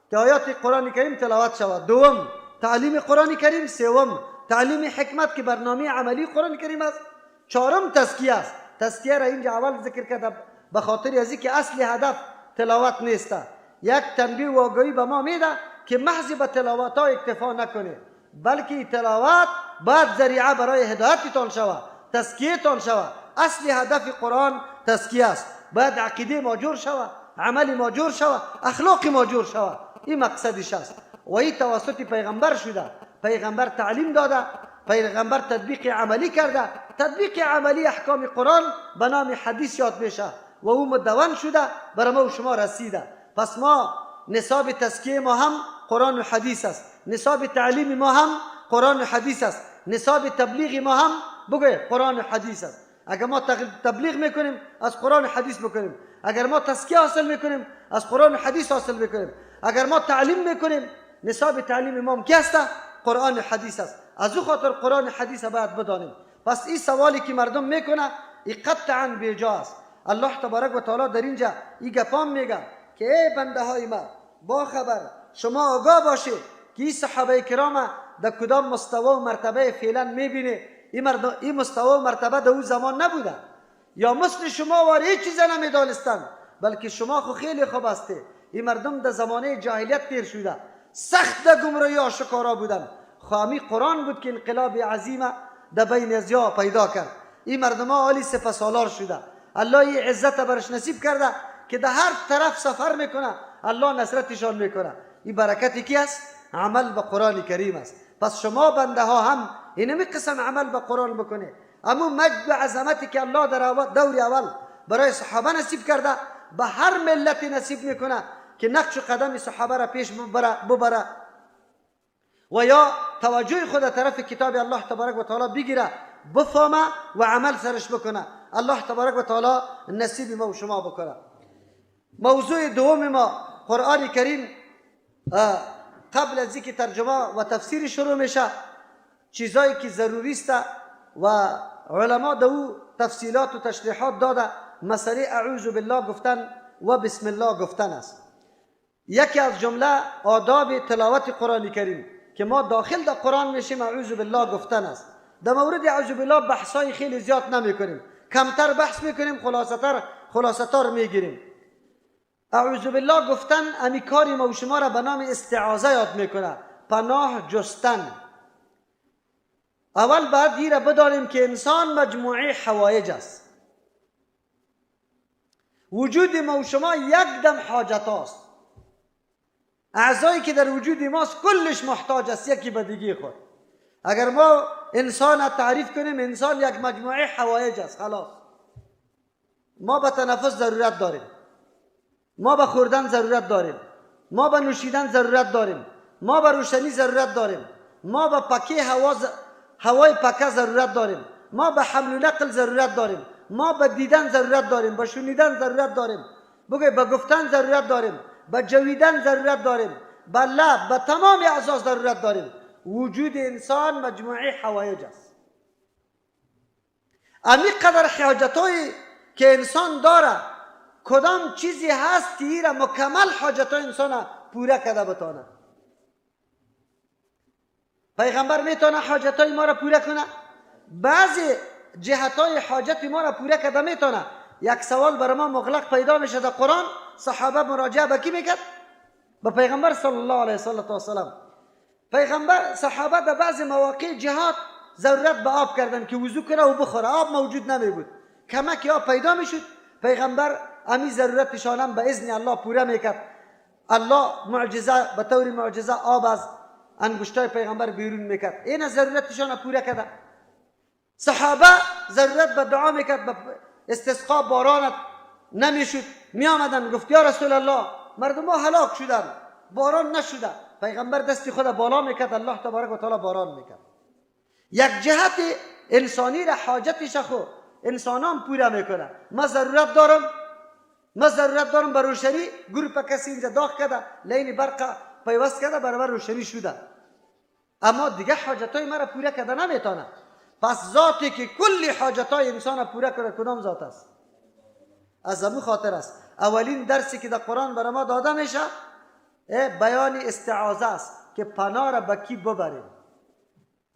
که آیات قرآن کریم تلاوت شود، دوم تعلیم قرآن کریم، سوم تعلیم حکمت که برنامه عملی قرآن کریم است، چهارم تزکیه است. تزکیه را اینجا اول ذکر کرده به خاطر از اینکه اصل هدف تلاوت نیست. یک تنبیه و آگاهی به ما میده که محض به تلاوت ها اکتفا نکنه، بلکه تلاوت باید ذریعه برای هدایتتان شود، تزکیهتان شود. اصل هدف قرآن تزکیه است. باید عقیده ما جور شود، عمل ما جور شود، اخلاق ما جور شود. این مقصدش است و این توسط پیغمبر شده. پیغمبر تعلیم داده، پیغمبر تطبیق عملی کرده. تطبیق عملی احکام قرآن به نام حدیث یاد میشه و او مدون شده برای ما و شما رسیده. پس ما نصاب تزکیه ما هم قرآن و حدیث است، نصاب تعلیم ما هم قرآن و حدیث است، نصاب تبلیغ ما هم بگوی قرآن و حدیث است. اگر ما تبلیغ میکنیم از قرآن و حدیث بکنیم، اگر ما تزکیه حاصل میکنیم از قرآن و حدیث حاصل میکنیم، اگر ما تعلیم میکنیم نصاب تعلیم ما کی است؟ قرآن و حدیث است. از او خاطر قرآن و حدیث باید بدانیم. پس این سوالی که مردم میکنه این قطعا بیجا است. الله تبارک و تعالی در اینجا این گپام میگه که ای بنده های ما با خبر، شما آگاه باشید که این صحابه کرام در کدام مستوا و مرتبه فعلا میبینه. این مستوا و مرتبه در او زمان نبوده، یا مثل شما واری هیچ چیز نمیدانستن، بلکه شما خو خیلی خوب هستی. این مردم در زمانه جاهلیت تیر شده، سخت در گمراهی آشکارا بودن. خوامی قرآن بود که انقلاب عظیم در بین ازیا پیدا کرد. این مردم ها عالی سپهسالار شده. الله این عزت برش نصیب کرده که در هر طرف سفر میکنه الله نصرتشان میکنه. این برکت کی است؟ عمل به قرآن کریم است. پس شما بنده ها هم اینمی قسم عمل به قرآن بکنه. اما مجد و عظمتی که الله در دور اول برای صحابه نصیب کرده به هر ملت نصیب میکنه که نقش و قدم صحابه را پیش ببره و یا توجه خود طرف کتاب الله تبارک و تعالی بگیره، بفهمه و عمل سرش بکنه. الله تبارک و تعالی نصیب ما و شما بکنه. موضوع دوم ما قرآن کریم قبل از اینکه ترجمه و تفسیر شروع میشه چیزایی که ضروری است و علما در او تفصیلات و تشریحات داده، مسئله اعوذ بالله گفتن و بسم الله گفتن است. یکی از جمله آداب تلاوت قرآن کریم که ما داخل در قرآن میشیم اعوذ بالله گفتن است. در مورد اعوذ بالله بحثای خیلی زیاد نمیکنیم، کمتر بحث میکنیم، خلاصه‌تر میگیریم. اعوذ بالله گفتن امی کاری ما و شما را به نام استعاذه یاد میکنه، پناه جستن. اول باید این را بدانیم که انسان مجموعه حوایج است. وجود ما و شما یک دم حاجت است. اعضایی که در وجود ماست کلش محتاج است یکی به دیگه خود. اگر ما انسان تعریف کنیم، انسان یک مجموعه حوایج است. خلاص، ما به تنفس ضرورت داریم، ما به خوردن ضرورت داریم، ما به نوشیدن ضرورت داریم، ما به روشنی ضرورت داریم، ما به پاکی هوای پکه ضرورت داریم، ما به حمل و نقل ضرورت داریم، ما به دیدن ضرورت داریم، به شنیدن ضرورت داریم، بگوی به گفتن ضرورت داریم، به جویدن ضرورت داریم، به لب، به تمام اعضا ضرورت داریم. وجود انسان مجموعه حوایج است. امی قدر حاجتایی که انسان داره، کدام چیزی هست که ایره مکمل حاجتای انسان پوره کرده بتانه؟ پیغمبر میتونه حاجتای ما را پوره کنه؟ بعضی جهتای حاجت ما را پوره کرده میتونه. یک سوال برای ما مغلق پیدا میشه در قرآن، صحابه مراجعه به کی میکرد؟ به پیغمبر صلی الله علیه و سلم. پیغمبر صحابه در بعضی مواقع جهاد ضرورت به آب کردن که وضو کنه و بخوره، آب موجود نمی بود، کمک آب پیدا میشد، پیغمبر امی ضرورتشانم به اذن الله پوره میکرد. الله معجزه به طور معجزه آب از انگشتای پیغمبر بیرون میکرد، این ضرورتشان پوره کرده. صحابه ضرورت به دعا میکرد، به استسقا بارانت نمیشد، می آمدن گفت یا رسول الله مردم ها هلاک شدن، باران نشده. پیغمبر دستی خود بالا میکرد، الله تبارک و تعالی باران میکرد. یک جهت انسانی را حاجتش خو انسانان پورا میکنه. ما ضرورت دارم، ما ضرورت دارم به روشنی، گروپ کسی اینجا داغ کرده، لین برق پیوست کرده، برابر روشنی شده، اما دیگه حاجتای مرا پورا کرده نمیتونه. پس ذاتی که کلی حاجتای انسان پورا کنه کدام ذات است؟ از همون خاطر است اولین درسی که در قرآن برای ما داده میشه بیان استعاذه است که پناه را به کی ببریم،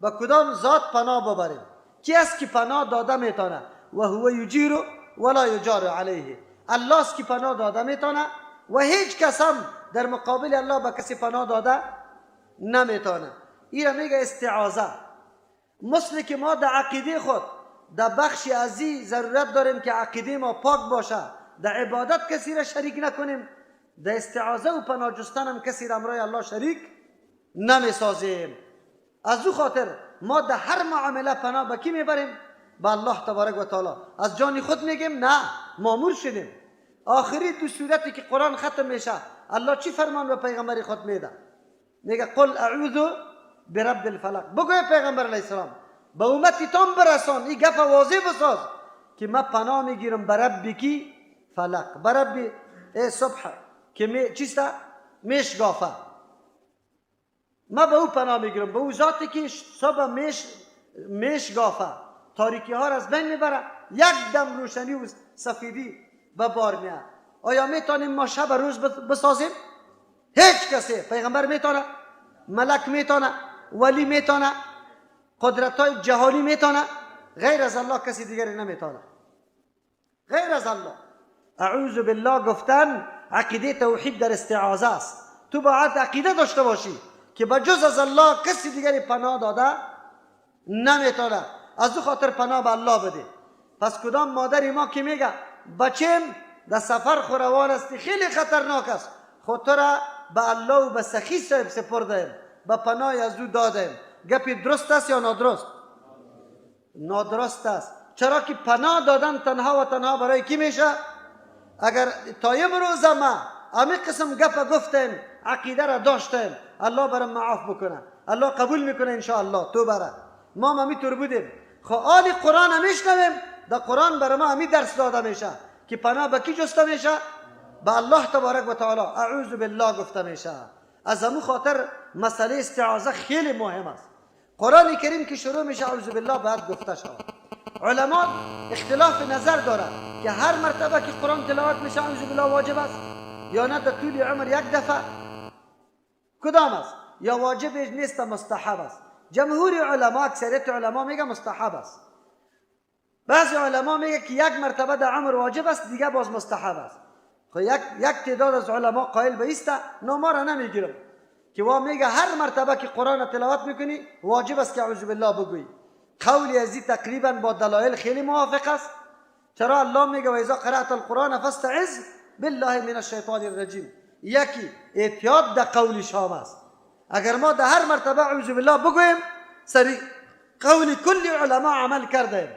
به کدام ذات پناه ببریم، کی است که پناه داده میتونه؟ و هو یجیر ولا یجار علیه. الله است که پناه داده میتونه و هیچ کس هم در مقابل الله به کسی پناه داده نمیتونه. این را میگه استعاذه. مثل که ما در عقیده خود در بخش ازی ضرورت داریم که عقیده ما پاک باشه، در عبادت کسی را شریک نکنیم، در استعاذه و پناه جستن هم کسی را امرای الله شریک نمیسازیم. از او خاطر ما در هر معامله پناه به کی میبریم؟ به الله تبارک و تعالی. از جان خود میگیم نه، مامور شدیم. آخری دو سورتی که قرآن ختم میشه الله چی فرمان به پیغمبر خود میده؟ میگه قل اعوذ برب الفلق. بگو پیغمبر علیه السلام به امتی تام برسان، این گپ واضح بساز که ما پناه میگیرم به رب کی؟ فلق، به رب صبح که می چیسته؟ میشگافه. ما به او پناه میگیرم، به او ذاتی که صبح میشگافه، تاریکی ها را از بین میبره، یک دم روشنی و سفیدی به بار میاد. آیا میتونیم ما شب روز بسازیم؟ هیچ کسی. پیغمبر میتونه، ملک میتونه، ولی میتونه، قدرت های جهانی میتونه، غیر از الله کسی دیگری نمیتونه، غیر از الله. اعوذ بالله گفتن عقیده توحید در استعاذه است. تو باید عقیده داشته باشی که به جز از الله کسی دیگری پناه داده نمیتونه. از او خاطر پناه به الله بده. پس کدام مادری ما که میگه بچیم در سفر خوروان استی، خیلی خطرناک است، خود تو را به الله و به سخی صاحب سپردیم، به پناه از او دادیم، گپی درست است یا نادرست؟ نادرست است. چرا که پناه دادن تنها و تنها برای کی میشه؟ اگر تا امروز ما امی قسم گپ گفتیم، عقیده را داشتیم، الله برای معاف بکنه، الله قبول میکنه انشاءالله. تو بره ما همی طور بودیم. خب آل قرآن هم میشنویم، در قرآن برای ما همی درس داده میشه که پناه به کی جسته میشه؟ به الله تبارک و تعالی. اعوذ بالله گفته میشه. از همون خاطر مسئله استعاذه خیلی مهم است. قرآن کریم که شروع میشه اعوذ بالله باید گفته شود. علما اختلاف نظر دارند که هر مرتبه که قرآن تلاوت میشه اعوذ بالله واجب است یا نه، در طول عمر یک دفعه کدام است؟ یا واجب نیست مستحب است. جمهور علما، اکثریت علما میگه مستحب است. بعضی علما میگه که یک مرتبه در عمر واجب است، دیگه باز مستحب است. خب یک تعداد از علما قائل به ایست، نه ما را نمیگیرم که وا میگه هر مرتبه که قرآن تلاوت میکنی واجب است که اعوذ بالله بگویی. قولی ازی تقریبا با دلایل خیلی موافق است. چرا الله میگه و اذا قرأت القرآن فاستعذ بالله من الشیطان الرجیم. یکی اعتیاد در قول شام است. اگر ما در هر مرتبه اعوذ بالله بگوییم سری قول کل علما عمل کردیم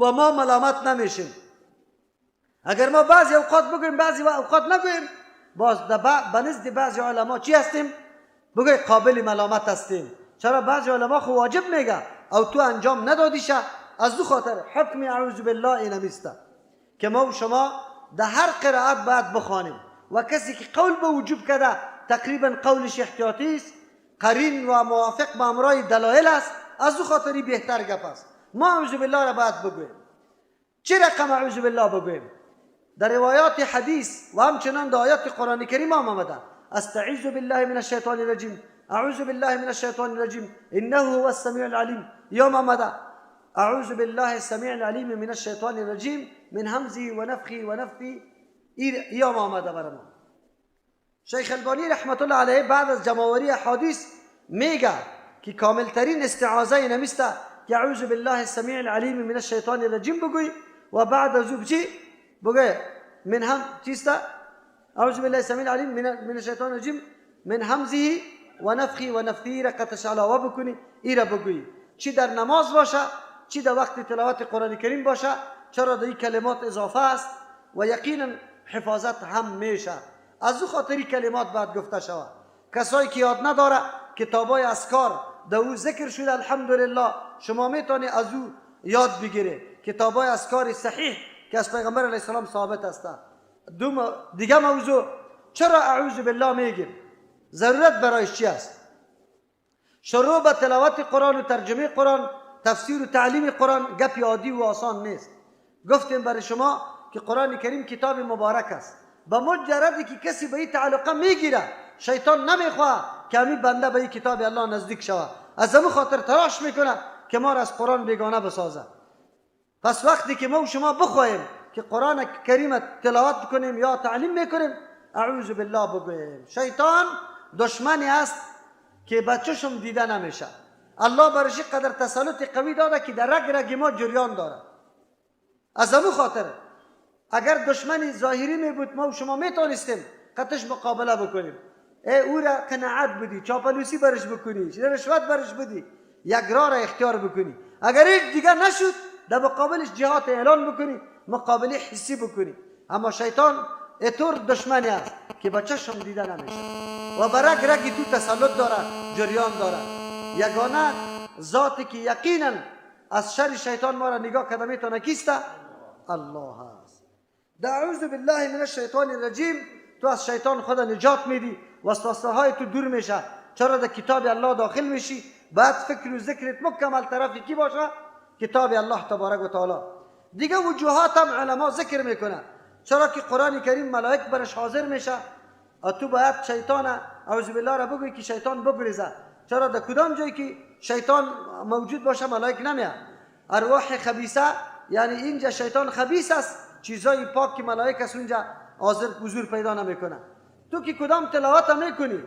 و ما ملامت نمیشیم. اگر ما بعضی اوقات بگوییم بعضی اوقات نگوییم، باز به نزد بعضی علما چی هستیم؟ بگوی قابل ملامت هستیم. چرا بعضی علما خو واجب میگه او تو انجام ندادیشه. از دو خاطر حکم اعوذ بالله اینمیسته که ما و شما در هر قرائت باید بخوانیم و کسی که قول به وجوب کرده تقریبا قولش احتیاطی است، قرین و موافق به امرای دلایل است. از دو خاطری بهتر گپ است. ما اعوذ بالله را باید بگوییم. چه رقم اعوذ بالله بگوییم؟ در روایات حدیث و همچنان در آیات قرآن کریم هم آمده استعیذ بالله من الشیطان الرجیم، اعوذ بالله من الشیطان الرجیم، انه هو السمیع العلیم. یا آمده اعوذ بالله السمیع العلیم من الشیطان الرجیم من همزه و نفخه و نفثه. یا آمده برای ما. شیخ البانی رحمت الله علیه بعد از جمع‌آوری احادیث میگه که کاملترین استعاذه اینمیسته که اعوذ بالله السمیع العلیم من الشیطان الرجیم بگوی و بعد از او چی بگوی؟ من هم چیسته؟ اعوذ بالله السمیع العلیم من الشیطان الرجیم من همزه و نفخه و نفثه را قطش علاوه بکنی، ای را بگویی. چی در نماز باشه، چی در وقت تلاوت قرآن کریم باشه، چرا در این کلمات اضافه است و یقینا حفاظت هم میشه. از او خاطری کلمات باید گفته شود. کسایی که یاد نداره کتابای اذکار در او ذکر شده، الحمدلله شما میتونی از او یاد بگیری کتابای اذکار صحیح که از پیغمبر علیه السلام ثابت است. دیگه موضوع، چرا اعوذ بالله میگیم؟ ضرورت برایش چی است؟ شروع به تلاوت قرآن و ترجمه قرآن، تفسیر و تعلیم قرآن گپی عادی و آسان نیست. گفتیم برای شما که قرآن کریم کتاب مبارک است. به مجردی که کسی به این تعلقه میگیره، شیطان نمیخواه که همین بنده به این کتاب الله نزدیک شود. از همون خاطر تلاش میکنه که ما را از قرآن بیگانه بسازه. پس وقتی که ما و شما بخواهیم که قرآن کریم تلاوت کنیم یا تعلیم میکنیم، اعوذ بالله بگوییم. شیطان دشمنی است که به چشم دیده نمیشه. الله برش قدر تسلط قوی داده که در رگ رگ ما جریان داره. از همون خاطر اگر دشمنی ظاهری می بود ما و شما میتونستیم قطش مقابله بکنیم، او را قناعت بدی، چاپلوسی برش بکنی، رشوت برش بدی، یک راه را اختیار بکنی. اگر هیچ دیگه نشد در مقابلش جهاد اعلان بکنی، مقابله حسی بکنی. اما شیطان اطور دشمنی است که به چشم دیده نمیشه و به رگ رگ تو تسلط داره، جریان داره. یگانه ذاتی که یقینا از شر شیطان ما را نگاه کرده میتونه کیست؟ الله است. اعوذ بالله من الشیطان الرجیم، تو از شیطان خود نجات میدی، وسوسه های تو دور میشه. چرا در کتاب الله داخل میشی؟ بعد فکر و ذکرت مکمل طرف کی باشه؟ کتاب الله تبارک و تعالی. دیگه وجوهات هم علما ذکر میکنه، چرا که قرآن کریم ملائک برش حاضر میشه، تو باید شیطان اعوذ بالله را بگوی که شیطان بگریزه. چرا در کدام جایی که شیطان موجود باشه ملائک نمیاد. ارواح خبیثه، یعنی اینجا شیطان خبیث است، چیزای پاک که ملائک است اونجا حاضر حضور پیدا نمیکنه. تو که کدام تلاوت میکنی،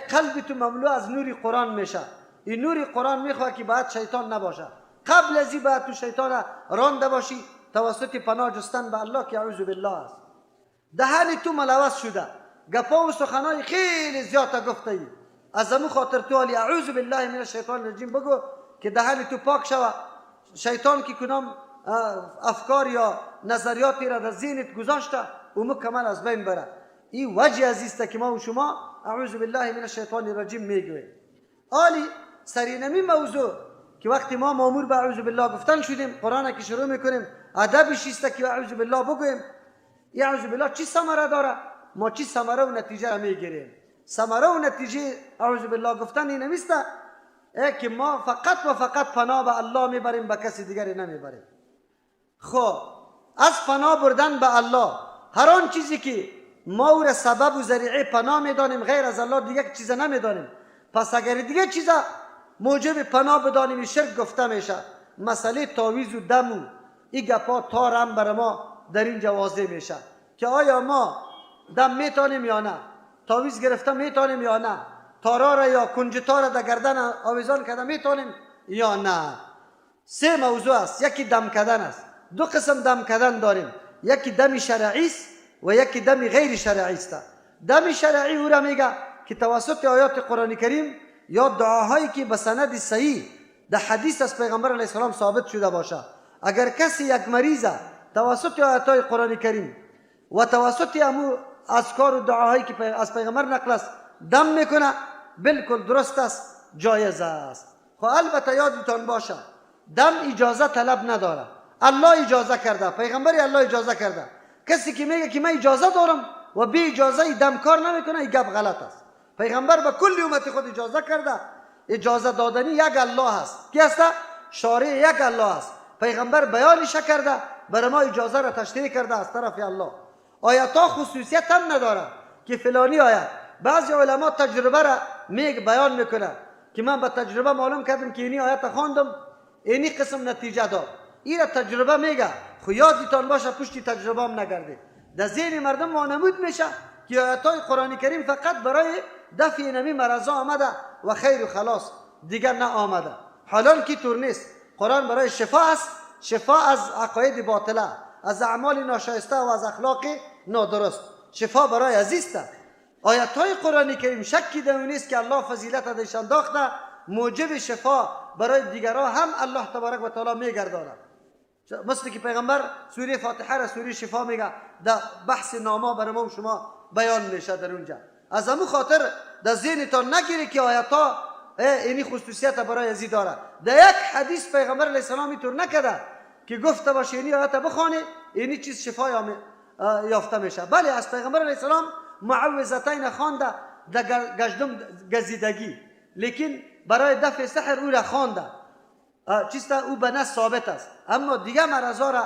قلب تو مملو از نور قرآن میشه. این نور قرآن میخواد که بعد شیطان نباشه. قبل از این باید تو شیطان رانده باشی توسط پناه جستن به الله که اعوذ بالله است. دهن تو ملوث شده، گپا و سخنای خیلی زیاد گفته ای. از همون خاطر تو علی اعوذ بالله من الشیطان الرجیم بگو که دهن تو پاک شوه. شیطان که کدام افکار یا نظریاتی را در ذهنت گذاشته او مکمل از بین بره. این وجه عزیز که ما و شما اعوذ بالله من الشیطان الرجیم میگوییم. آلی سرینمی موضوع که وقتی ما مامور به اعوذ بالله گفتن شدیم، قرآن که شروع میکنیم، ادبش است که اعوذ بالله بگوییم. این اعوذ بالله چی ثمره داره؟ ما چی ثمره و نتیجه را میگیریم؟ ثمره و نتیجه اعوذ بالله گفتن این نیست که ما فقط و فقط پناه به الله میبریم، به کسی دیگری نمیبریم. خب از پناه بردن به الله، هر آن چیزی که ما او را سبب و ذریعه پناه میدانیم غیر از الله دیگه چیز نمیدانیم. پس اگر دیگه چیز موجب پناه بدانیم شرک گفته میشه. مسئله تعویذ و دم و این گپا تار هم بر ما در اینجا واضح میشه که آیا ما دم میتونیم یا نه، تعویذ گرفته میتونیم یا نه، تارا را یا کنج تارا در گردن آویزان کرده میتونیم یا نه. سه موضوع است. یکی دم کردن است. دو قسم دم کردن داریم، یکی دم شرعی است و یکی دم غیر شرعی است. دم شرعی او را میگه که توسط آیات قرآن کریم یا دعاهایی که به سند صحیح در حدیث از پیغمبر علیه السلام ثابت شده باشه. اگر کسی یک مریض توسط آیات قرآن کریم و توسط امو اذکار و دعاهایی که از پیغمبر نقل است دم میکنه، بالکل درست است، جایز است. خب البته یادتان باشه دم اجازه طلب نداره. الله اجازه کرده، پیغمبر الله اجازه کرده. کسی که میگه که من اجازه دارم و بی اجازه دم کار نمیکنه، این گپ غلط است. پیغمبر به کل امت خود اجازه کرده. اجازه دادنی یک الله است. کی است؟ شارع یک الله است. پیغمبر بیانش کرده، برای ما اجازه را تشریح کرده از طرف الله. آیات خصوصیت هم نداره که فلانی آیت. بعضی علما تجربه را میگ بیان میکنه که من به تجربه معلوم کردم که اینی آیت خواندم، اینی قسم نتیجه داد. این را تجربه میگه. خو یادتان باشه پشتی تجربه هم نگرده. در ذهن مردم وانمود میشه که آیات قرآن کریم فقط برای دفع نمی مرضا آمده و خیر و خلاص، دیگر نه آمده. حالان که طور نیست. قرآن برای شفا است، شفا از عقاید باطله، از اعمال ناشایسته و از اخلاق نادرست، شفا برای عزیز است. آیات های قرآن کریم شکی در اون نیست که الله فضیلت درش انداخته، موجب شفا برای دیگران هم الله تبارک و تعالی میگرداند. مثل که پیغمبر سوره فاتحه را سوره شفا میگه، در بحث نامه برای ما و شما بیان میشه در اونجا. از همون خاطر در ذهنتان نگیری که آیت ها اینی خصوصیت برای ازی داره. در یک حدیث پیغمبر علیه السلام اینطور نکرده که گفته باشه اینی آیت بخوانه اینی چیز شفا یافته میشه. بله، از پیغمبر علیه السلام معوذتین خوانده در گشدم گزیدگی، لیکن برای دفع سحر او را خوانده، چیست او به نص ثابت است، اما دیگه مرضا را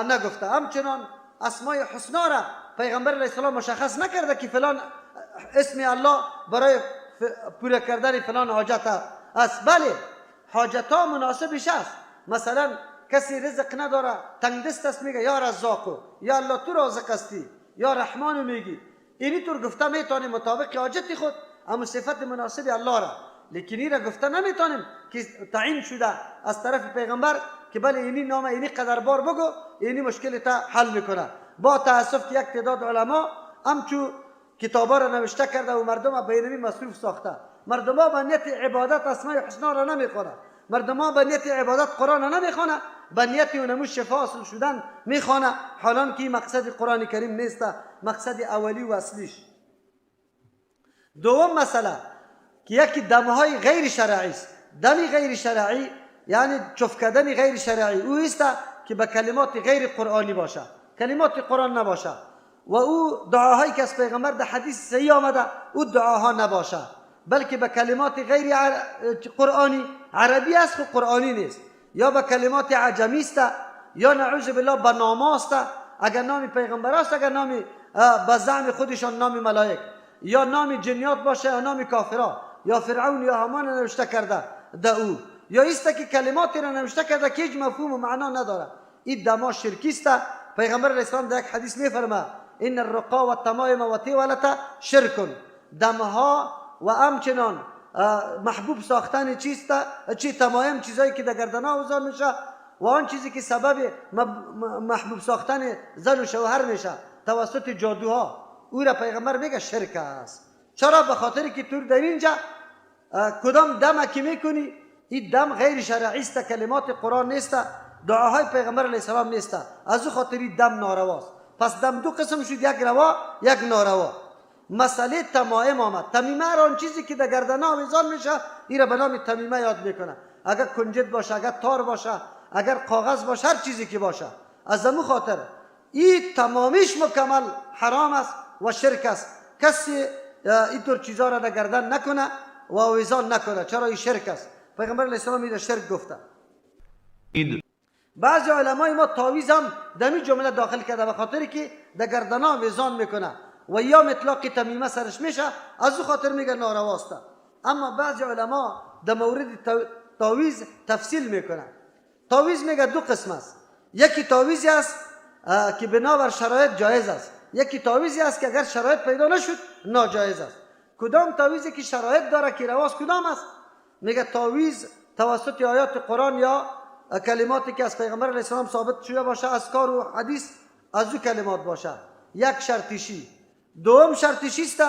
نگفته. همچنان اسمای حسنا را پیغمبر علیه السلام مشخص نکرده که فلان اسم الله برای پوره کردن فلان حاجت است. بله، حاجت ها مناسبش است. مثلا کسی رزق نداره، تنگ دست است، میگه یا رزاقو، یا الله تو رازق هستی، یا رحمانو میگی، اینی طور گفته میتونیم مطابق حاجت خود، اما صفت مناسب الله را. لیکن این را گفته نمیتونیم که تعیین شده از طرف پیغمبر که بله اینی نام اینی قدر بار بگو اینی مشکل تا حل میکنه. با تاسف که یک تعداد علما همچو کتابا را نوشته کرده و مردم به اینمی مصروف ساخته. مردم ها به نیت عبادت اسماء حسنا را نمیخوانه، مردم ها به نیت عبادت قرآن را نمیخوانه، به نیت اونمو شفا حاصل شدن میخوانه، حالان که مقصد قرآن کریم نیست، مقصد اولی و اصلیش. دوم مسئله که یکی دمهای غیر شرعی است. دم غیر شرعی یعنی چف کردن غیر شرعی او است که به کلمات غیر قرآنی باشه، کلمات قرآن نباشه، و او دعاهایی که از پیغمبر در حدیث صحیح آمده او دعاها نباشه، بلکه به کلمات غیر قرآنی، عربی است خو قرآنی نیست، یا به کلمات عجمی است، یا نعوذ بالله به نام است، اگر نام پیغمبر است، اگر نام به زعم خودشان نام ملائک، یا نام جنیات باشه، یا نام کافرا، یا فرعون یا هامان نوشته کرده ده او، یا است که کلماتی را نوشته کرده که هیچ مفهوم و معنا نداره. این دما شرکی است. پیغمبر علیه السلام در یک حدیث میفرما ان الرقا و التمایم و التولة شرک. دمها و همچنان محبوب ساختن چیست، چی تمایم، چیزایی که در گردن آویزان میشه و آن چیزی که سبب محبوب ساختن زن و شوهر میشه توسط جادوها، او را پیغمبر میگه شرک است. چرا؟ به خاطر که تو در اینجا کدام دم که میکنی این دم غیر شرعی است، کلمات قرآن نیست، دعاهای پیغمبر علیه السلام نیست، از او خاطر این دم نارواست. پس دم دو قسم شد، یک روا یک ناروا. مسئله تمایم آمد. تمیمه را آن چیزی که در گردن آویزان میشه این را به نام تمیمه یاد میکنه، اگر کنجد باشه، اگر تار باشه، اگر کاغذ باشه، هر چیزی که باشه. از امو خاطر این تمامیش مکمل حرام است و شرک است. کسی اینطور چیزا را در گردن نکنه و آویزان نکنه، چرا این شرک است. پیغمبر علیه السلام این شرک گفته. بعضی علمای ما تعویذ هم دمی جمله داخل کرده به خاطر که در گردن آویزان میکنه و یا مطلق تمیمه سرش میشه، از او خاطر میگه نارواست. اما بعضی علما در مورد تعویذ تفصیل میکنه. تعویذ میگه دو قسم است، یکی تعویذی است که بنابر شرایط جایز است، یکی تعویذی است که اگر شرایط پیدا نشد ناجایز است. کدام تعویذی که شرایط داره که رواست کدام است؟ میگه تعویذ توسط آیات قرآن یا کلماتی که از پیغمبر علیه السلام ثابت شده باشه، اذکار و حدیث از او کلمات باشه، یک شرطیشی. دوم شرطیشی است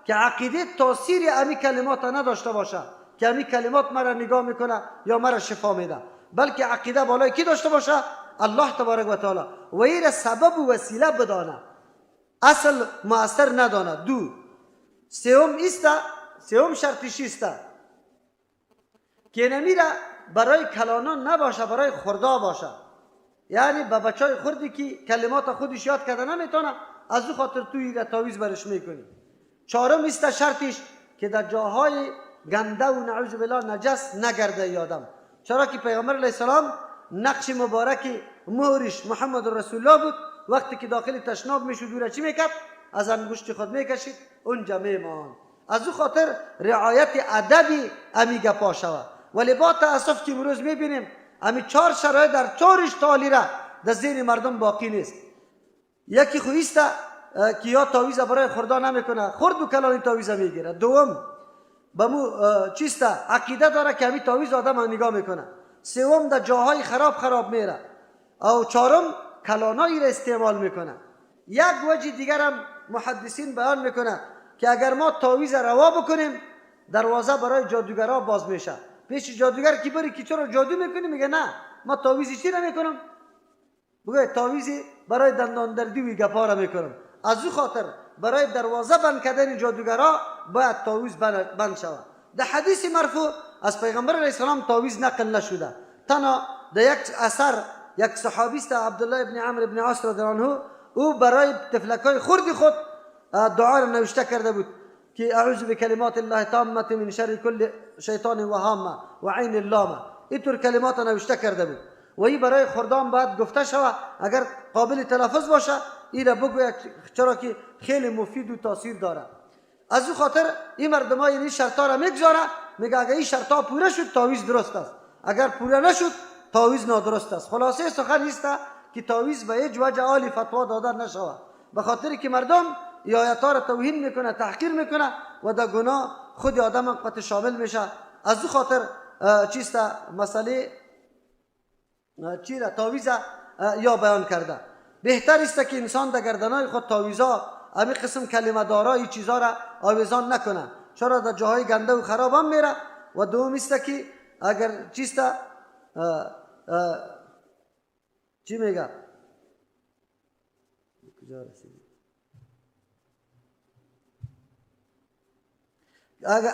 که عقیده تاثیر امی کلمات نداشته باشه که امی کلمات مرا نگاه میکنه یا مرا شفا میده، بلکه عقیده بالای کی داشته باشه؟ الله تبارک و تعالی، و این سبب و وسیله بدانه، اصل مؤثر ندانه. دو سوم است، سوم شرطیشی است که نمیره برای کلانان نباشه، برای خردا باشه. یعنی به بچای خردی که کلمات خودش یاد کرده نمیتونه، از او خاطر توی را تعویذ برش میکنی. چهارم است شرطش که در جاهای گنده و نعوذ بالله نجس نگرده یادم، چرا که پیغمبر علیه السلام نقش مبارک مهرش محمد رسول الله بود، وقتی که داخل تشناب میشد او را چی میکرد؟ از انگشت خود میکشید اونجا میمان. از او خاطر رعایت ادبی امی گپا شود. ولی با تاسف که امروز میبینیم امی چهار شرایط در چهارش تالی را در ذهن مردم باقی نیست. یکی خو ایست که یا تعویذ برای خردا نمیکنه، خرد و کلانی تعویذ میگیره. دوم بمو چیست عقیده داره که امی تعویذ آدم نگاه میکنه. سوم در جاهای خراب خراب میره. او چهارم کلانایی را استعمال میکنه. یک وجه دیگر هم محدثین بیان میکنه که اگر ما تعویذ روا بکنیم دروازه برای جادوگرا باز میشه. پیش جادوگر کی بری که چرا جادو میکنی؟ میگه نه ما تعویذ چی نمیکنم، بگه تعویذ برای دندان دردی و گپا را میکنم. از او خاطر برای دروازه بند کردن جادوگرا باید تعویذ بند شود. در حدیث مرفوع از پیغمبر علیه السلام تعویذ نقل نشده. تنها در یک اثر یک صحابی است، عبدالله ابن عمرو ابن عاص رضی الله عنه، او برای طفلکای خرد خود دعا را نوشته کرده بود که اعوذ بکلمات الله تامه من شر کل شیطان و هامه و عین اللامه. اینطور کلمات نوشته کرده بود و این برای خردان باید گفته شود، اگر قابل تلفظ باشه این را بگوید، چرا که خیلی مفید و تاثیر داره. از او خاطر این مردم های این شرطا را میگذاره، میگه اگر این شرطا پوره شد تعویذ درست است، اگر پوره نشد تعویذ نادرست است. خلاصه سخن است که تعویذ به هیچ وجه عالی فتوا داده نشود، به خاطر که مردم آیات را توهین میکنه، تحقیر میکنه و در گناه خود آدم قط شامل میشه. از او خاطر چیست مسئله چی را تعویذ یا بیان کرده. بهتر است که انسان در گردنای خود تعویذا امی قسم کلمه دارا این چیزا را آویزان نکنه، چرا در جاهای گنده و خراب هم میره. و دوم است که اگر چیست چی میگه کجا رسیدی؟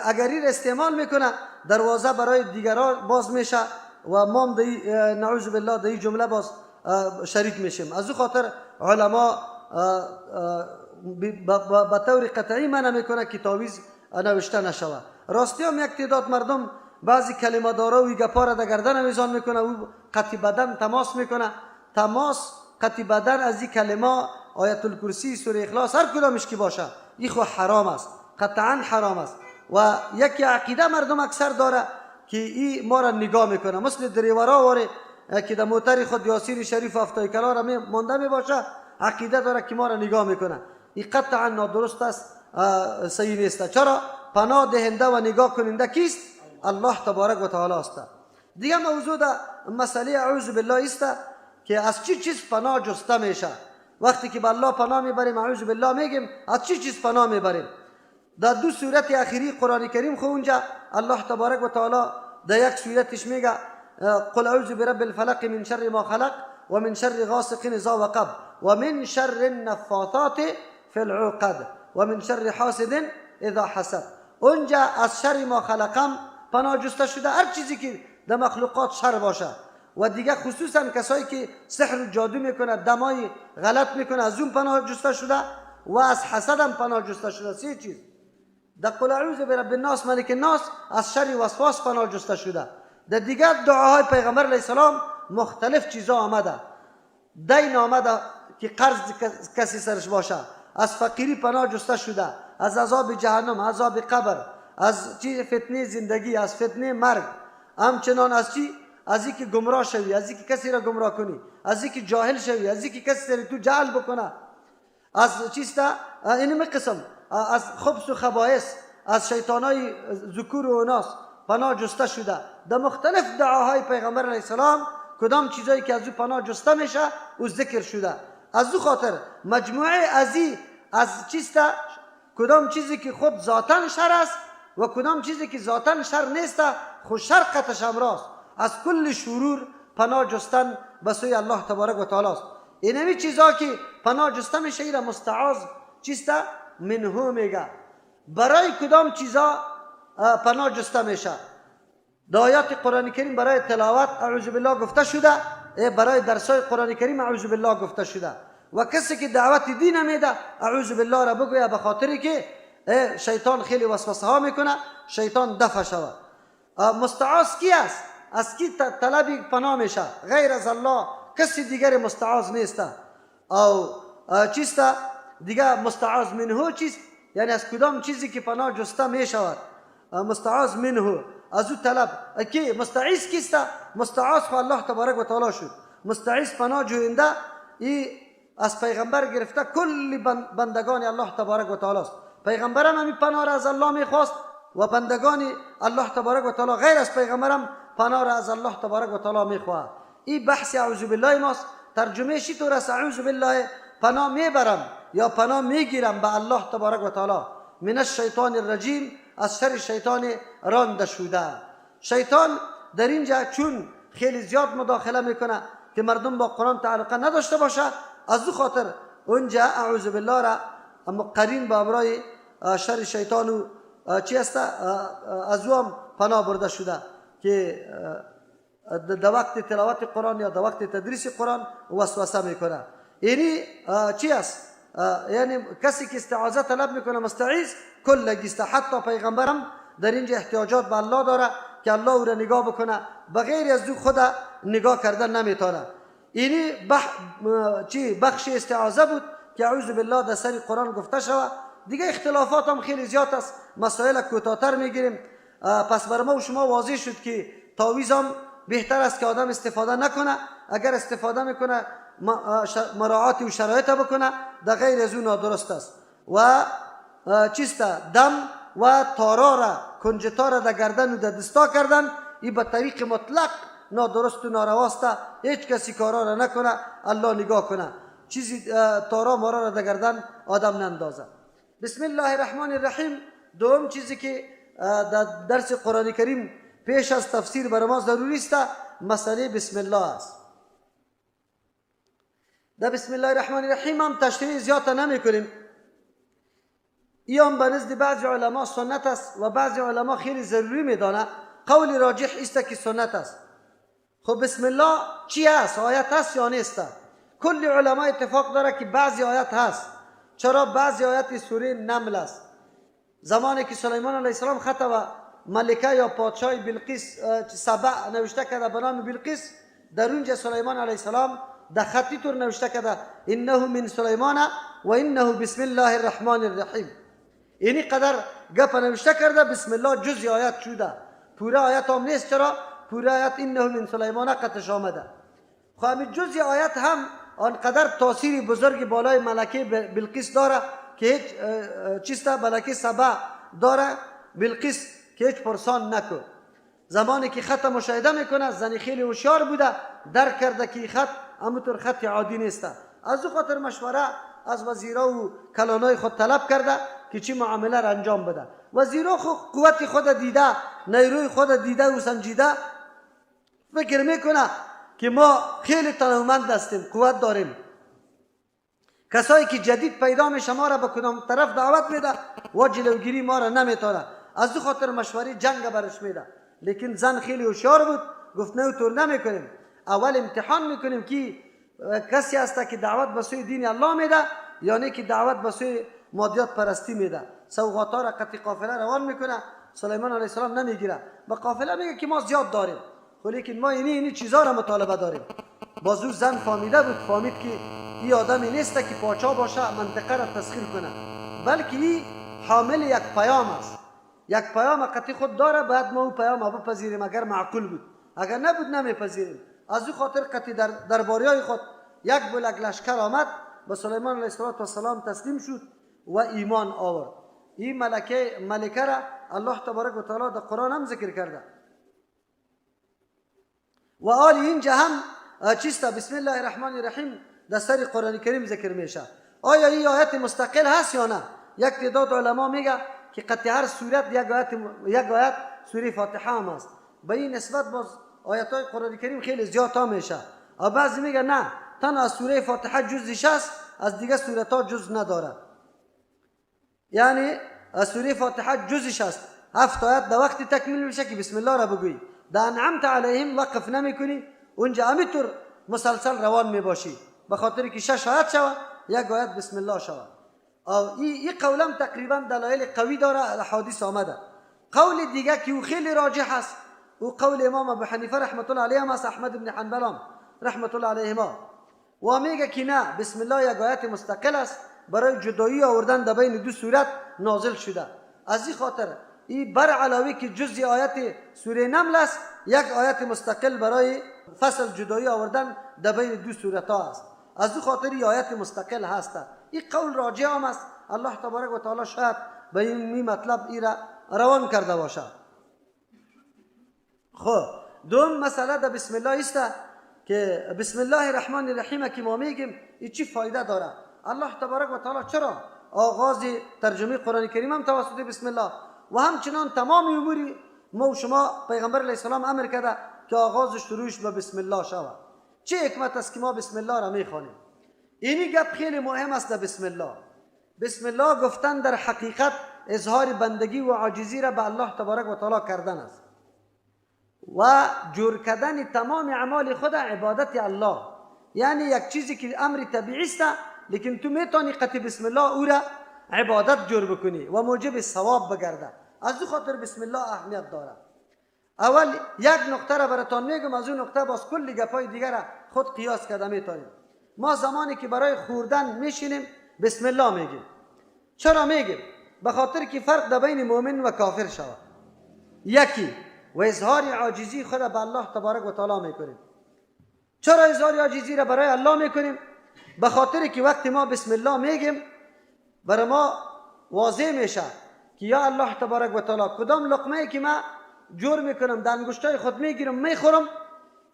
اگر این استعمال میکنه دروازه برای دیگران باز میشه و ما هم نعوذ بالله در این جمله باز شریک میشیم. از او خاطر علما به طور قطعی منع میکنه که تعویذ نوشته نشود. راستی هم یک تعداد مردم بعضی کلمه دارا و گپا را در گردن آویزان میکنه، او قطع بدن تماس میکنه، تماس قطع بدن از این کلمه آیت الکرسی، سوره اخلاص، هر کدامش که باشه این خو حرام است، قطعا حرام است. و یکی عقیده مردم اکثر داره که این ما را نگاه میکنه، مثل دریورا واره که در موتر خود یاسین شریف افتای کلا را مانده میباشه، عقیده داره که ما را نگاه میکنه. این قطعا نادرست است، صحیح نیست. چرا؟ پناه دهنده و نگاه کننده کیست؟ الله تبارک و تعالی است. دیگه موضوع در مسئله اعوذ بالله است که از چی چیز پناه جسته میشه. وقتی که به الله پناه میبریم، اعوذ بالله میگیم، از چی چیز پناه میبریم؟ در دو سورت اخیری قرآن کریم خو اونجا الله تبارک و تعالی در یک سورتش میگه قل اعوذ برب الفلق من شر ما خلق و من شر غاسق اذا وقب و من شر النفاثات فی العقد و من شر حاسد اذا حسد. اونجا از شر ما خلقم پناه جسته شده، هر چیزی که در مخلوقات شر باشه. و دیگه خصوصا کسایی که سحر و جادو میکنه، دمای غلط میکنه، از اون پناه جسته شده و از حسد هم پناه جسته شده. سه چیز در قل اعوذ برب الناس ملک الناس از شر وسواس پناه جسته شده. در دیگر دعاهای پیغمبر علیه السلام مختلف چیزا آمده. دین آمده که قرض کسی سرش باشه، از فقیری پناه جسته شده، از عذاب جهنم، عذاب قبر، از چی فتنه زندگی، از فتنه مرگ، همچنان از چی، از اینکه گمراه شوی، از اینکه کسی را گمراه کنی، از اینکه جاهل شوی، از اینکه کسی سر تو جهل بکنه، از چیست اینم قسم، از خبث و خبائث، از شیطانای ذکور و اناث پناه جسته شده. در مختلف دعاهای پیغمبر علیه السلام کدام چیزایی که از او پناه جسته میشه او ذکر شده. از او خاطر مجموعه ازی از چیست، کدام چیزی که خود ذاتاً شر است و کدام چیزی که ذاتاً شر نیست خود شر قطعش امراست، از کل شرور پناه جستن به سوی الله تبارک و تعالی است. اینمی چیزا که پناه جسته میشه ایره مستعاذ چیست منه میگه. برای کدام چیزا پناه جسته میشه؟ در آیات قرآن کریم برای تلاوت اعوذ بالله گفته شده، برای درسای قرآن کریم اعوذ بالله گفته شده. و کسی که دعوت دین میده اعوذ بالله را بگوید، به خاطری که شیطان خیلی وسوسه ها میکنه، شیطان دفع شود. مستعاذ کی است؟ از کی طلب پناه میشه؟ غیر از الله کسی دیگر مستعاذ نیست. او چیست دیگه مستعاذ منه چیست؟ یعنی از کدام چیزی که پناه جسته میشود مستعاذ منه، از او طلب. کی مستعیذ کیست؟ مستعاذ خو الله تبارک و تعالی شد. مستعیذ پناه جوینده ای از پیغمبر گرفته کل بندگان الله تبارک و تعالی است. پیغمبرم همی پناه را از الله میخواست و بندگان الله تبارک و تعالی غیر از پیغمبرم پناه را از الله تبارک و تعالی میخواه. این بحث اعوذ بالله ماست. ترجمه شی طور است؟ اعوذ بالله پناه میبرم یا پناه میگیرم به الله تبارک و تعالی، من الشیطان الرجیم، از شر شیطان رانده شده. شیطان در اینجا چون خیلی زیاد مداخله میکنه که مردم با قرآن تعلق نداشته باشه، از او خاطر اونجا اعوذ بالله را اما قرین با امرای شر شیطان و چی است، از او هم پناه برده شده که در وقت تلاوت قرآن یا در وقت تدریس قرآن وسوسه میکنه. یعنی چی است؟ یعنی کسی که استعاذه طلب میکنه مستعیذ کلگی است. حتی پیغمبرم در اینجا احتیاجات به الله داره که الله او را نگاه بکنه، بغیر از او خود نگاه کردن نمیتونه. اینی چی بخش استعاذه بود که اعوذ بالله در سر قرآن گفته شود. دیگه اختلافات هم خیلی زیاد است، مسائل کوتاه‌تر میگیریم. پس بر ما و شما واضح شد که تعویذ هم بهتر است که آدم استفاده نکنه، اگر استفاده میکنه مراعات و شرایط بکنه، در غیر از او نادرست است. و چیست دم و تارا را کنجتا را در گردن و در دستا کردن، این به طریق مطلق نادرست و نارواست. هیچ کسی کارا را نکنه، الله نگاه کنه، چیزی تارا مارا را در گردن آدم نندازه. بسم الله الرحمن الرحیم. دوم چیزی که در درس قرآن کریم پیش از تفسیر بر ما ضروری است مسئله بسم الله است. در بسم الله الرحمن الرحیم هم تشریح زیاد نمی کنیم. ای هم به نزد بعضی علما سنت است و بعضی علما خیلی ضروری میدانه. قول راجح است که سنت است. خب بسم الله چی است؟ آیت هست یا نیست؟ کل علما اتفاق داره که بعضی آیت هست. چرا؟ بعضی آیت سوره نمل است. زمانی که سلیمان علیه السلام خط و ملکه یا پادشاه بلقیس سبع نوشته کرده به نام بلقیس، در اونجا سلیمان علیه السلام در خطی طور نوشته کرده انه من سلیمان و انه بسم الله الرحمن الرحیم. اینی قدر گپ نوشته کرده بسم الله جزء آیت شده، پوره آیت هم نیست. چرا؟ پوره آیت انه من سلیمان قطش آمده. خب همین جزء آیت هم آنقدر تاثیر بزرگ بالای ملکه بلقیس داره که هیچ چیست ملکه سبع داره بلقیس که هیچ پرسان نکن. زمانی که خط مشاهده میکنه زنی خیلی هوشیار بوده، درک کرده که خط همونطور خط عادی نیست. از او خاطر مشوره از وزیرا و کلانای خود طلب کرده که چی معامله را انجام بده. وزیرا خو قوت خود دیده، نیروی خود دیده و سنجیده، فکر میکنه که ما خیلی تنومند هستیم، قوت داریم. کسایی که جدید پیدا میشه ما را به کدام طرف دعوت میده و جلوگیری ما را نمیتونه. از او خاطر مشوره جنگ برش میده. لیکن زن خیلی هوشیار بود، گفت نه طور نمیکنیم، اول امتحان میکنیم که کسی هست که دعوت به سوی دین الله میده یا نه که دعوت به سوی مادیات پرستی میده. سوغاتا را قطعی قافله روان میکنه، سلیمان علیه السلام نمیگیره، به قافله میگه که ما زیاد داریم، ولیکن ما اینی چیزا را مطالبه داریم. باز او زن فهمیده بود، فهمید که این آدمی نیست که پاچا باشه منطقه را تسخیر کنه، بلکه این حامل یک پیام است، یک پیام قطعی خود داره، باید ما او پیام بپذیریم اگر معقول بود، اگر نبود نمیپذیریم. از او خاطر قطعی درباریای خود یک بلک لشکر آمد به سلیمان علیه السلام تسلیم شد و ایمان آورد. این ملکه را الله تبارک و تعالی در قرآن هم ذکر کرده. و آل اینجا هم چیست بسم الله الرحمن الرحیم در سر قرآن کریم ذکر میشه. آیا این آیت مستقل هست یا نه؟ یک تعداد علما میگه که قطع هر سورت یک آیت سوره فاتحه هم است. به این نسبت باز آیت های قرآن کریم خیلی زیاد ها میشه. و بعضی میگه نه، تنها از سوره فاتحه جزش است، از دیگه سورت ها جز نداره. یعنی از سوره فاتحه جزش است، 7 آیت در وقت تکمیل میشه که بسم الله را بگویی. در انعمت علیهم وقف نمیکنی، اونجا همینطور مسلسل روان میباشی، به خاطر که 6 آیت شوه یک آیت بسم الله شوه. این قولم تقریبا دلایل قوی داره، احادیث آمده. قول دیگه که او خیلی راجح است، او قول امام ابو حنیفه رحمت الله علیه است، احمد بن حنبل هم رحمت الله علیهما، و میگه که نه، بسم الله یک آیت مستقل است، برای جدایی آوردن در بین دو سورت نازل شده. از این خاطر این بر علاوه که جزء آیت سوره نمل است، یک آیت مستقل برای فصل جدایی آوردن در بین دو سورت ها است. از او خاطر این آیت مستقل هست. این قول راجع هم است. الله تبارک و تعالی شاید به این مطلب ای را روان کرده باشد. خب دوم مسئله در بسم الله است که بسم الله الرحمن الرحیم که ما میگیم این چی فایده داره؟ الله تبارک و تعالی چرا آغاز ترجمه قرآن کریم هم توسط بسم الله و همچنان تمام امور ما و شما پیغمبر علیه السلام امر کرده که آغاز شروعش به بسم الله شود. چه حکمت است که ما بسم الله را میخوانیم؟ اینی گپ خیلی مهم است در بسم الله. بسم الله گفتن در حقیقت اظهار بندگی و عاجزی را به الله تبارک و تعالی کردن است و جور کردن تمام اعمال خود عبادت الله. یعنی یک چیزی که امر طبیعی است، لیکن تو میتونی قطع بسم الله او را عبادت جور بکنی و موجب ثواب بگرده. از او خاطر بسم الله اهمیت داره. اول یک نقطه را براتان میگم، از اون نقطه باز کلی گپای دیگر را خود قیاس کرده میتونیم. ما زمانی که برای خوردن میشینیم بسم الله میگیم. چرا میگیم؟ به خاطر که فرق در بین مؤمن و کافر شود. یکی و اظهار عاجزی خود به الله تبارک و تعالی میکنیم. چرا اظهار عاجزی را برای الله میکنیم؟ به خاطر که وقتی ما بسم الله میگیم برای ما واضح میشه که یا الله تبارک و تعالی کدام لقمه که ما جور میکنم در انگشتای خود میگیرم میخورم،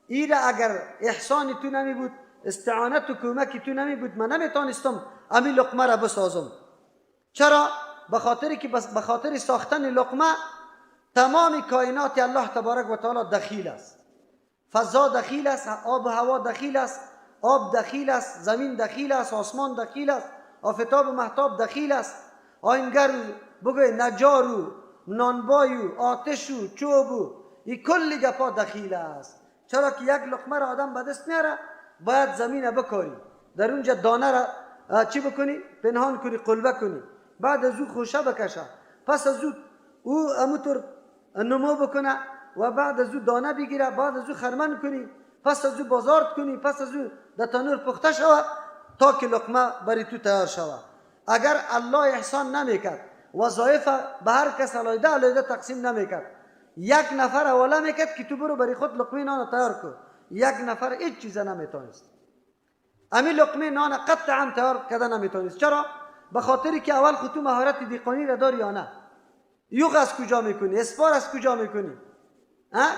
ایره اگر احسان تو نمی بود، استعانت و کمک تو نمی بود، من نمیتونستم امی لقمه را بسازم. چرا؟ به خاطر که به خاطر ساختن لقمه تمام کائنات الله تبارک و تعالی دخیل است. فضا دخیل است، آب و هوا دخیل است، آب دخیل است، زمین دخیل است، آسمان دخیل است، آفتاب و مهتاب دخیل است، آینگر بگوی نجار و نانبای و آتش و چوب و این کلی گپا دخیل است. چرا که یک لقمه را آدم به دست میاره باید زمین بکاری، در اونجا دانه را چی بکنی؟ پنهان کنی، قلبه کنی، بعد از او خوشه بکشه، پس از او اموتور نمو بکنه و بعد از او دانه بگیره، بعد از او خرمن کنی، پس از او بازارت کنی، پس از او در تنور پخته شوه تا که لقمه برای تو تیار شوه. اگر الله احسان نمیکرد، وظایف به هر کس علیده علیده تقسیم نمیکرد، یک نفر حواله میکرد که تو برو برای خود لقمه نان تیار کن، یک نفر هیچ چیز نمیتونست. امی لقمه نان قطعا تیار کرده نمیتونست. چرا؟ به خاطری که اول خود تو مهارت دیقانی را داری یا نه، یوغ از کجا میکنی، اسپار از کجا میکنی،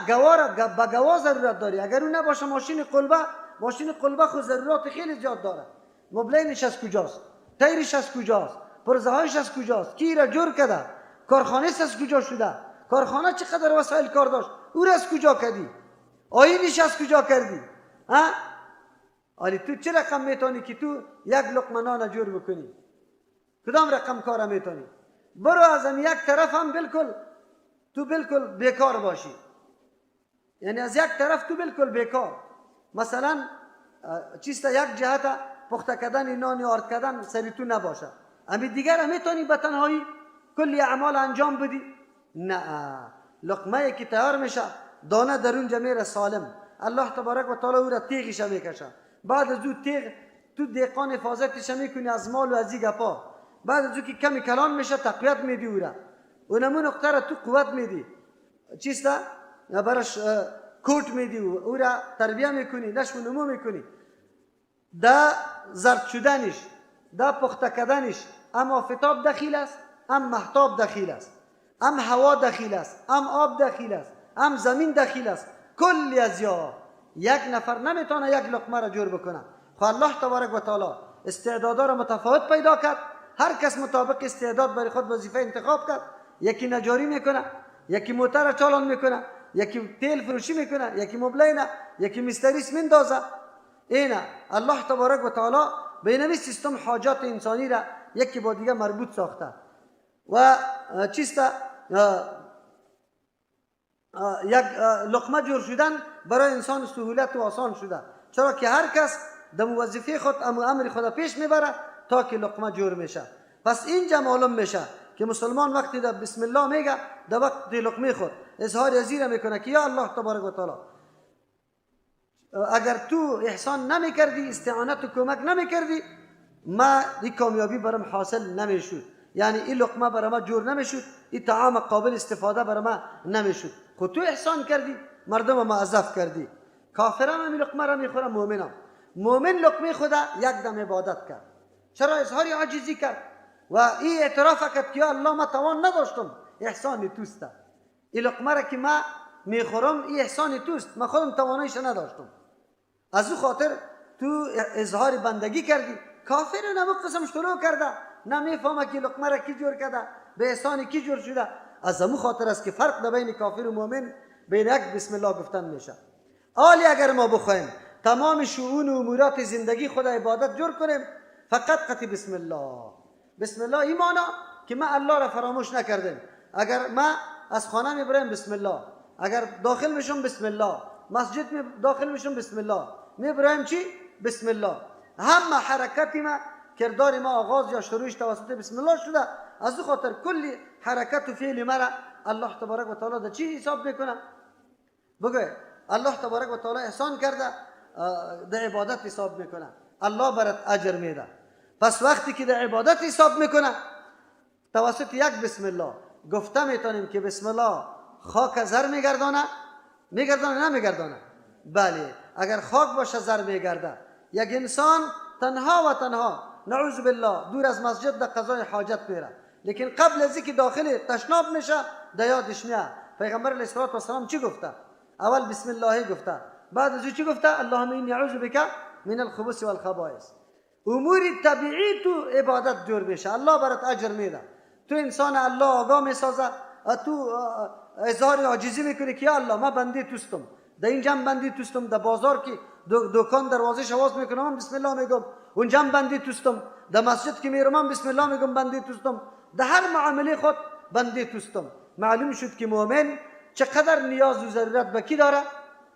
گوار به گوا ضرورت داری. اگر اون نباشه ماشین قلبه، ماشین قلبه خود ضرورت خیلی زیاد داره. مبلینش از کجاست، تیرش از کجاست، پرزهایش از کجاست، کی را جور کرده، کارخانه از کجا شده، کارخانه چقدر وسایل کار داشت، او را از کجا کردی، آینش از کجا کردی؟ ها؟ آلی تو چه رقم میتونی که تو یک لقمه نان جور بکنی؟ کدام رقم کار میتونی؟ برو از یک طرف هم بالکل تو بالکل بیکار باشی، یعنی از یک طرف تو بالکل بیکار. مثلا چیست یک جهت پخته کردن نان یا آرد کردن سری تو نباشه، امی دیگر میتونی به تنهایی کلی اعمال انجام بدی؟ نه، لقمه که تیار میشه دانه در اونجا میره سالم، الله تبارک و تعالی او را تیغش میکشه، بعد از او تیغ تو دیقان حفاظتش میکنی از مال و از گپا، بعد از او که کمی کلان میشه تقویت میدی او را، اونمو نقطه را تو قوت میدی، چیست براش کوت میدی، او را تربیه میکنی، نشو نمو میکنی، دا زرد شدنش، دا پخته کردنش، ام آفتاب دخیل است، ام مهتاب دخیل است، ام هوا دخیل است، ام آب دخیل است، ام زمین دخیل است، کلی از یا یک نفر نمیتونه یک لقمه را جور بکنه. خب الله تبارک و تعالی استعدادا را متفاوت پیدا کرد، هر کس مطابق استعداد برای خود وظیفه انتخاب کرد. یکی نجاری میکنه، یکی موتر چالان میکنه، یکی تیل فروشی میکنه، یکی مبلینه، یکی مستریس میندازه. اینا الله تبارک و تعالی به اینمی سیستم حاجات انسانی را یکی با دیگه مربوط ساخته و چیست یک لقمه جور شدن برای انسان سهولت و آسان شده، چرا که هر کس در وظیفه خود امر خود پیش میبره تا که لقمه جور میشه. پس اینجا معلوم میشه که مسلمان وقتی در بسم الله میگه، در وقت لقمه خود اظهار ازی میکنه که یا الله تبارک و تعالی اگر تو احسان نمیکردی، استعانت و کمک نمیکردی، ما این کامیابی برام حاصل نمیشد، یعنی این لقمه برای ما جور نمیشد، این طعام قابل استفاده برای ما نمیشد. خود تو احسان کردی، مردم معذف کردی. کافرم هم لقمه را میخوره، مؤمنم. مؤمن لقمه خدا یک دم عبادت کرد. چرا؟ اظهار عاجزی کرد و این اعتراف کرد که یا الله ما توان نداشتم، احسان توست. این لقمه را که ما میخورم این احسان توست، ما خودم تواناییش نداشتم. از او خاطر تو اظهار بندگی کردی. کافر نمو قسم شروع کرده، نمیفهمه که لقمه را کی جور کرده، به احسان کی جور شده. از امو خاطر است که فرق در بین کافر و مؤمن بین یک بسم الله گفتن میشه. آلی اگر ما بخوایم تمام شؤون و امورات زندگی خود عبادت جور کنیم، فقط قطع بسم الله. بسم الله ایمانا که ما الله را فراموش نکردیم. اگر ما از خانه میبریم بسم الله، اگر داخل میشم بسم الله، مسجد می داخل میشم بسم الله، میبریم چی؟ بسم الله. همه حرکت ما، کردار ما آغاز یا شروعش توسط بسم الله شده. از او خاطر کلی حرکت و فعل مرا الله تبارک و تعالی در چی حساب میکنه؟ بگو الله تبارک و تعالی احسان کرده، در عبادت حساب میکنه، الله برات اجر میده. پس وقتی که در عبادت حساب میکنه توسط یک بسم الله گفته میتونیم که بسم الله خاک زر میگردانه؟ میگردانه نمیگردانه؟ بله، اگر خاک باشه زر میگرده. یک انسان تنها و تنها نعوذ بالله دور از مسجد در قضای حاجت میره، لیکن قبل از اینکه داخل تشناب میشه در یادش میاد پیغمبر علیه الصلاة والسلام چی گفته؟ اول بسم الله گفته، بعد از او چی گفته؟ اللهم انی اعوذ بک من الخبث والخبائث. امور طبیعی تو عبادت جور میشه، الله برات اجر میده. تو انسان الله آگاه میسازه، تو اظهار عاجزی میکنی که یا الله ما بنده توستم، در اینجا بنده توستم، در بازار که دکان دروازه شواز میکنم بسم الله میگم، اونجا بنده توستم، در مسجد که میرم بسم الله میگم بنده توستم، در هر معامله خود بنده توستم. معلوم شد که مؤمن چقدر نیاز و ضرورت به کی داره؟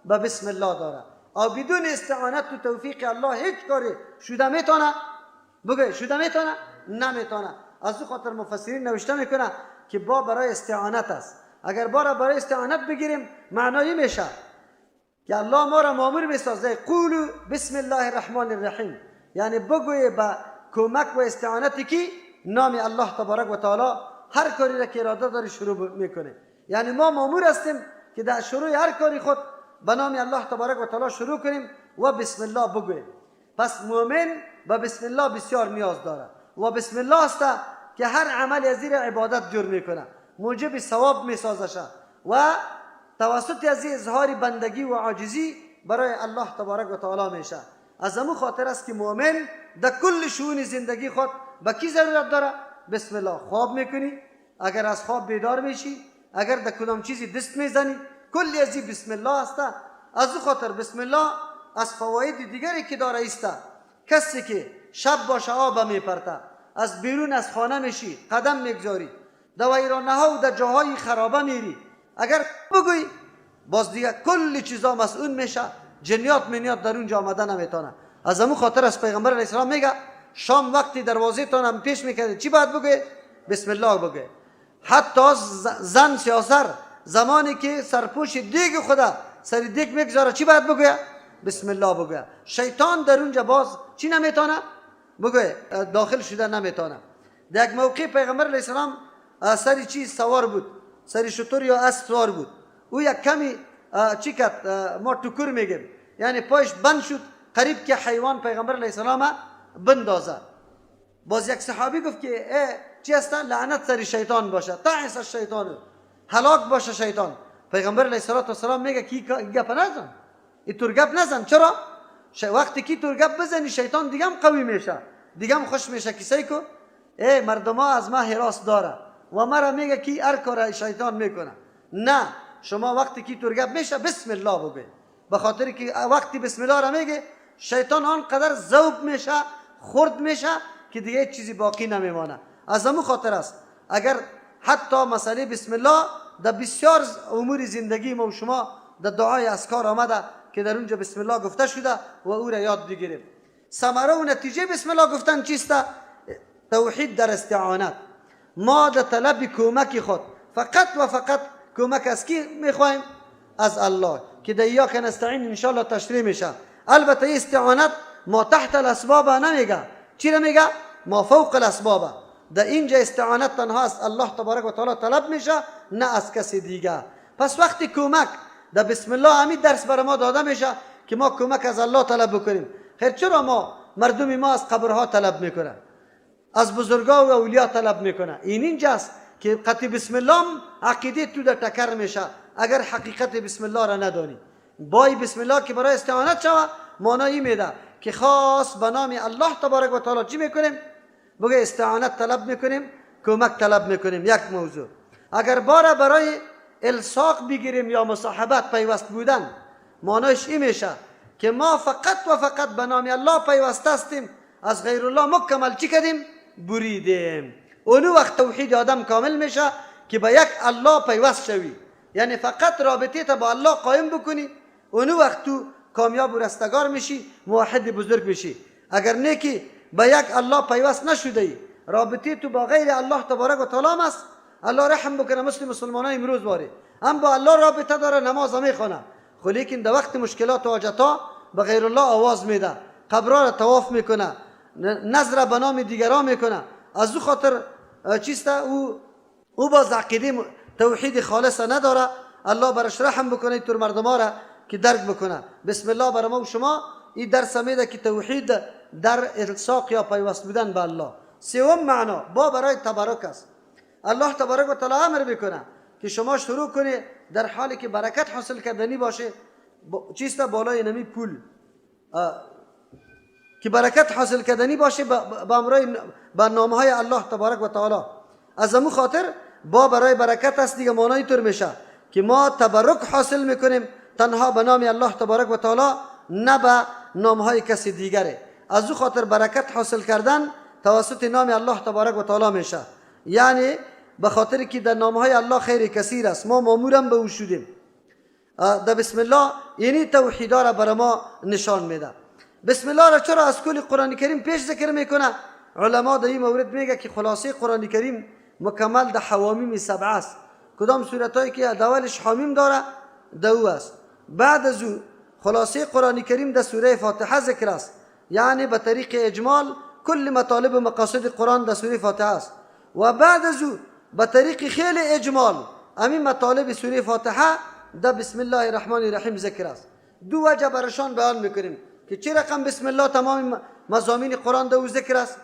به بسم الله داره. او بدون استعانت و توفیق الله هیچ کاری شده میتونه؟ بگه شده میتونه؟ نمیتونه. از او خاطر مفسرین نوشته میکنه که با برای استعانت است. اگر با را برای استعانت بگیریم معنایی میشه که الله ما را مامور میسازه قولوا بسم الله الرحمن الرحیم، یعنی بگوی با کمک و استعانت کی؟ نام الله تبارک و تعالی هر کاری را که اراده داری شروع میکنه. یعنی ما مامور هستیم که در شروع هر کاری خود به نام الله تبارک و تعالی شروع کنیم و بسم الله بگوییم. پس مؤمن به بسم الله بسیار نیاز داره و بسم الله است که هر عمل از زیر عبادت جور میکنه، موجب ثواب میسازشه و توسط از اظهار بندگی و عاجزی برای الله تبارک و تعالی میشه. از امو خاطر است که مؤمن در کل شؤون زندگی خود به کی ضرورت داره؟ بسم الله. خواب میکنی، اگر از خواب بیدار میشی، اگر در کدام چیزی دست میزنی، کلی از بسم الله است. از او خاطر بسم الله از فواید دیگری که داره است، کسی که شب باشه آب میپرته، از بیرون از خانه میشی، قدم میگذاری، در ویرانه ها و در جاهای خرابه میری، اگر بگویی باز دیگه کل چیزا مسئول میشه، جنیات منیات در اونجا آمده نمیتونه. از امو خاطر از پیغمبر علیه السلام میگه شام وقتی دروازه تان هم پیش میکرده چی باید بگه؟ بسم الله بگه. حتی زن سیاسر زمانی که سرپوش دیگ خدا سر دیگ میگذاره چی باید بگه؟ بسم الله بگه. شیطان در اونجا باز چی نمیتونه بگه؟ داخل شده نمیتونه. در یک موقع پیغمبر علیه السلام سر چی سوار بود، سر شتر یا اسب سوار بود، او یک کمی چی کرد، ما تکر میگیم، یعنی پایش بند شد قریب که حیوان پیغمبر علیه السلام بندازه. باز یک صحابی گفت که ای چی هست؟ لعنت سر شیطان باشه، تعس الشیطان، هلاک باشه شیطان. پیغمبر علیه السلام میگه کی گپ نزن، این طور گپ نزن. چرا؟ وقتی کی طور گپ بزنی شیطان دیگه هم قوی میشه، دیگه هم خوش میشه که سعی کو ای مردم ها از ما حراس داره و مرا میگه کی هر کار شیطان میکنه. نه، شما وقتی کی طور گپ میشه بسم الله بگه، به خاطر که وقتی بسم الله را میگه شیطان آنقدر ذوب میشه، خرد میشه که دیگه چیزی باقی نمیمانه. از همون خاطر است اگر حتی مسئله بسم الله در بسیار امور زندگی ما و شما در دعای اذکار آمده که در اونجا بسم الله گفته شده و او را یاد بگیریم. ثمره و نتیجه بسم الله گفتن چیست؟ توحید در استعانت. ما در طلب کمک خود فقط و فقط کمک از کی میخوایم؟ از الله، که در ایاک نستعین انشاءالله تشریح میشه. البته استعانت ما تحت الاسباب نمیگه، چی را میگه؟ ما فوق الاسباب. در اینجا استعانت تنها از الله تبارک و تعالی طلب میشه، نه از کسی دیگه. پس وقتی کمک در بسم الله همین درس برای ما داده میشه که ما کمک از الله طلب بکنیم. خیر چرا ما مردم ما از قبرها طلب میکنه، از بزرگا و اولیا طلب میکنه؟ این اینجاست که قطع بسم الله عقیده تو در تکر میشه اگر حقیقت بسم الله را ندانی. بای بسم الله که برای استعانت شوه معنایی میده که خاص به نام الله تبارک و تعالی چی میکنیم؟ بگه استعانت طلب میکنیم، کمک طلب میکنیم. یک موضوع. اگر باره برای الصاق بگیریم یا مصاحبت پیوست بودن، معنایش این میشه که ما فقط و فقط به نام الله پیوست هستیم، از غیر الله مکمل چی کردیم؟ بریدیم. اونو وقت توحید آدم کامل میشه که به یک الله پیوست شوی، یعنی فقط رابطه تا با الله قایم بکنی، اونو وقت تو کامیاب و رستگار میشی، موحد بزرگ میشی. اگر نه که به یک الله پیوست نشده ای، رابطه تو با غیر الله تبارک و تعالی است. الله رحم بکنه مثل مسلمانان امروز باره هم با الله رابطه داره، نماز میخونه، خو لیکن در وقت مشکلات و حاجتها به غیر الله آواز میده، قبرها را طواف میکنه، نظر به نام دیگران میکنه. از او خاطر چیست او باز عقیده توحید خالص نداره. الله برش رحم بکنه تور مردم را که درک بکنه. بسم الله بر ما و شما این درس میده که توحید در الصاق یا پیوست بودن به الله. سوم معنا با برای تبرک است. الله تبارک و تعالی امر میکنه که شما شروع کنی در حالی که برکت حاصل کردنی باشه، چیست بالای نمی پول که برکت حاصل کردنی باشه به نامهای الله تبارک و تعالی. از امو خاطر با برای برکت است دیگه، معنای طور میشه که ما تبرک حاصل میکنیم تنها به نام الله تبارک و تعالی، نه به نامهای کسی دیگره. از او خاطر برکت حاصل کردن توسط نام الله تبارک و تعالی میشه، یعنی به خاطر که در نامهای الله خیر کثیر است، ما مامورم به او شدیم. در بسم الله یعنی توحید را برای ما نشان میده. بسم الله را چرا از کل قرآن کریم پیش ذکر میکنه؟ علما در این مورد میگه که خلاصه قرآن کریم مکمل در حوامیم سبعه است. کدام سورت هایی که اولش حامیم داره دو است. بعد از او خلاصه قرآن کریم در سوره فاتحه ذکر است، یعنی به طریق اجمال کل مطالب و مقاصد قرآن در سوره فاتحه است. و بعد از او به طریق خیلی اجمال همین مطالب سوره فاتحه در بسم الله الرحمن الرحیم ذکر است. دو وجه برشان بیان میکنیم که چه رقم بسم الله تمام مضامین قرآن در او ذکر است.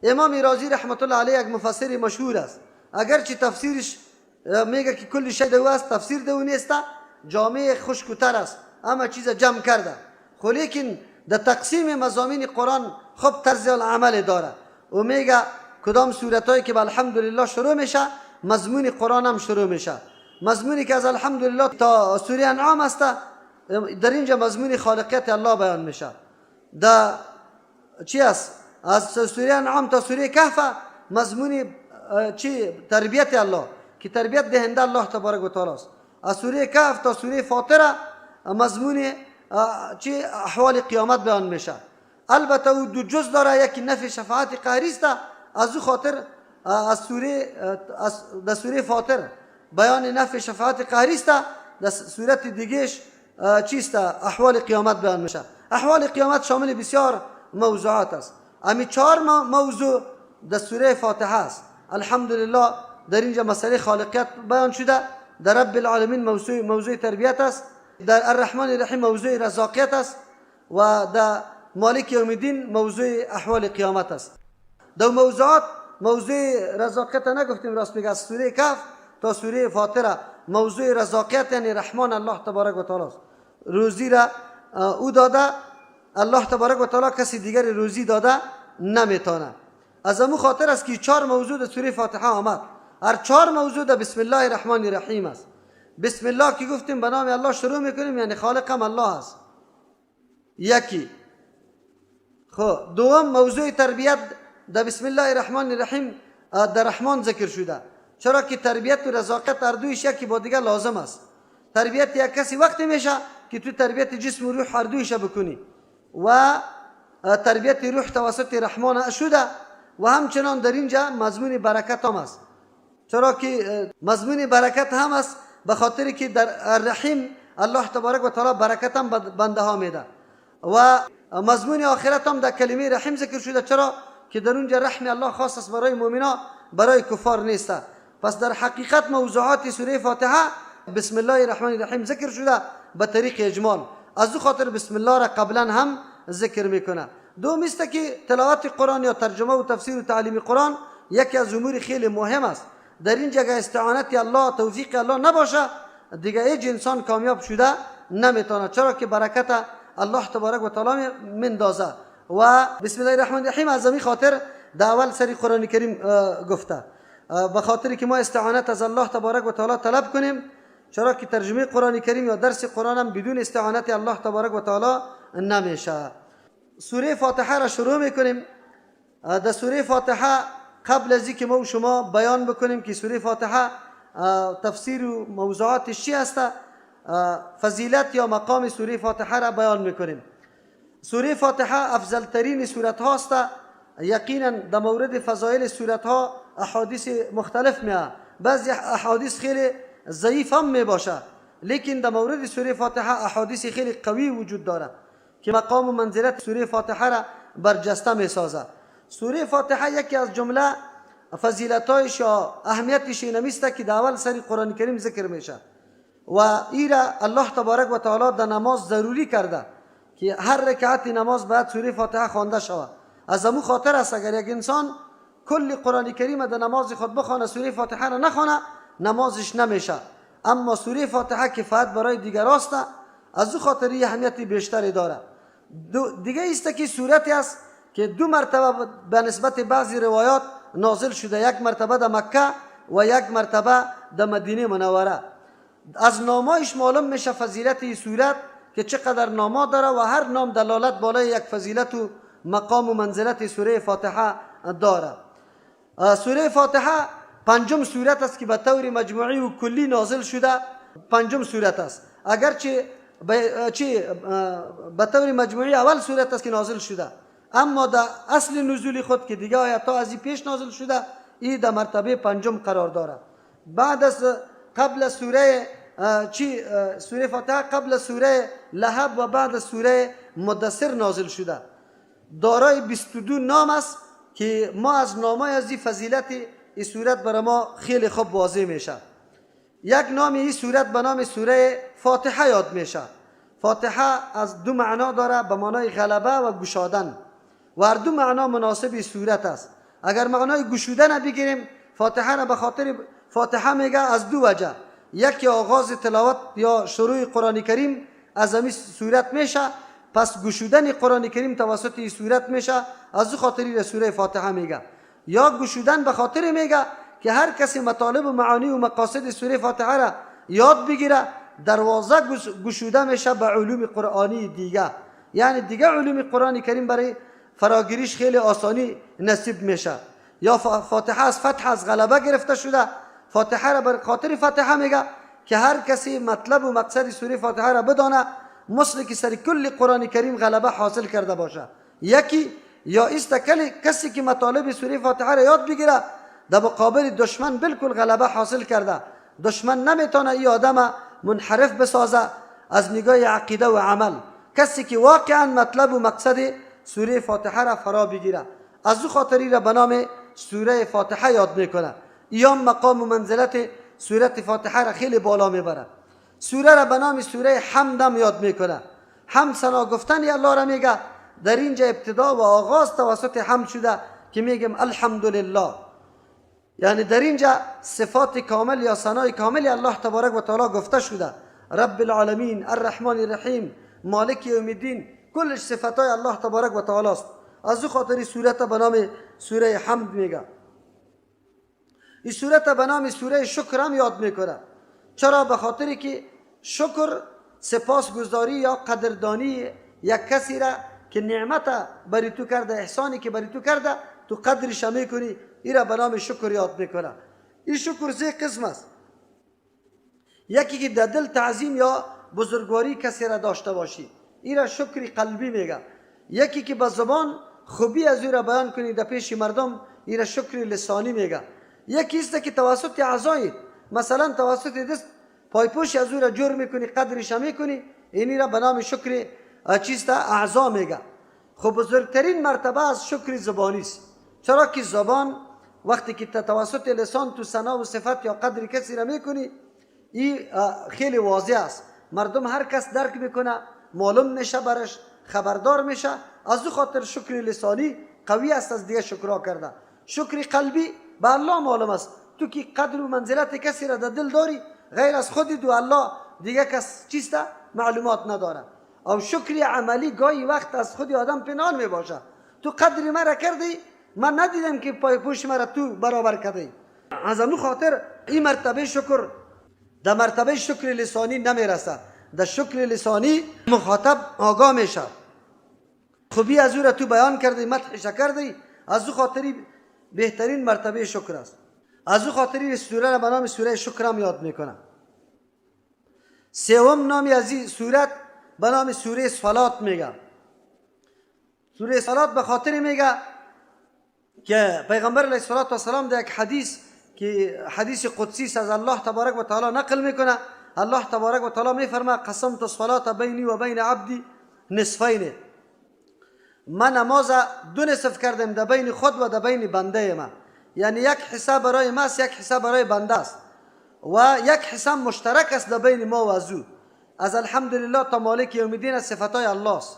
امام رازی رحمت الله علیه یک مفسر مشهور است، اگرچه تفسیرش میگه که کل شی دو است، تفسیر دو نیست، جامع خشک و تر است، اما چیز جمع کرده، خو لیکن در تقسیم مضامین قرآن خوب طرز العمل داره و میگه کدام سورتایی که به الحمدلله شروع میشه مضمون قرآن هم شروع میشه. مضمونی که از الحمدلله تا سوره انعام است، در اینجا مضمون خالقیت الله بیان میشه. در چی است؟ از سوره انعام تا سوره کهف مضمون چی؟ تربیت الله که تربیت دهنده الله تبارک و تعالی است. از سوره کهف تا سوره فاطره مضمون چی؟ احوال قیامت بیان میشه. البته او دو جز داره، یکی نفی شفاعت قهری است، از او خاطر از سوره از در سوره فاطر بیان نفی شفاعت قهری است، در صورت دیگهش چیست؟ احوال قیامت بیان میشه. احوال قیامت شامل بسیار موضوعات است. امی چهار موضوع در سوره فاتحه است. الحمدلله در اینجا مسئله خالقیت بیان شده، در رب العالمین موضوع تربیت است، در الرحمن الرحیم موضوع رزاقیت است و در مالک یوم الدین موضوع احوال قیامت است. در موضوعات موضوع رزاقیت نگفتیم، راست میگه از سوره کهف تا سوره فاطره موضوع رزاقیت یعنی رحمان الله تبارک و تعالی است. روزی را او داده، الله تبارک و تعالی کسی دیگر روزی داده نمیتونه. از امو خاطر است که چهار موضوع در سوره فاتحه آمد. هر چهار موضوع در بسم الله الرحمن الرحیم است. بسم الله که گفتیم به نام الله شروع میکنیم، یعنی خالق هم الله است. یکی. خب دوم موضوع تربیت در بسم الله الرحمن الرحیم در رحمان ذکر شده، چرا که تربیت و رزاقت هر دویش یکی با دیگر لازم است. تربیت یک کسی وقتی میشه که تو تربیت جسم و روح هر دویش بکنی و تربیت روح توسط رحمان شده. و همچنان در اینجا مضمون برکت هم است، چرا که مضمون برکت هم است به خاطر که در الرحیم الله تبارک و تعالی برکت هم بنده ها میده. و مضمون آخرت هم در کلمه رحیم ذکر شده، چرا که در اونجا رحم الله خاص است برای مؤمنا، برای کفار نیست. پس در حقیقت موضوعات سوره فاتحه بسم الله الرحمن الرحیم ذکر شده به طریق اجمال. از او خاطر بسم الله را قبلا هم ذکر میکنه. دوم است که تلاوت قرآن یا ترجمه و تفسیر و تعلیم قرآن یکی از امور خیلی مهم است. در این جگه استعانت الله، توفیق الله نباشه دیگه هیچ انسان کامیاب شده نمیتونه، چرا که برکت الله تبارک و تعالی مندازه. و بسم الله الرحمن الرحیم از این خاطر در اول سری قرآن کریم گفته، به خاطر که ما استعانت از الله تبارک و تعالی طلب کنیم، چرا که ترجمه قرآن کریم یا درس قرآن هم بدون استعانت الله تبارک و تعالی نمیشه. سوره فاتحه را شروع میکنیم. در سوره فاتحه قبل از اینکه ما و شما بیان بکنیم که سوره فاتحه تفسیر و موضوعاتش چی هست، فضیلت یا مقام سوره فاتحه را بیان میکنیم. سوره فاتحه افضل ترین سورت هاست. یقینا در مورد فضایل سورت ها احادیث مختلف میاد، بعضی احادیث خیلی ضعیف هم می باشه، لیکن در مورد سوره فاتحه احادیث خیلی قوی وجود داره که مقام و منزلت سوره فاتحه را برجسته می سازه. سوره فاتحه یکی از جمله فضیلتایش یا اهمیتش اینمیست که در اول سری قرآن کریم ذکر میشه و ایرا الله تبارک و تعالی در نماز ضروری کرده که هر رکعت نماز باید سوره فاتحه خوانده شود. از امو خاطر است اگر یک انسان کل قرآن کریم در نماز خود بخوانه سوره فاتحه را نخوانه نمازش نمیشه، اما سوره فاتحه کفایت برای دیگر است، از او خاطر اهمیت بیشتری داره. دیگه است که سورتی است که دو مرتبه به نسبت بعضی روایات نازل شده، یک مرتبه در مکه و یک مرتبه در مدینه منوره. از نامایش معلوم میشه فضیلت این سورت که چقدر ناما داره و هر نام دلالت بالای یک فضیلت و مقام و منزلت سوره فاتحه داره. سوره فاتحه پنجم سورت است که به طور مجموعی و کلی نازل شده، پنجم سورت است، اگرچه به طور مجموعی اول سورت است که نازل شده، اما در اصل نزول خود که دیگه آیت ها از این پیش نازل شده، این در مرتبه پنجم قرار داره. بعد از قبل سوره سوره فاتحه قبل سوره لهب و بعد سوره مدثر نازل شده. دارای 22 نام است که ما از نامای از این فضیلت این سورت برای ما خیلی خوب واضح میشه. یک نام این سورت به نام سوره فاتحه یاد میشه. فاتحه از دو معنا داره، به معنای غلبه و گشادن، و هر دو معنا مناسب این سورت است. اگر معنای گشودن بگیریم، فاتحه را به خاطر فاتحه میگه از دو وجه، یکی آغاز تلاوت یا شروع قرآن کریم از همین سورت میشه، پس گشودن قرآن کریم توسط این سورت میشه، از او خاطری را سوره فاتحه میگه. یا گشودن به خاطر میگه که هر کسی مطالب و معانی و مقاصد سوره فاتحه را یاد بگیره، دروازه گشوده میشه به علوم قرآنی دیگه، یعنی دیگه علوم قرآن کریم برای فراگیریش خیلی آسانی نصیب میشه. یا فاتحه از فتح از غلبه گرفته شده، فاتحه را بر خاطر فاتحه میگه که هر کسی مطلب و مقصد سوره فاتحه را بدانه، مثل که سر کل قرآن کریم غلبه حاصل کرده باشه. یکی یا است کسی که مطالب سوره فاتحه را یاد بگیره، در مقابل دشمن بالکل غلبه حاصل کرده، دشمن نمیتونه این آدم منحرف بسازه از نگاه عقیده و عمل. کسی که واقعا مطلب و مقصد سوره فاتحه را فرا بگیره، از او خاطری را به نام سوره فاتحه یاد میکنه. ایام مقام و منزلت سوره فاتحه را خیلی بالا میبره. سوره را به نام سوره حمد هم یاد میکنه. حمد ثنا گفتن الله را میگه. در اینجا ابتدا و آغاز توسط حمد شده که میگم الحمدلله، یعنی در اینجا صفات کامل یا ثنای کامل الله تبارک و تعالی گفته شده. رب العالمین، الرحمن الرحیم، مالک یوم الدین، کلش صفتای الله تبارک و تعالی است. از او خاطر سورت به نام سوره حمد میگه. این سورت به نام سوره شکر هم یاد میکنه. چرا؟ به خاطر که شکر سپاسگزاری یا قدردانی یک کسی را که نعمت بری تو کرده، احسانی که بری تو کرده، تو قدرش میکنی، این را به نام شکر یاد میکنه. این شکر سه قسم است. یکی که در دل تعظیم یا بزرگواری کسی را داشته باشی، این را شکر قلبی میگه. یکی که به زبان خوبی از او را بیان کنی در پیش مردم، این را شکر لسانی میگه. یکی است که توسط اعضای، مثلا توسط دست پایپوش از او را جور میکنی، قدرش میکنی، اینی را به نام شکر چیست اعضا میگه. خب بزرگترین مرتبه از شکر زبانی است. چرا که زبان وقتی که توسط لسان تو ثنا و صفت یا قدر کسی را میکنی، این خیلی واضح است، مردم هر کس درک میکنه، معلوم میشه برش، خبردار میشه. از او خاطر شکر لسانی قوی است از دیگه شکرها کرده. شکر قلبی به الله معلوم است، تو که قدر و منزلت کسی را در دل داری، غیر از خودت و الله دیگه کس چیست معلومات نداره. او شکر عملی گاهی وقت از خود آدم پنهان می باشه. تو قدر مرا کردی، من ندیدم که پای پوش مرا تو برابر کردی. از امو خاطر این مرتبه شکر در مرتبه شکر لسانی نمیرسه. در شکر لسانی مخاطب آگاه میشه، خوبی از او را تو بیان کردی، مدحش کردی، از او خاطری بهترین مرتبه شکر است. از او خاطر این سوره را به نام سوره شکر هم یاد میکنه. سوم نامی از این سورت به نام سوره صلات میگه. سوره صلات به خاطر میگه که پیغمبر علیه الصلاة والسلام در یک حدیث که حدیث قدسی است از الله تبارک و تعالی نقل میکنه، الله تبارک و تعالی میفرما قسمت الصلاة بینی و بین عبدی نصفین، من نماز دو نصف کردم در بین خود و در بین بنده ما، یعنی یک حصه برای ما است، یک حصه برای بنده است و یک حصه مشترک است در بین ما و از او. از الحمدلله تا مالک یوم الدین از صفتهای الله است.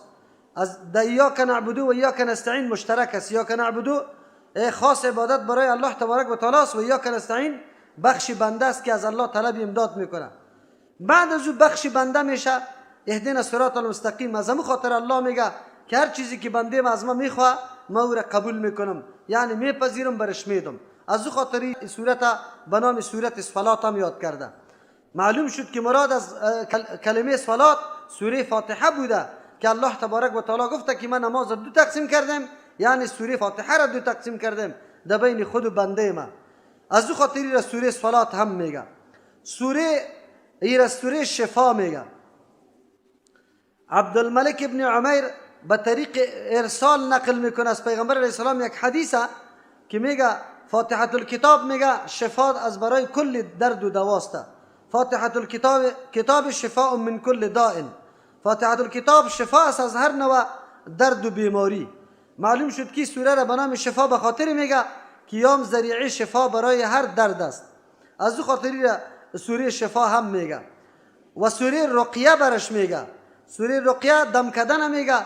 از در ایاک نعبدو و ایاک نستعین مشترک است. ایاک نعبدو خاص عبادت برای الله تبارک و تعالی است و ایاک نستعین بخش بنده است که از الله طلب امداد میکنه. بعد از او بخش بنده میشه اهدنا الصراط المستقیم. از همون خاطر الله میگه که هر چیزی که بنده ما از ما میخواه ما او را قبول میکنم، یعنی میپذیرم، برش میدم. از او خاطر این سورت به نام سورت صلات هم یاد کرده. معلوم شد که مراد از کلمه صلات سوره فاتحه بوده که الله تبارک و تعالی گفته که من نماز دو تقسیم کردم، یعنی سوره فاتحه را دو تقسیم کردم در بین خود و بنده ما. از او خاطر را سوره صلات هم میگه. سوره ایرا سوره شفا میگه. عبدالملک ابن عمیر به طریق ارسال نقل میکنه از پیغمبر علیه السلام یک حدیثه که میگه فاتحه الکتاب میگه شفا از برای کل درد و دواسته. فاتحه الکتاب کتاب شفاء من کل داء. فاتحه الکتاب شفا است از هر نوع درد و بیماری. معلوم شد که سوره را به نام شفا به خاطر میگه که یام ذریعه شفا برای هر درد است. از او خاطر را سوره شفا هم میگه. و سوره رقیه برش میگه. سوره رقیه دم کردن میگه.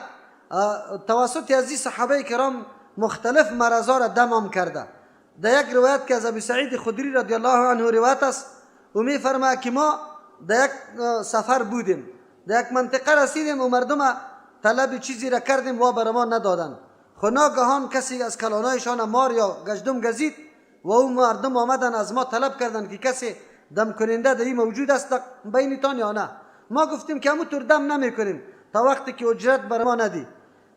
توسط از این صحابه کرام مختلف مرضا را دم هم کرده. در یک روایت که از ابی سعید خدری رضی الله عنه روایت است، او میفرماید که ما در یک سفر بودیم، در یک منطقه رسیدیم و مردم طلب چیزی را کردیم و بر ما ندادن. خو ناگهان کسی از کلانایشان مار یا گژدم گزید و او مردم آمدن از ما طلب کردند که کسی دم کننده در این موجود است بینتان یا نه. ما گفتیم که همونطور دم نمی کنیم تا وقتی که اجرت بر ما ندی.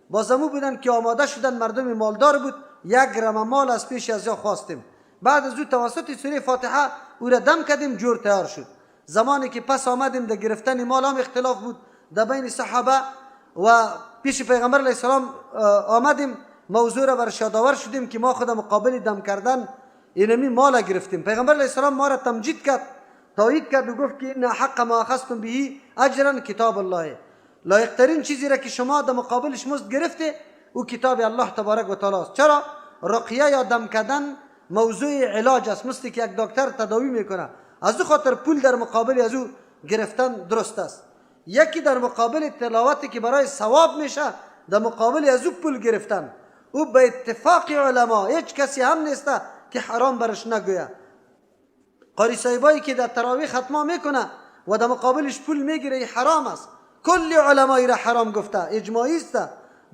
باز همو بودن که آماده شدن، مردم مالدار بود، یک گرم مال از پیش از یا خواستیم. بعد از او توسط سوره فاتحه او را دم کردیم، جور تیار شد. زمانی که پس آمدیم در گرفتن مال هم اختلاف بود در بین صحابه و پیش پیغمبر علیه السلام آمدیم، موضوع را برش یادآور شدیم که ما خود مقابل دم کردن اینمی مال گرفتیم. پیغمبر علیه السلام ما را تمجید کرد، تایید کرد و گفت که ان حق ما اخذتم به اجرا کتاب الله، لایق ترین چیزی را که شما در مقابلش مزد گرفته او کتاب الله تبارک و تعالی است. چرا؟ رقیه یا دم کردن موضوع علاج است، مثل که یک دکتر تداوی میکنه. از او خاطر پول در مقابل از او گرفتن درست است. یکی در مقابل تلاوتی که برای ثواب میشه در مقابل از او پول گرفتن، او به اتفاق علما هیچ کسی هم نیست که حرام برش نگویه. قاری صاحبایی که در تراویح ختما میکنه و در مقابلش پول میگیره حرام است. کل علمایی را حرام گفته، اجماعی است،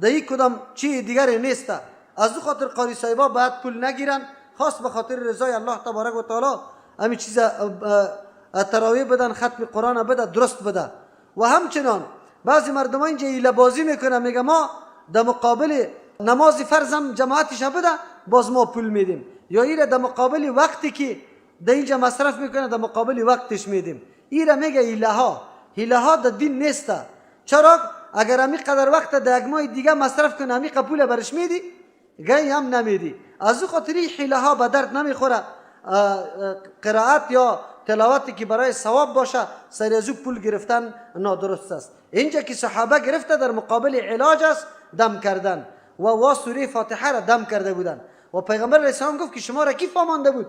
در این کدام چی دیگری نیست. از او خاطر قاری صاحبا باید پول نگیرن، خاص به خاطر رضای الله تبارک و تعالی همین چیز تراویح بدن، ختم قرآن بده، درست بده. و همچنان بعضی مردم اینجا حیله بازی میکنه، میگه ما در مقابل نماز فرضم جماعتش بده باز ما پول میدیم، یا ایره در مقابل وقتی که در اینجا مصرف میکنه در مقابل وقتش میدیم. ایره میگه حیله ها، حیله ها در دین نیست. چرا؟ اگر همی قدر وقت در یک ماه دیگه مصرف کنه همی پول برش میدی؟ گی هم نمیدی. از او خاطر حیله ها به درد نمیخوره. قرائت یا تلاوتی که برای ثواب باشه سر از او پول گرفتن نادرست است. اینجا که صحابه گرفته در مقابل علاج است دم کردن و وا سوره فاتحه را دم کرده بودن و پیغمبر علیه السلام گفت که شما را کی فهمانده بود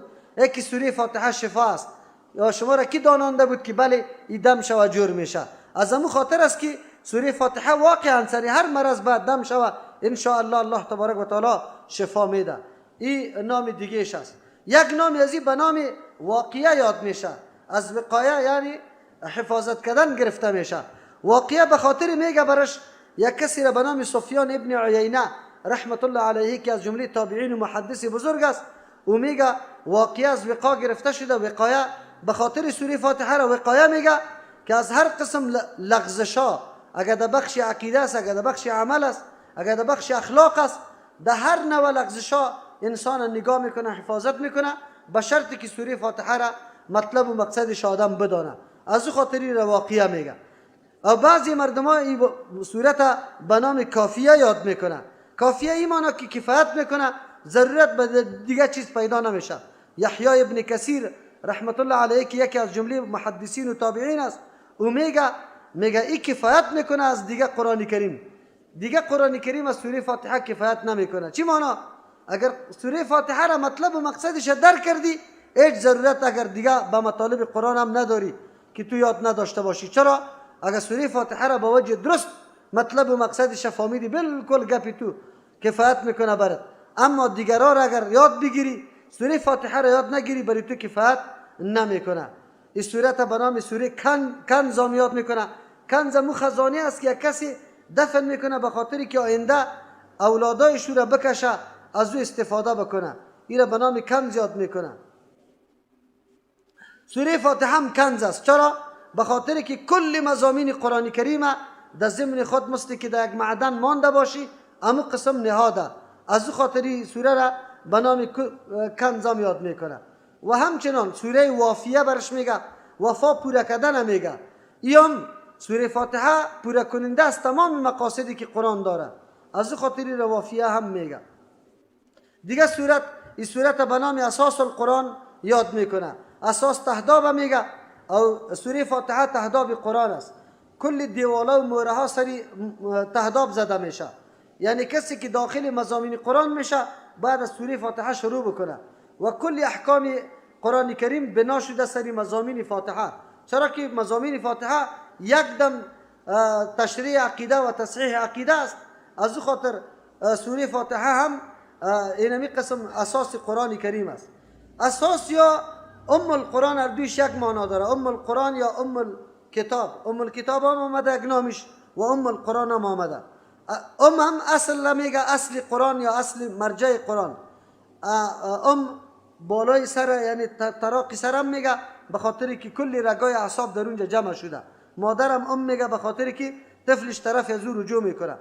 که سوره فاتحه شفا است، یا شما را کی دانانده بود که بله این دم شوه جور میشه. از همون خاطر است که سوره فاتحه واقعا سر هر مرض باید دم شوه، ان شاء الله الله تبارک و تعالی شفا میده. این نام دیگهش است. یک نام از این به نام واقعه یاد میشه، از وقایه یعنی حفاظت کردن گرفته میشه. واقعه به خاطر میگه برش یک کسی را به نام سفیان ابن عیینه رحمت الله علیه که از جمله تابعین و محدث بزرگ است، او میگه واقعه از وقا گرفته شده. وقایه به خاطر سوره فاتحه را وقایه میگه که از هر قسم لغزشا، اگر در بخش عقیده است، اگر در بخش عمل است، اگر در بخش اخلاق است، در هر نوع لغزشا انسان نگاه میکنه، حفاظت میکنه، به شرطی که سوره فاتحه را مطلب و مقصدش آدم بدانه. از او خاطری را واقعه میگه. و بعضی مردم ها این صورت به نام کافیه یاد میکنه. کافیه ای مانا که کفایت میکنه، ضرورت به دیگه چیز پیدا نمیشه. یحیی ابن کثیر رحمت الله علیه که یکی از جمله محدثین و تابعین است، او میگه ای کفایت میکنه از دیگه قرآن کریم. دیگه قرآن کریم از سوره فاتحه کفایت نمیکنه. چی مانا؟ اگر سوره فاتحه را مطلب و مقصدش درک کردی، هیچ ضرورت اگر دیگه به مطالب قرآن هم نداری که تو یاد نداشته باشی. چرا؟ اگر سوره فاتحه را به وجه درست مطلب و مقصدش فهمیدی، بالکل گپی تو کفایت میکنه برات. اما دیگرها را اگر یاد بگیری، سوره فاتحه را یاد نگیری، برای تو کفایت نمیکنه. این سوره به نام سوره کنز هم یاد میکنه. کنز مو خزانه است که کسی دفن میکنه به خاطری که آینده اولادایش را بکشه، از او استفاده بکنه. این را به نام کنز یاد میکنه. سوره فاتحه هم کنز است. چرا؟ به خاطر که کل مضامین قرآن کریم در ضمن خود مثل که در یک معدن مانده باشی، امو قسم نهاده. از او خاطری سوره را به نام کنز هم یاد میکنه. و همچنان سوره وافیه برش میگه، وفا پوره کردن میگه. ایام سوره فاتحه پوره کننده است تمام مقاصدی که قرآن داره. از او خاطری را وافیه هم میگه. دیگه سورت، این سورت به نام اساس القرآن یاد میکنه. اساس تهداب میگه. او سوره فاتحه تهداب قرآن است. کل دیوالا و مهره ها سری تهداب زده میشه. یعنی کسی که داخل مضامین قرآن میشه بعد از سوره فاتحه شروع بکنه و کل احکام قرآن کریم بنا شده سری مضامین فاتحه. چرا که مضامین فاتحه یک دم تشریح عقیده و تصحیح عقیده است. از او خاطر سوره فاتحه هم اینمی قسم اساس قرآن کریم است. اساس یا ام القرآن هر دویش یک معنا داره. ام القرآن یا ام الکتاب. ام الکتاب هم آمده یک نامش و ام القرآن هم آمده. ام هم اصل میگه، اصل قرآن یا اصل مرجع قرآن. ام بالای سر یعنی تراقی سرم میگه به خاطر که کل رگای اعصاب در اونجا جمع شده. مادرم ام میگه به خاطر که طفلش طرف از او رجوع میکنه.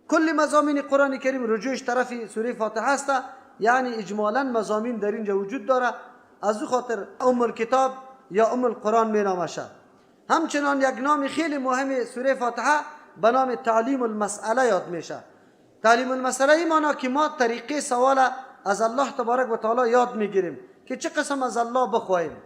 کل مضامین قرآن کریم رجوعش طرف سوره فاتحه است. یعنی اجمالا مضامین در اینجا وجود داره. از او خاطر ام الکتاب یا ام القرآن می نامشه. همچنان یک نام خیلی مهم سوره فاتحه به نام تعلیم المسئله یاد میشه. تعلیم المسئله این معنا که ما طریقه سوال از الله تبارک و تعالی یاد میگیریم که چه قسم از الله بخواهیم.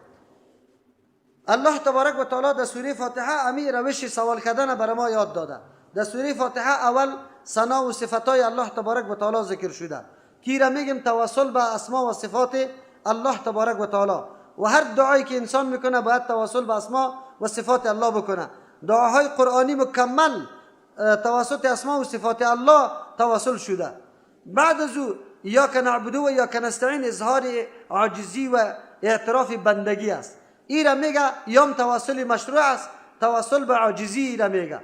الله تبارک و تعالی در سوره فاتحه امی روش سوال کردن برای ما یاد داده. در سوره فاتحه اول ثنا و صفتای الله تبارک و تعالی ذکر شده که را میگیم توسل به اسما و صفات الله تبارک و تعالی. و هر دعایی که انسان میکنه باید توسل به اسما و صفات الله بکنه. دعاهای قرآنی مکمل توسط اسما و صفات الله توسل شده. بعد از او ایاک نعبد و ایاک نستعین اظهار عاجزی و اعتراف بندگی است. ای را میگه یام توسل مشروع است، توسل به عاجزی ای را میگه.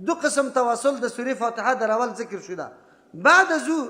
دو قسم توسل در سوره فاتحه در اول ذکر شده. بعد از او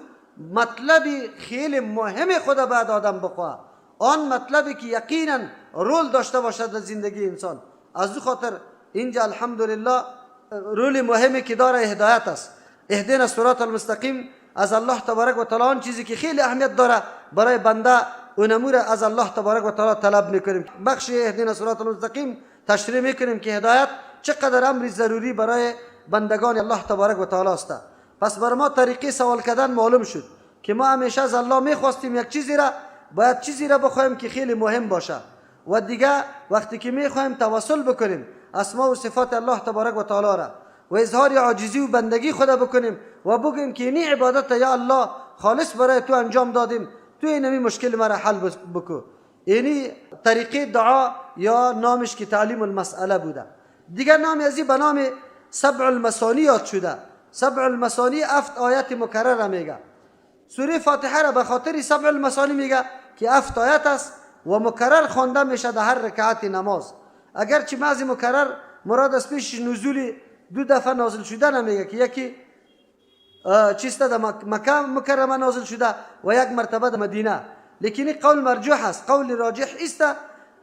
مطلب خیلی مهم خود بعد آدم بخواه، آن مطلبی که یقینا رول داشته باشد در زندگی انسان. از او خاطر اینجا الحمدلله رول مهمی که داره هدایت است. اهدنا الصراط المستقیم از الله تبارک و تعالی آن چیزی که خیلی اهمیت داره برای بنده اونمور از الله تبارک و تعالی طلب میکنیم. بخش اهدنا الصراط المستقیم تشریح میکنیم که هدایت چقدر امر ضروری برای بندگان الله تبارک و تعالی است. پس بر ما طریقه سوال کردن معلوم شد که ما همیشه از الله میخواستیم یک چیزی را، باید چیزی را بخوایم که خیلی مهم باشه و دیگه وقتی که میخوایم توسل بکنیم اسما و صفات الله تبارک و تعالی را و اظهار عاجزی و بندگی خدا بکنیم و بگیم که اینی عبادت یا الله خالص برای تو انجام دادیم، تو اینمی مشکل مرا حل بکو. اینی طریقه دعا یا نامش که تعلیم المسئله بوده. دیگر نام ازی به نام سبع المثانی یاد شده. سبع المثانی 7 آیت مکرر میگه. سوره فاتحه را به خاطر سبع المثانی میگه که 7 آیت است و مکرر خوانده میشه در هر رکعت نماز. اگرچه بعضی مکرر مراد از پیش نزول 2 دفعه نازل شده نمیگه که یکی چیست در مکه مکرمه نازل شده و یک مرتبه در مدینه، لیکن قول مرجوح است. قول راجح است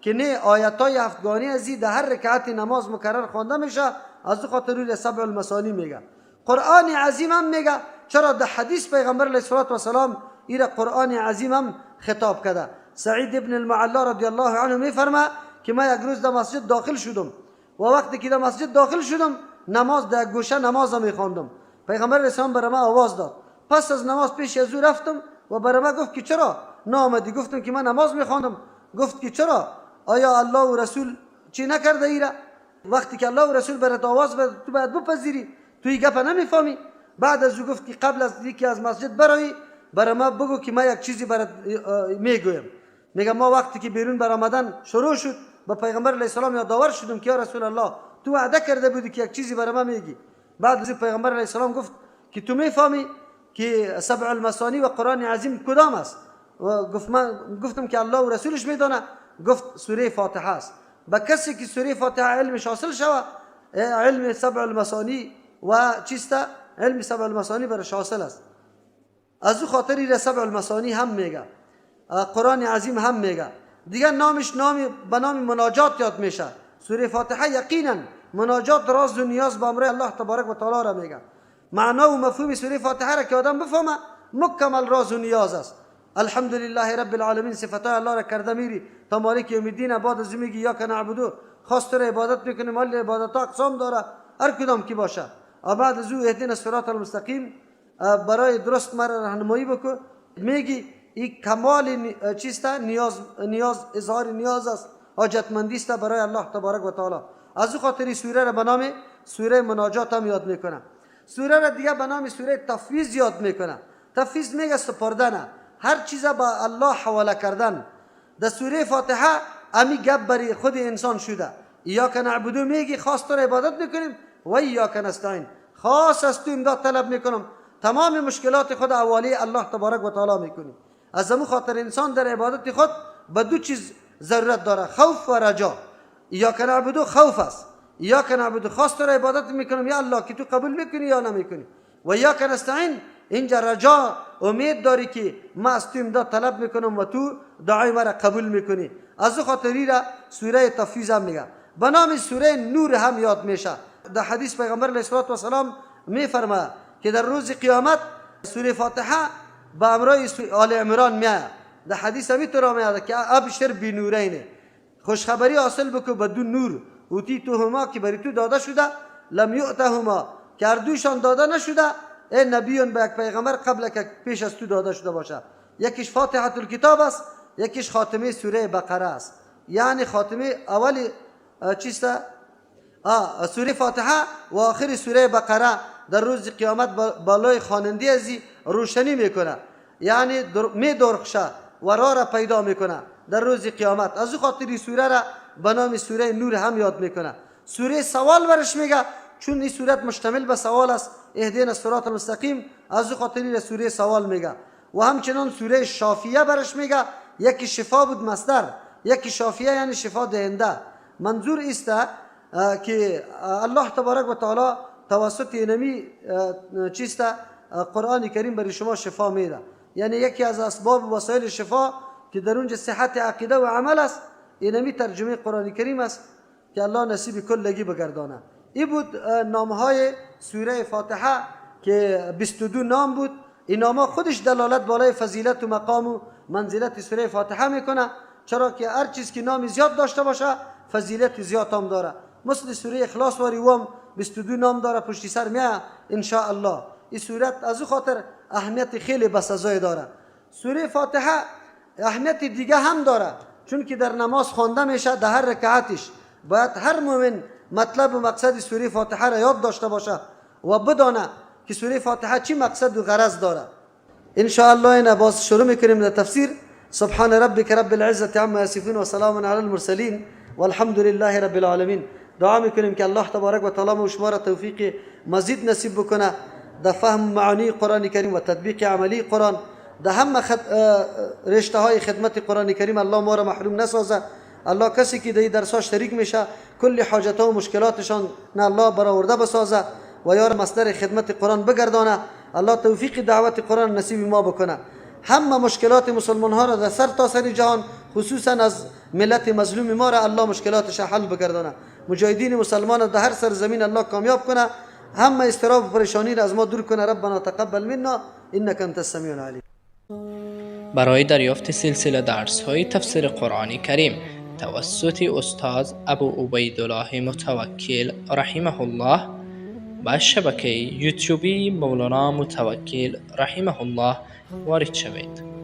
که نه آیتای هفتگانی ازی در هر رکعت نماز مکرر خوانده میشه، از خاطر روی سبع المثانی میگه. قرآن عظیم هم میگه. چرا در حدیث پیغمبر علیه الصلاة والسلام ایره قرآن عظیم هم خطاب کرده. سعید ابن المعلا رضی الله عنه میفرما که من یک روز در مسجد داخل شدم و وقتی که در مسجد داخل شدم نماز در گوشه نماز میخواندم. پیغمبر اسلام برای من آواز داد. پس از نماز پیش از او رفتم و برای من گفت که چرا نامدی؟ گفتم که من نماز میخواندم. گفت که چرا؟ آیا الله و رسول چی نکرده ایره؟ وقتی که الله و رسول برات آواز بده تو باید بپذیری، تو این گپ نمیفهمی. بعد از او گفت که قبل از یکی از مسجد برای ما بگو که من یک چیزی برات میگویم. میگم ما وقتی که بیرون برآمدن شروع شد با پیغمبر علیه السلام یادآور شدم که یا رسول الله تو وعده کرده بودی که یک چیزی برای من میگی. بعد از پیغمبر علیه السلام گفت که تو میفهمی که سبع المثانی و قرآن عظیم کدام است؟ و گفت من گفتم که الله و رسولش میدانه. گفت سوره فاتحه است. با کسی که سوره فاتحه علمش حاصل شوه علم سبع المثانی و چیست؟ علم سبع المثانی برش حاصل است. از او خاطری را سبع المثانی هم میگه، قرآن عظیم هم میگه. دیگه نامش نام به نام مناجات یاد میشه. سوره فاتحه یقینا مناجات راز و نیاز به امر الله تبارک و تعالی را میگه. معنا و مفهوم سوره فاتحه را که آدم بفهمه مکمل راز و نیاز است. الحمدلله رب العالمین صفتای الله را کرده میری تا مالک یوم الدین. بعد از میگی یا که نعبدو، خواست را عبادت میکنه، مال عبادت اقسام داره هر کدام کی باشه. بعد از او اهدنا الصراط المستقیم برای درست مرا راهنمایی بکو. میگی این کمال چیست؟ نیاز، نیاز اظهار نیاز است، حاجتمندی است برای الله تبارک و تعالی. از او خاطر سوره را به نام سوره مناجات هم یاد میکنه. سوره را دیگه به نام سوره تفویض یاد میکنه. تفویض میگه سپردن، هر چیز با الله حواله کردن. در سوره فاتحه امی گپ برای خود انسان شده. ایاک نعبدو میگی خاص تو را عبادت میکنیم و ایاک نستعین، خاص از تو امداد طلب میکنم، تمام مشکلات خود حواله الله تبارک و تعالی میکنی. از امو خاطر انسان در عبادت خود به دو چیز ضرورت داره، خوف و رجا. ایاک نعبدو خوف است، ایاک نعبدو خاص تو را عبادت میکنم یا الله که تو قبول میکنی یا نمیکنی، و ایاک نستعین اینجا رجا امید داری که ما از تو امداد طلب میکنم و تو دعای مرا قبول میکنی. از او خاطری را سوره تفویض هم میگه. به نام سوره نور هم یاد میشه. در حدیث پیغمبر علیه الصلاة والسلام میفرما که در روز قیامت سوره فاتحه به امرای آل عمران میاد. در حدیث همی میاد که ابشر بنورین، خوشخبری حاصل بکو به دو نور، اوتیتهما که بری تو داده شده، لم یؤتهما که هر دوشان داده نشده، ای نبیون به یک پیغمبر قبل که پیش از تو داده شده باشه. یکیش فاتحه الکتاب است، یکیش خاتمه سوره بقره است. یعنی خاتمه اول چیست؟ سوره فاتحه و آخر سوره بقره در روز قیامت بالای خواننده ازی روشنی میکنه، یعنی می درخشه و راه را پیدا میکنه در روز قیامت. از او خاطر سوره را به نام سوره نور هم یاد میکنه. سوره سوال برش میگه چون این سورت مشتمل به سوال است، اهدنا الصراط المستقیم، از او خاطر سوره سوال میگه. و همچنان سوره شافیه برش میگه. یکی شفا بود مصدر، یکی شافیه یعنی شفا دهنده. منظور است که الله تبارک و تعالی توسط اینمی چیست قرآن کریم برای شما شفا میده. یعنی یکی از اسباب و وسایل شفا که در اونجا صحت عقیده و عمل است، اینمی ترجمه قرآن کریم است که الله نصیب کلگی بگردانه. این بود نامهای سوره فاتحه که 22 نام بود. این نامها خودش دلالت بالای فضیلت و مقام و منزلت سوره فاتحه میکنه، چرا که هر چیز که نام زیاد داشته باشه فضیلت زیاد هم داره. مثل سوره اخلاص واری وام 22 نام داره پشتی سر میاد ان شاء الله. این سورت از او خاطر اهمیت خیلی بسزای داره. سوره فاتحه اهمیت دیگه هم داره، چون که در نماز خوانده میشه، در هر رکعتش باید هر مؤمن مطلب و مقصد سوره فاتحه را یاد داشته باشه و بدانه که سوره فاتحه چی مقصد و غرض داره. ان شاء الله اینا باز شروع میکنیم در تفسیر. سبحان ربک رب العزة عما یصفون و سلام علی المرسلین والحمد لله رب العالمین. دعا میکنیم که الله تبارک و تعالی ما شما را توفیق مزید نصیب بکنه در فهم معانی قرآن کریم و تطبیق عملی قرآن، در همه رشته های خدمت قرآن کریم الله ما را محروم نسازه. الله کسی که در این درس ها شریک میشه کل حاجت ها و مشکلاتشان نه الله برآورده بسازه و یار مصدر خدمت قرآن بگردانه. الله توفیق دعوت قرآن نصیب ما بکنه. همه مشکلات مسلمان ها را در سر تا سر جهان خصوصا از ملت مظلوم ما را الله مشکلاتش حل بگردانه. مجاهدین مسلمان در هر سرزمین الله کامیاب کنه. همه اضطراب و پریشانی را از ما دور کنه. ربنا تقبل منا انك انت السمیع العلیم. برای دریافت سلسله درس های تفسیر قرآن کریم توسط استاد ابو عبیدالله متوکل رحمه الله به شبکه یوتیوبی مولانا متوکل رحمه الله وارد شوید.